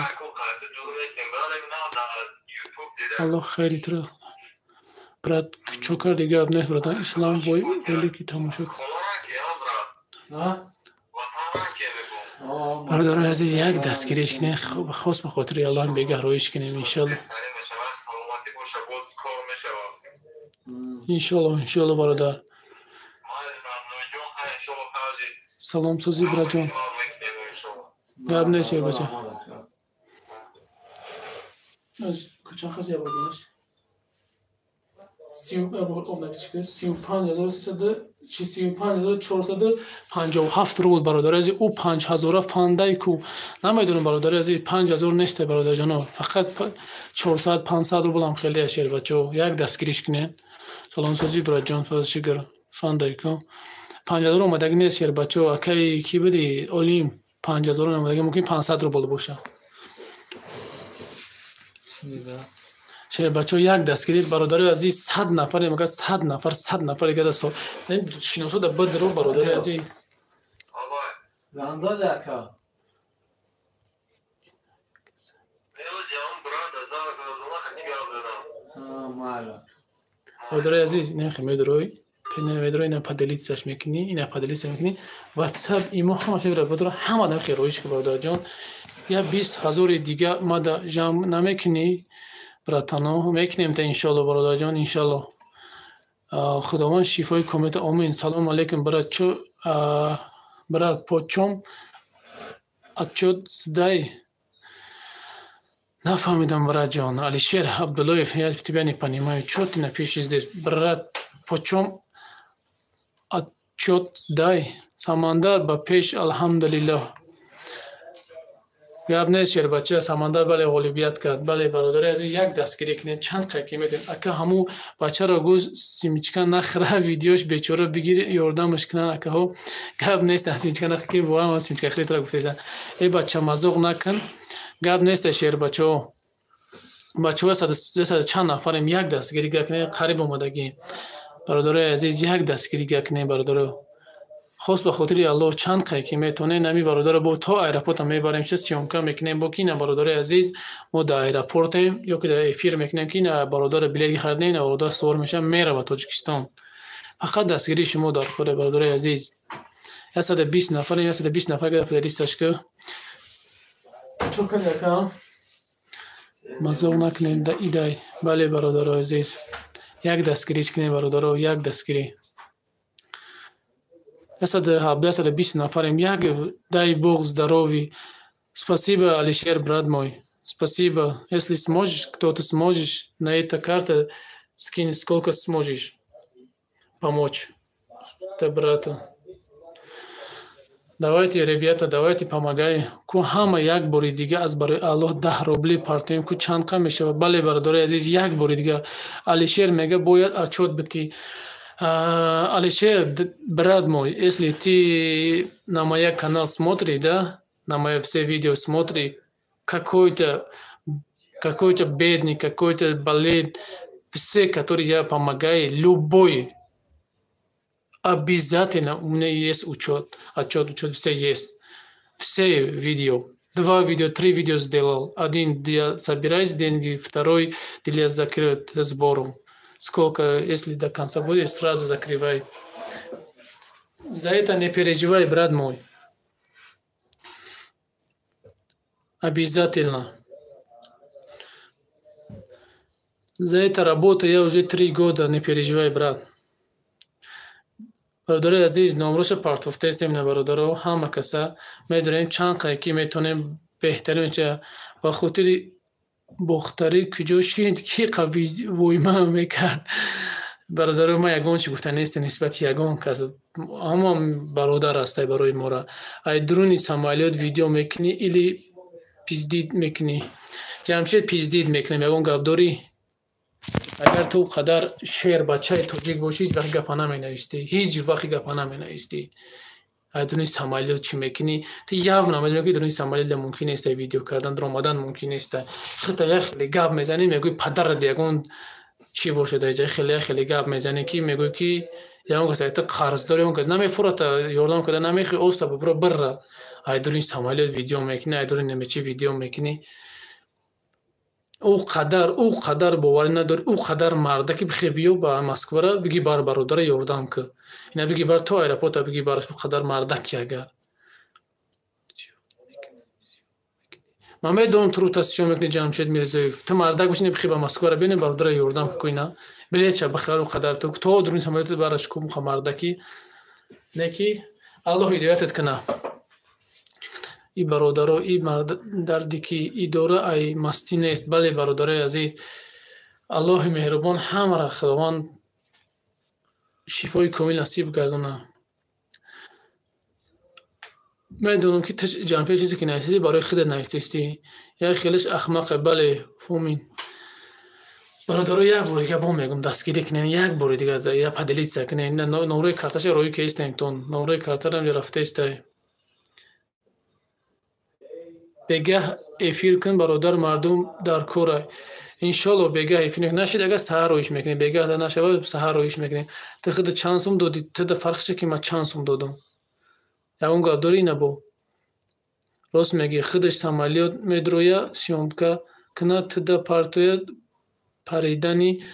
Аллоҳ хайри туро, брат. Чо карди? Гап нест, братан. Ислам вой велики тамошо. Бародарои азиз, як дастгириш кунем, хос ба хотири Аллоҳ бегаҳ роиш кунем, иншалло. Иншалло, иншалло, бародар. Салом, сӯзи, братҷон. Гап нест, бача. Чанд хас ябординаш? 35 457 рубл, бародари азиз. Ӯ 5000-а фандай ку намедонам, бародари азиз, 5000 несте, бародарҷоно, фақат 400, 500 рублам хеле шербачо. Як дастгириш кунед. Саломсозӣ, братҷон, шукр. Фандай ку 5000 омадаги нест, шербачо. Акай, кӣ буди, олим? 5000 омадаги, мумкин 500 рубл боша. Шербачо, як дастгирӣ, бародари азиз. 100 нафар, магар 100 нафар, 100 нафар дига шиносо да бадро, бародари азиз. Занзад, ака. Бародари азиз, нехе медрои, медрои, ина поделиться ш мекунӣ, ина поделиться мекунӣ, ватсап, имо, ҳама шекра бадро, ҳама одам хероиш ки. Бародарҷон, я 20 000-и дига мада ҷамъ намекунӣ, братано? Мекунем та, иншалло, бародарҷон, иншалло. Худованд шифои комета, омин. Салому алейкум, брат. Чо, брат, почём отчёт сдай? Нафаҳмидам, братҷон. Алишер Абдуллоев, я тебя не понимаю, чё ты напишешь здесь, брат? Почём отчёт сдай? Самандар ба пеш, алҳамдулиллоҳ. Гап нест, шербача. Самандар, бале, ғолибият кард. Бале, бародари азиз, як дастгирӣ кунед, чанд қайки медем. Ака, ҳаму бачаро гӯз семечка нахӯра, видеош бечора бигир, ёрдамаш кунанд акаҳо. Гап нест, семечка нахӯр, ки боам семечка хӯритра гуфтеса. Э, бача, мазоқ накун. Гап нест, шербачаҳо. Бачаҳо, сад чанд нафарем, як дастгирӣ кунед, қариб омадагӣ. Бародарои азиз, як дастгирӣ кунед, бародаро, хос ба хотири Аллоҳ, чанд қай ки метавонед. Нами бародаро бо то аэропорта мебарем, ша съёмка мекунем, бо ки ина, бародарои азиз, мо дар аэропортем ё ки дар эфир мекунем, ки ина бародаро билет харидем, ина бародар сувор мешавад, меравад Тоҷикистон. Фақат дастгирии шумо дар коре, бародарои азиз. 120 нафарем, 120 нафар поделиться ш ку. Чо карди, ака? Мазоқ накунед, идай. Бале, бародарои азиз, як дастгирӣ кунед, бародаро, як дастгирӣ. 117, 120 нафарем. Як дай бог здоровья. Спасибо, Алишер, брат мой, спасибо. Если сможешь, кто-то сможешь, на эта карта скинь, сколько сможешь помочь это брата. Давайте, ребята, давайте помогаем. Ку ҳама як бори дига аз барои Аллоҳ 10 рубли партоем, ку чанд қа мешавад? Бале, бародари азиз, як бори дига. Алишер мега, бояд отчёт битӣ. Алишер, брат мой, если ты на моя канал смотри, да, на мои все видео смотри, какой-то бедный, какой-то болеет, все, которые я помогаю, любой, обязательно у меня есть учет, отчет, учет все есть. Все видео. Два видео, три видео сделал. Один для собирать деньги, второй для закрыть сбором. Сколько, если до конца будет, сразу закрывай. За это не переживай, брат мой. Обязательно. За это работа я уже 3 года, не переживай, брат. Бародари азиз, номроша партофтестем на бародаро, ҳама каса медонем, чанд қай ки метавонем, беҳтарин ба хотири Бохтарӣ куҷо шид, ки қави войма мекард? Бародаро, ман ягон чи гуфта нестем нисбати ягон кас. Ҳамон бародар ҳастай барои мора. Ай дуруни самолёт видео мекунӣ или пиздид мекунӣ? Ҷамшед, пиздид мекунем, ягон гап дорӣ? Агар ту қадар шер бачаи тоҷик бошӣ, ҳеҷ вақт гапа наменавистӣ. Ҳеҷ вақт гапа наменавистӣ. Ай дуруни самолёт чӣ мекунӣ? Ту явно медонӣ, ки дуруни самолёт мумкин нест видео кардан, даромадан мумкин нест. Хита як хеле гап мезанӣ, мегӯӣ падарат ягон чӣ бошад аҷа, хеле хеле гап мезанӣ, ки мегӯӣ, ки ягон кас ай ту қарздор, ягон кас намефурата, ёрдам карда намехоҳӣ, оста бубро бирра. Ай дуруни самолёт видео мекунӣ, ай дуруни намечи видео мекунӣ. Ӯ қадар боварӣ надорӣ, ӯ қадар марда ки бихе биё ба Москвара, биги бар бародара ёрдам ки. Ина биги бар то аэропорта, биги бараш, ӯ қадар мардаки агар. Ман медонам, ту рута сиём мекунӣ, Ҷамшед Мирзоев. Ту мардак бошӣ, бихе ба Москвара биёнем, бародара ёрдам ку ина. Билетча бихар, ӯ қадар ту то дуруни самолёт бараш ку муха мардаки. Не ки Аллоҳ ҳидоятат куна. И бародаро, и дарди ки идора ай мастӣ нест. Бале, бародарои азиз, Аллоҳи меҳрубон ҳамаро Худованд шифои комил насиб гардона. Медонам, ки ту, Ҷамшед, чизе ки нависистӣ, барои худат нависистӣ. Як хелеш ахмақе, бале, фумин. Бародаро, як бори дига бо мегӯм, дастгирӣ кунед, як бори дига я поделиться кунед. Номрои карташа роӣ кестем тон. Номрои картарам рафтестай. Бегаҳ эфир кун, бародар, мардум дар корай. Иншолло, бегаҳ эфир нашид, агар саҳар роиш мекунем, бегаҳ нашавад, саҳар роиш мекунем. Ту худа чанд сум додӣ? Туда фарқ чи, ки ман чанд сум додам? Ягон гап дорӣ набо? Рост мегӣ, худаш самолёт медроя, съёмка кунад, туда партоя, паридани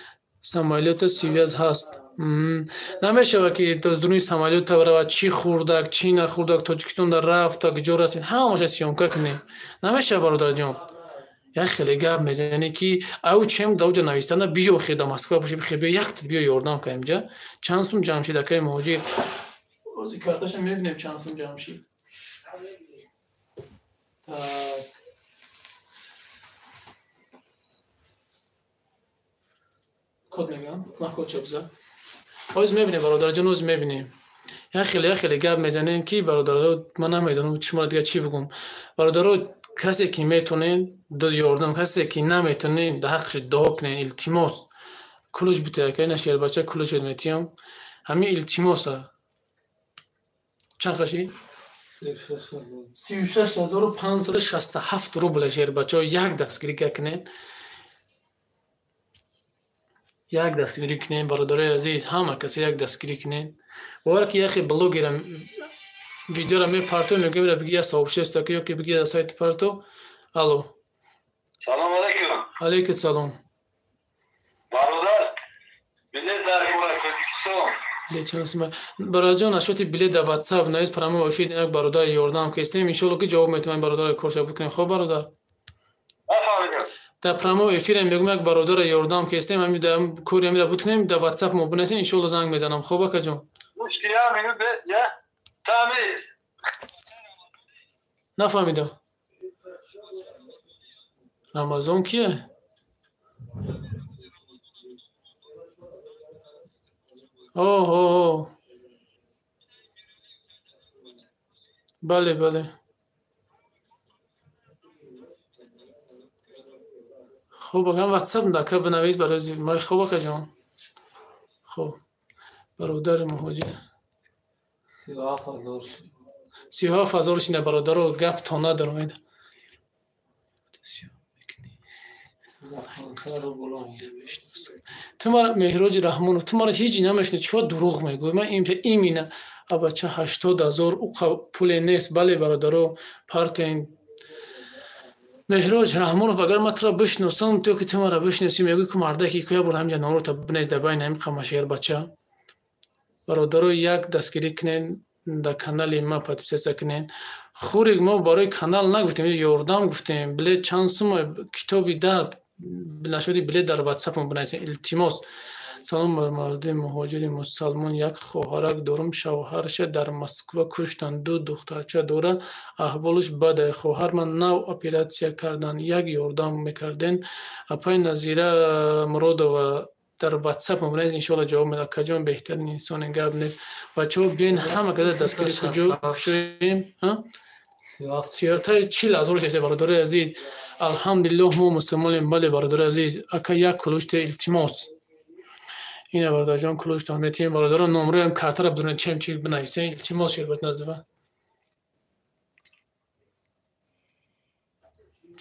самолёта связь ҳаст. Намешавад, ки дуруни самолёта равад, чӣ хӯрдак, чӣ нахӯрдак, Тоҷикистонда рафта, куҷо расид, ҳамаша съёмка кунем. Намешавад, бародарҷон. Як хеле гап мезанӣ, ки ау чем даоҷа навистанда, биё хе да Москва бошӣ, бихе биё, якта биё ёрдам ка инҷа. Чанд сум Ҷамшид, акаи муҳоҷир? Ози карташа мебинем, чанд сум Ҷамшид. Так. Код мегӯям? Ман код чабза. Оз мебинем, бародарҷон, оз мебинем. Як хеле гап мезанем, ки бародаро, ман намедонам шуморо дига чӣ бигӯм. Бародаро, касе ки метонед ёрдам, касе ки наметонед, дар ҳаққаш дуо кунед, илтимос. Кулуш бите, акай на шербача, кулушет метиём. Ҳамин илтимоса. Чанд қаши? 36 567 рубл, шербачаҳо, як дастгирӣ кунед. Як дастгирӣ кунед, бародарои азиз, ҳама касе як дастгирӣ кунед. Бовар ки яхе блогера видеора мепарто, мегӯям, биги я сообщество ки ёки биги я сайти парто. Алло. Салом алейкум. Алейкум салом. Бародар, билет дар кора Тоҷикистон. Бародарҷон, насчёти билет дар WhatsApp навис, прямой эфир як бародар ёрдам кестем. Иншолло, ки ҷавоб метавонем, бародар, корша бикунем. Хоб, бародар? Нафаҳмидам. Дар прямой эфирем мегӯм, як бародара ёрдам кестем, ҳами дар кори ҳамира бикунем, дар WhatsApp мо бинависем, иншолло, занг мезанам. Хоб, акаҷон? Мушки я минут бес, я. Тами. Нафаҳмидам. Рамазон кие? Оҳо. Бале, бале. Хуб, акам, WhatsApp дака бинавис барои май. Хуб, акаҷон. Хуб. Бародари муҳоҷир. 37 000. 37 000 шина, бародаро, гап то надорам. Ту мара, Меҳроҷи Раҳмонов, ту мара ҳеҷ намешунӣ, чиро дурӯғ мегӯӣ? Ман имина абача 80 000 уқа пуле нест. Бале, бародаро, партен. Меҳроҷ Раҳмонов, агар ман туро бишносам, ту ки ту мара бишносӣ, мегӯӣ, ку мардаки ку, як бор ҳамҷа номрота бинавис дар байни ҳамин қамашер бача. Бародаро, як дастгирӣ кунед, дар канали ма подписаться кунед. Хурик, мо барои канал нагуфтем, ёрдам гуфтем. Билет чанд сума? Китоби дард, нашоди билет дар WhatsApp бинависем, илтимос. Салом бар марди муҳоҷири мусалмон. Як хоҳарак дорум, шавҳарша дар Москва куштанд. Ду духтарча дора, аҳволаш бад. Хоҳарман нав оператсия карданд. Як ёрдам мекарден. Апай Назира Муродова дар WhatsApp мобинед, иншоалло ҷавоб медиҳад. Акаҷон, беҳтарин инсоне, гап нест. Бачаҳо, биёин ҳама када дастгирӣ куҷо шоем? 40,000 шест, бародари азиз. Алҳамдулиллоҳ, мо мусулмонем. Бале, бародари азиз, ака, як кулуште, илтимос. Ина, бародарҷон, кулуштон метиҳем. Бародарон, номроям картара бидонед, чем чи бинависем. Илтимос, шербат назива.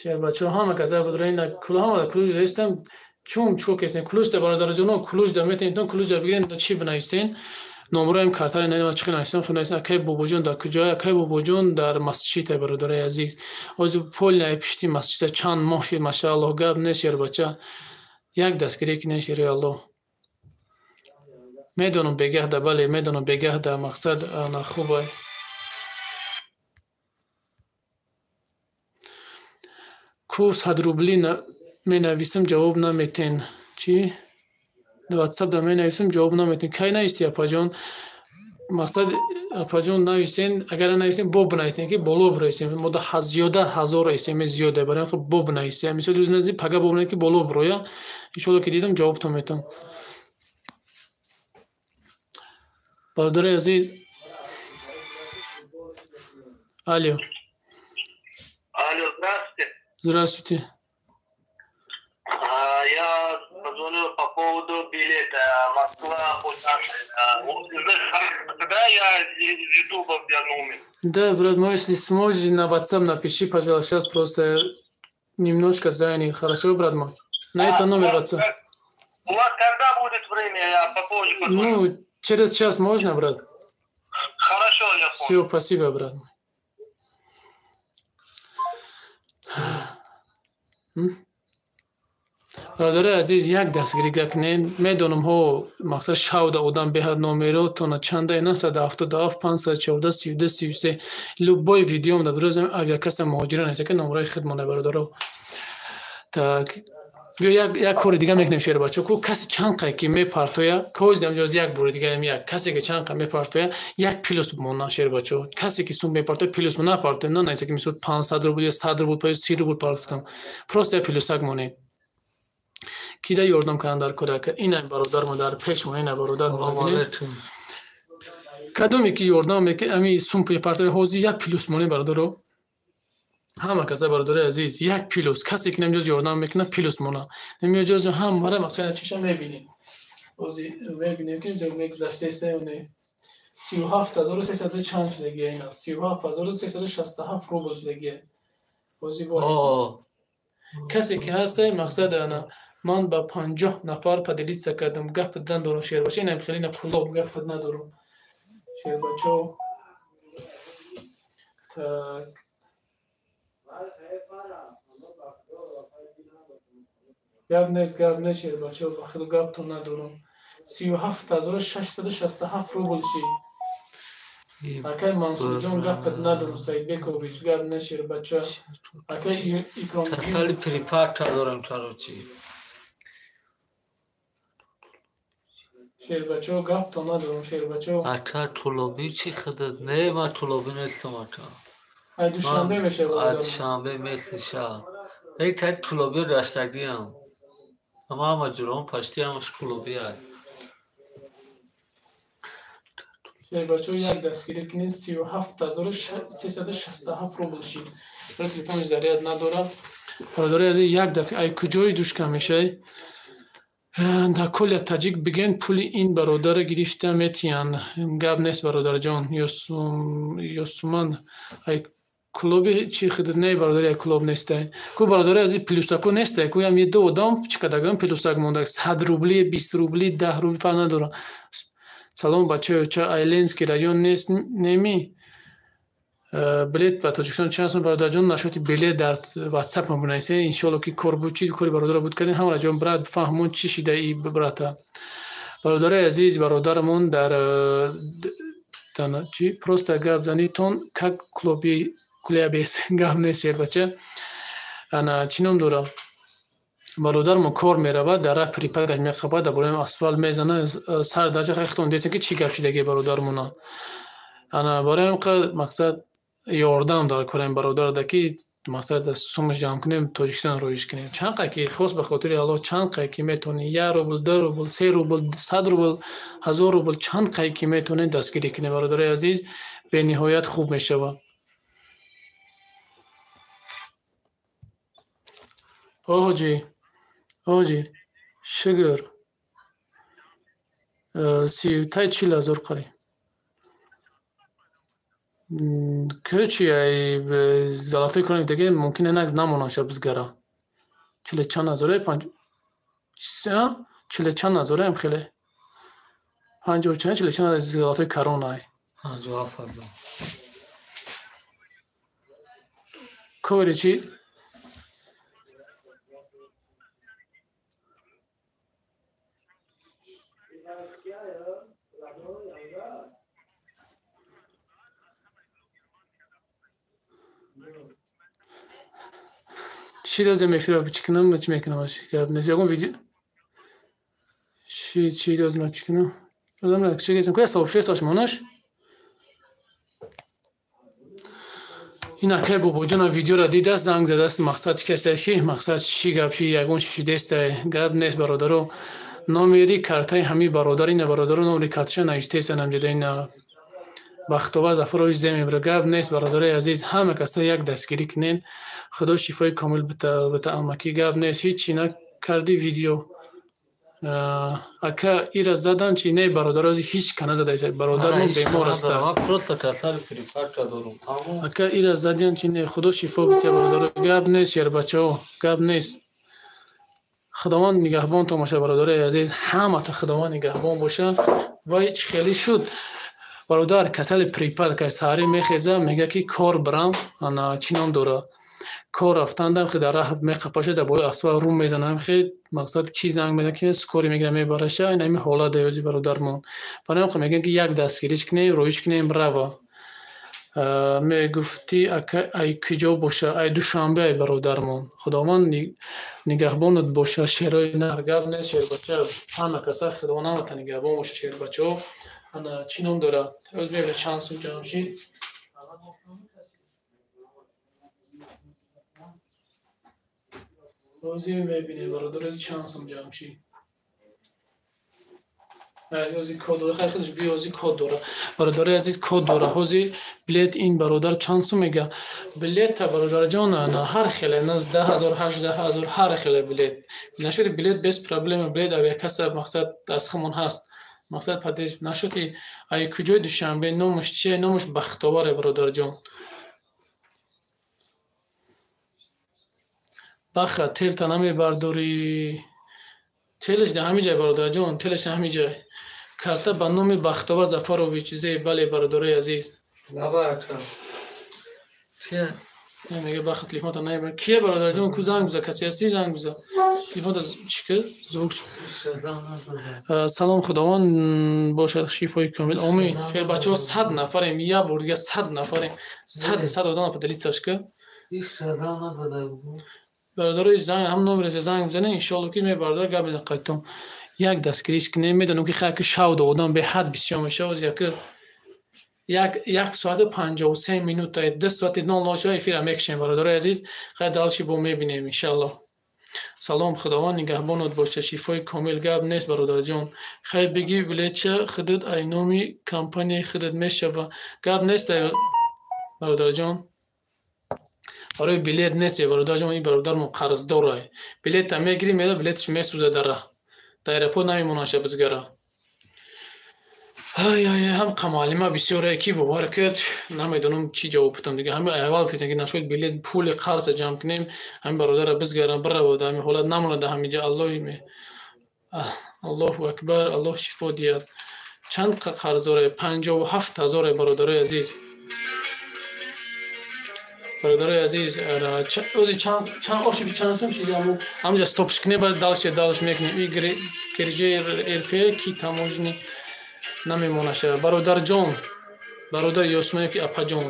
Шербачаҳо, ҳама каса бидонед, ҳама кулуш дастам. Чун чӯ кесен кулуш да, бародарҷоно, кулуш да метавонед, кулуш да бигирен, чӣ бинависен. Номроям картаре надидам, чӣ нависем, хуб нависем. Акай Бобоҷон дар куҷое? Акай Бобоҷон дар масҷид, бародари азиз. Ҳозир полная пишти масҷида чанд моҳ шид, машааллоҳ, гап нест, шербача. Як дастгирӣ кинен, шери Аллоҳ. Медонам бегаҳда, бале, медонам бегаҳда, мақсад ана хубай. Ку 100 рубли менависам, ҷавоб наметен. Чӣ? WhatsApp да менависам, ҷавоб наметен. Кай нависти, апаҷон? Мақсад, апаҷон, нависен, агар нанависем, бо бинависем, ки боло бироисем. Мо да зиёда 1000 смс зиёда, барои хуб бо бинависем. Мисол, рӯз нази пага бо бинависем, ки боло бироя. Иншоалло, ки дидам, ҷавобтон метам. Бародари азиз, алло. Алло, здравствуйте. Здравствуйте. Я позвонил по поводу билета Москва. Да, я из Ютуба взял номер. Да, брат мой, если сможешь, на WhatsApp напиши, пожалуйста. Сейчас просто немножко занят. Хорошо, брат мой? На это номер WhatsApp. У вас когда будет время? Я попозже позвоню. Ну, через час можно, брат? Хорошо, я понял. Все, спасибо, брат мой. Бародари азиз, як дастгирӣ кунед. Медонам, ҳо, мақсад, шавда одам беҳад номеротона чанда 977 514 32 33. Любой видеом дар дурозам, агар касе муҳоҷира нест, ки номрои хидмона, бародаро. Так, биё, як кори дига мекунем, шербачо. Ку касе чанд қай ки мепартоя, коз дамҷоз як бори дига як касе ки чанд қай мепартоя, як плюс бимона, шербачо. Касе ки сум мепартоя, плюс напартоя, на найса ки мисол 500 рубл ё 100 рубл ё 30 рубл партофтам. Просто як плюсак монед. Кида ёрдам кардан дар кор, ака? Ина бародармо дар пешмо, ина бародар. Кадоме ки ёрдам мекунад, ами сум мепартоя, ҳозир як плюс монед, бародаро. Ҳама каса, бародари азиз, як плюс. Касе ки намҷоз ёрдам мекунад, плюс мона. Намҷоз ҳамара масалан чиша мебинем. Ҳозир мебинем, ки ҷо мегузаштаеста ё не. 37 300 чанд шудагия ина? 37 367 рубл шудагия. Ҳозир бо касе ки ҳаста, мақсад, ана ман ба 50 нафар поделиться кардам. Гап надорам, шербача. Инам хеле на пулоб, гап надорам, шербачо. Так, гап нест, гап нест, шербачо, ба хело гаптон надорам. 37 667 рубл шид. Акай Мансурҷон, гапат надорам. Саидбекович, гап нест, шербача. Акай Икром. Касали припарка дорам, короче. Шербачо, гаптон надорам, шербачо. Ака, тулобӣ чӣ худат? Не, ман тулобӣ нестам, ака. Ай Душанбе мешавад. Ай Душанбе, местный шаҳр. Эй, тай тулобӣ раштагиам. Ама ҳама ҷуром почти ҳамаш тулобӣ ай. Шербачо, як дастгирӣ кунед. 37 367 рубл шид. Телефони заряд надорад. Бародари азиз, як даст ай куҷои душка мешавӣ? Дар колия таҷик биген, пули ин бародарро гирифта метиҳанд. Гап нест, бародарҷон. Ёсуман, ай клуби чи хидр не, бародари, ай клуб нестай. Ку, бародари азиз, плюсаку нестай. Ку ям ду одам чӣ кардагам, плюсак мондаг. 100 рубли, 20 рубли, 10 рубли, фарқ надорад. Салом, бачаё, Айленский район нест неми? Билет ба Тоҷикистон чанд сум, бародарҷон? Нашоти билет дар WhatsApp ма бинависед. Иншоалло, ки кор буд, чи кори бародарро буд кардем. Ҳамара ҷон, брат, фаҳмон, чӣ шида и брата. Бародари азиз, бародарамон дар чи просто гап занитон, как клуби кулябес, гап нест, бача. Ана чӣ ном дорад? Бародармо кор меравад, дар раҳ припадок мехабад, дар болои асфалт мезанад, сар даҷа хехтон дестем ки чӣ гап шидаги бародармона. Ана барои ҳам мақсад ёрдам дар корем бародарда ки мақсад сумаш ҷамъ кунем, Тоҷикистон роиш кунем. Чанд қай ки хос ба хотири Аллоҳ, чанд қай ки метавонӣ, 1 рубл, 2 рубл, 3 рубл, 100 рубл, 1000 рубл, чанд қай ки метавонед дастгирӣ кунед бародарои азиз, бениҳоят хуб мешавад. Оҳоҷӣ, оҳоҷӣ, шукр. 30 40 ҳазор қариб. Кӯчи ай золотой крони деге мумкин нак намонанд ша бизгара. 40 чанд ҳазоре, панҷ 40 чанд ҳазореам хеле. 50 чанд, 40 чанд золотой корона ай. 57 ҳазор. Кори чӣ? Чӣ дозем эфира чӣ кунам, чӣ мекунам? Гап нест. Ягон видео чӣ дозем чӣ кунам? Одам чӣ гесам? Куя сообществош монаш? Ин акай бобоҷонам видеоро дидааст, занг задааст, мақсад чӣ касе ки мақсад чӣ гап ши, ягон чӣ шидеста. Гап нест бародаро. Номери картаи ҳамин бародар ина бародаро, номери карташа навиштаесан ҳамҷода ина Бахтовар Зафарович земебра. Гап нест бародарои азиз, ҳама каса як дастгирӣ кунен. Худо шифои комил бита амакӣ. Гап нест, ҳеҷ чӣ накарди видео. Ака ира задан чи не бародаро, ҳеҷ ка назада, бародармон бемор аста. Ака ира задиан чи не, худо шифо битя бародаро. Гап нест шербачаҳо, гап нест. Худованд нигаҳбонтон боша бародарои азиз, ҳамата Худованд нигаҳбон боша. Ва ҳеҷ хеле шуд. Бародар касали припадка саҳарӣ мехеза, мега ки кор бирам, ана чӣ ном дора. Кор рафтандам хе дар раҳ меқапаша, дар болои асфалт рум мезанам хе, мақсад ки занг мезанад ки скори мегира мебараша, ин ҳамин ҳолат даёзи бародармон. Барои ҳам мегӯям ки як дастгириш кунем, роиш кунем, рава. Мегуфтӣ ака ай куҷо боша, ай Душанбе ай бародармон. Худованд нигаҳбонат боша, шерои нар, гап нест шербача, ҳама каса Худованд ҳамата нигаҳбон боша шербачаҳо. Ана чӣ ном дорад? Ҳоз мебинем чанд сум ҷамъ шид. Ҳозир мебинем бародар, чанд сум ҷамъ шид. Ҳозир код дора, хайр худаш биё, ҳозир код дора. Бародари азиз код дора. Ҳозир билет ин бародар чанд сум мега? Билета бародарҷон ана ҳар хеле 19 ҳазор, 18 ҳазор, ҳар хеле билет. Нашуди билет без проблема, билет авиакасса мақсад аз хумон ҳаст. Мақсад падеш нашуди ай куҷои Душанбе, номаш чие? Номаш Бахтоваре бародарҷон. Баха телта намебардорӣ. Телеш дар ҳамин ҷай бародарҷон, телеш дар ҳамин ҷай. Карта ба номи Бахтовар Зафарович зе, бале бародарои азиз. Мега баха телефонта намебар. Кие бародарҷон, ку занг биза, касе ҳастӣ занг биза. Телефонта чӣ кард? Звук. Салом, Худованд бошад шифои комил. Омин. Хел бачаҳо 100 нафарем, як бор дига 100 нафарем. 100 одам поделиться ка. Бародарои занг ҳам номераш занг бизанед, иншоалло ки мебардар гап мезанад қайтон. Як дастгириш кунем, медонам ки хайр ки шавда одам беҳад бисёр мешавад, як соату 53 минута, 2 соати 00 шава эфира мекушем бародарои азиз. Хайр дальше бо мебинем иншоалло. Салом, Худованд нигаҳбонат боша, шифои комил. Гап нест бародарҷон. Хайр бигӣ билетча худат ай номи компанияи худат мешава. Гап нест бародарҷон. Барои билет нест бародарҷон, ин бародармон қарздор ай. Билета мегирӣ, мера билеташ месӯзад дар раҳ. Дар аэропорт намемонанд ша бизгара. Ай ай ҳам қамалима бисёре ки бовар кард, намедонам чӣ ҷавоб бидам дига. Ҳамин аввал фикр ки нашуд билет пули қарза ҷамъ кунем, ҳамин бародарро бизгарам, биравад, ҳамин ҳолат намонад дар ҳамин ҷо. Аллоҳу акбар, Аллоҳ шифо диҳад. Чанд қарз дорад? 57 ҳазор бародарои азиз. Бародарои азиз, ози чанд оши чанд сум шиди ҳамҷа стопш кунем, баъд дальше дальше мекунем. И гиржаи РФ ки таможни намемонаша. Бародарҷон, бародар Ёсмаев ки апаҷон,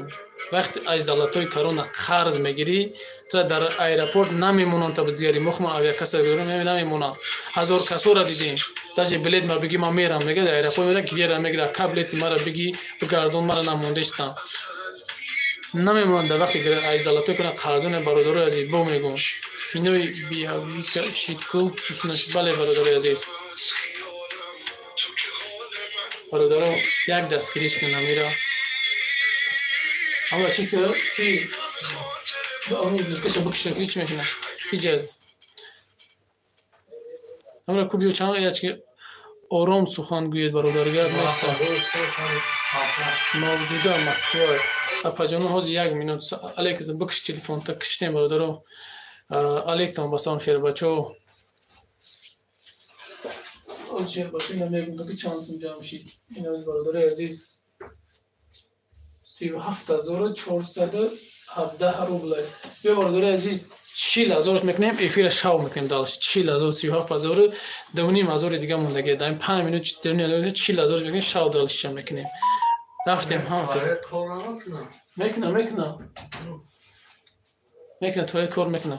Вақти ай золотой корона қарз мегирӣ, тра дар аэропорт намемонанд та бизгари. Мо хумо авиакасса намемонанд. Ҳазор касора дидем. Даже билет ма бигӣ, ман мерам, мега дар аэропорт мера гирера мегира, ка билети мара бигӣ, бигардон, мара намондестам. Намемонанд дар вақти ай золотой корона қарзоне, бародарои азиз, бо мегӯм. Кинои биявика шитку усунаш. Бале, бародарои азиз. Бародаро, як дастгириш кунам ира. Ама чи ки душкаша бикша, ки чӣ мекунам? Иҷа. Амра кубиё чанд ячки ором сухан гӯед, бародар, гап неста. Мавҷуда Москва. Апаҷоно, ҳозир як минут. Алейкум, бикш телефон, та киштем, бародаро. Алейкум, басалом, шербачо. Ҳозир шербачо намегӯм, ки чанд сум ҷамъ шид. Ин ҳозир, бародарои азиз, 37 417 рубла. Биё, бародарои азиз, 40 ҳазорш мекунем, эфира шав мекунем дальше. 40 ҳазор, 37 ҳазору 2,5 ҳазори дига мондагӣ. Дар 5 минут 40 ҳазорш мекунем, шав дальше мекунем. Рафтем, ҳа. Мекунам, мекунам. Мекунам, туалет кор мекунам.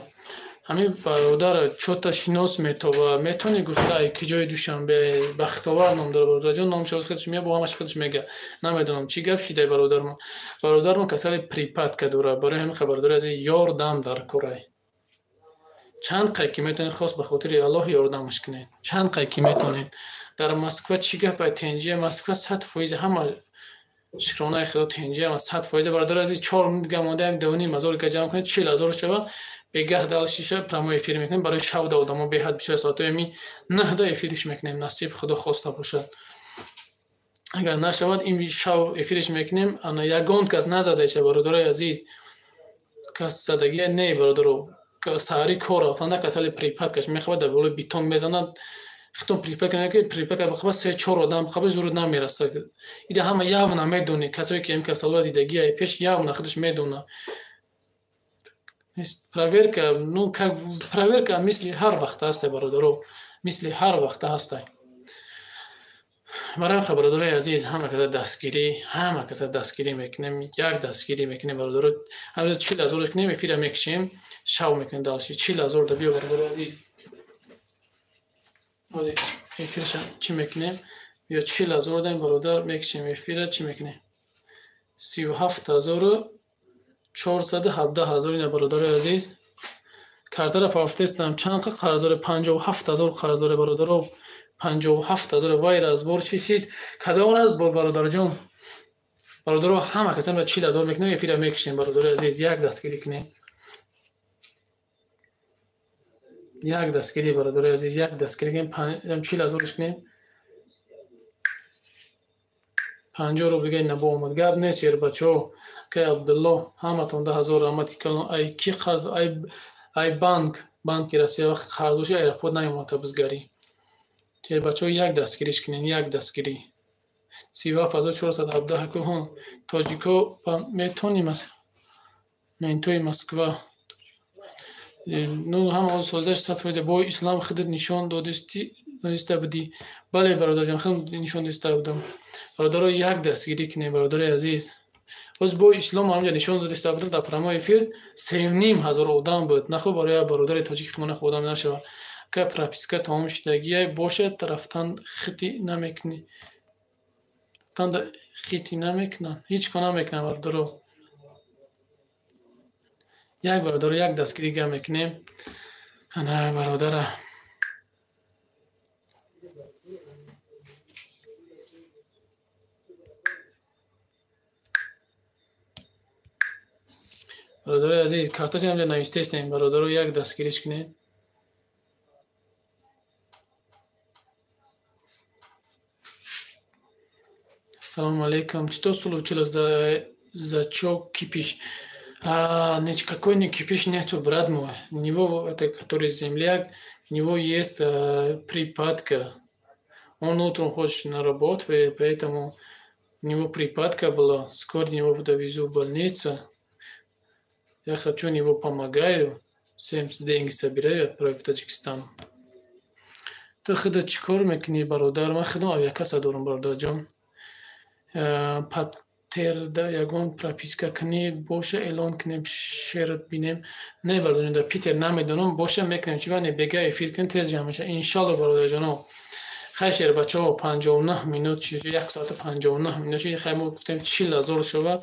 Ҳамин бародар чота шинос метова, метавонӣ гуфта, ай ки ҷои Душанбе? Бахтовар ном дора, бародарҷон, номаш худаш мея, бо ҳамаш худаш мега. Намедонам чӣ гап шидай бародармо. Бародармо касали припадка дора, барои ҳамин бародари азиз ёрдам дар корай. Чанд қай ки метавонед, хос ба хотири Аллоҳ ёрдамаш кунед. Чанд қай ки метавонед. Дар Москва чӣ гап ай тенҷия? Москва 100% ҳама, шукронаи Худо, тенҷия ма 100%. Бародари азиз, 4 минут дига мондаем, 2,5 ҳазор ка ҷамъ кунед, 40 ҳазор шава. Бегаҳ дальше прямой эфир мекунем, барои шавда одамо беҳад бисёр, соатои ми 9-да эфириш мекунем, насиб Худо хоста бошад. Агар нашавад, ин шав эфириш мекунем. Ана ягон кас назадаиша, бародарои азиз, кас задагия не, бародаро. Саҳари кор рафтанда касали припадкаш мехоҳад, дар болои бетон мезанад. Хитон припадка ки припадка бихоҳад, се чор одам бихоҳад, зуруд намерасад. Ида ҳама явно медонӣ, касое ки ин касалро дидагия пеш, явно худаш медона. Проверка, ну как проверка, мисли ҳар вақт ҳастай, бародаро, мисли ҳар вақта ҳастай. Барои бародарои азиз, ҳама каса дастгирӣ, ҳама каса дастгирӣ мекунем, як дастгирӣ мекунем, бародаро. Ҳамрӯз 40 ҳазор кунем, эфира мекушем, шав мекунем дальше. 40 ҳазор да биё, бародарои азиз. Эфираша чӣ мекунем? Биё, 40 ҳазор даем, бародар, мекушем эфира, чӣ мекунем? 37 417 ҳазор ина, бародарои азиз. Картара пафтестам, чанд қарздоре? 57 ҳазор қарздоре, бародаро, 57 ҳазор. Вай разбор чӣ шид? Кадом разбор, бародарҷон? Бародаро, ҳама касам 40 ҳазор мекунем, эфира мекушем, бародарои азиз, як дастгирӣ кунем. Як дастгирӣ, бародарои азиз, як дастгирӣ кунем, 40 ҳазорш кунем. 50 рубл дига набо омад. Гап нест, ербачо, акай Абдулло, ҳаматон 10 000 раҳмати калон. Ай ки қарз? Ай банк, банки Россия. Вақт қарз боши, аэропорт намемонад та бизгарӣ. Ербачо, як дастгириш кунем, як дастгирӣ. 37 417 куҳон тоҷико метоним ментои Москва. Ну ҳама солдаш 100% бо ислам худат нишон додиста будӣ. Бале, бародарҷон, худ нишон дониста будам. Бародаро, як дастгирӣ кунем, бародарои азиз. Боз бо ислом ҳамҷа нишон додиста будам дар прямой эфир, 3,5 ҳазор одам буд. Нахо барои бародари тоҷики химона одам нашавад. Ка прописка тамом шудагия бошад, рафтан хити намекунӣ, рафтан хити намекунанд, ҳеҷ кор намекунанд, бародаро. Як бародаро, як дастгирӣ гап мекунем. Ана бародара. Бародарои азиз, картачи ҳамҷа навистестем, бародаро, як дастгириш кунед. Салому алейкум. Что случилось, за чё кипиш? А, никакой не кипиш нету, брат мой. У него, это который земляк, у него есть припадка. Он утром хочет на работу, поэтому у него припадка была. Скоро его довезу в больницу. Я хочу, него помогаю. Всем деньги собираю, отправить в Таджикистан. Ту худат чӣ кор мекунӣ, бародар? Ман худам авиакасса дорам, бародарҷон. Питерда ягон прописка кунӣ боша, эълон кунем, шерат бинем. Не, бародарҷон, дар Питер намедонам, боша, мекунем. Чи бане бега эфир кунем, тез ҷамъ мешавад, иншалло. Бародарҷоно, хай, шербачаҳо, 59 минут, 1 соату 59 минут. Хай, мо гуфтем, 40 000 шава.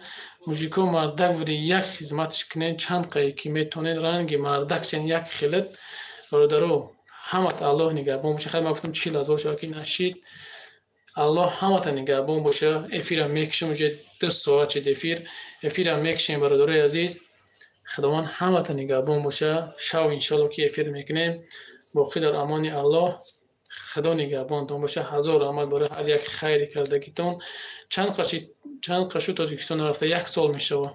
Мужико, мардак буди, як хизматш кунед, чанд қае ки метонед, ранги мардак чен, як хелет. Бародаро, ҳамата Аллоҳ нигаҳбон боша. Хай, ман гуфтам, 40 000 шава, ки нашид. Аллоҳ ҳамата нигаҳбон боша. Эфира мекушем, уже 2 соат шид эфир. Эфира мекушем, бародарои азиз. Худованд ҳамата нигаҳбон боша. Шав, иншолло, ки эфир мекунем. Боқӣ дар амони Аллоҳ. Худо нигаҳбонтон боша. Ҳазор раҳмат барои ҳар як хайри кардагитон. Чанд қашу Тоҷикистон нарафта? Як сол мешава,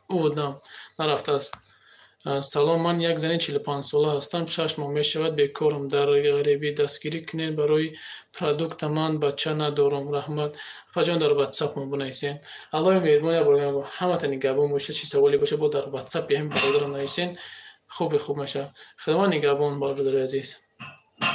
ӯ одам нарафтааст. Салом, ман як зани 45-сола ҳастам, 6 моҳ мешавад бекорам, дар ғарибӣ, дастгирӣ кунед барои продукта, ман бача надорам, раҳмат. Апаҷон, дар ватсапмон бинависен. Аллоҳи меҳрибон, як бор ҳамата нигаҳбон боша. Чӣ саволе боша, бо дар ватсапи ҳамин бародарам нависен, хуби хуб мешавад. Худованд нигаҳбон, бародари азиз.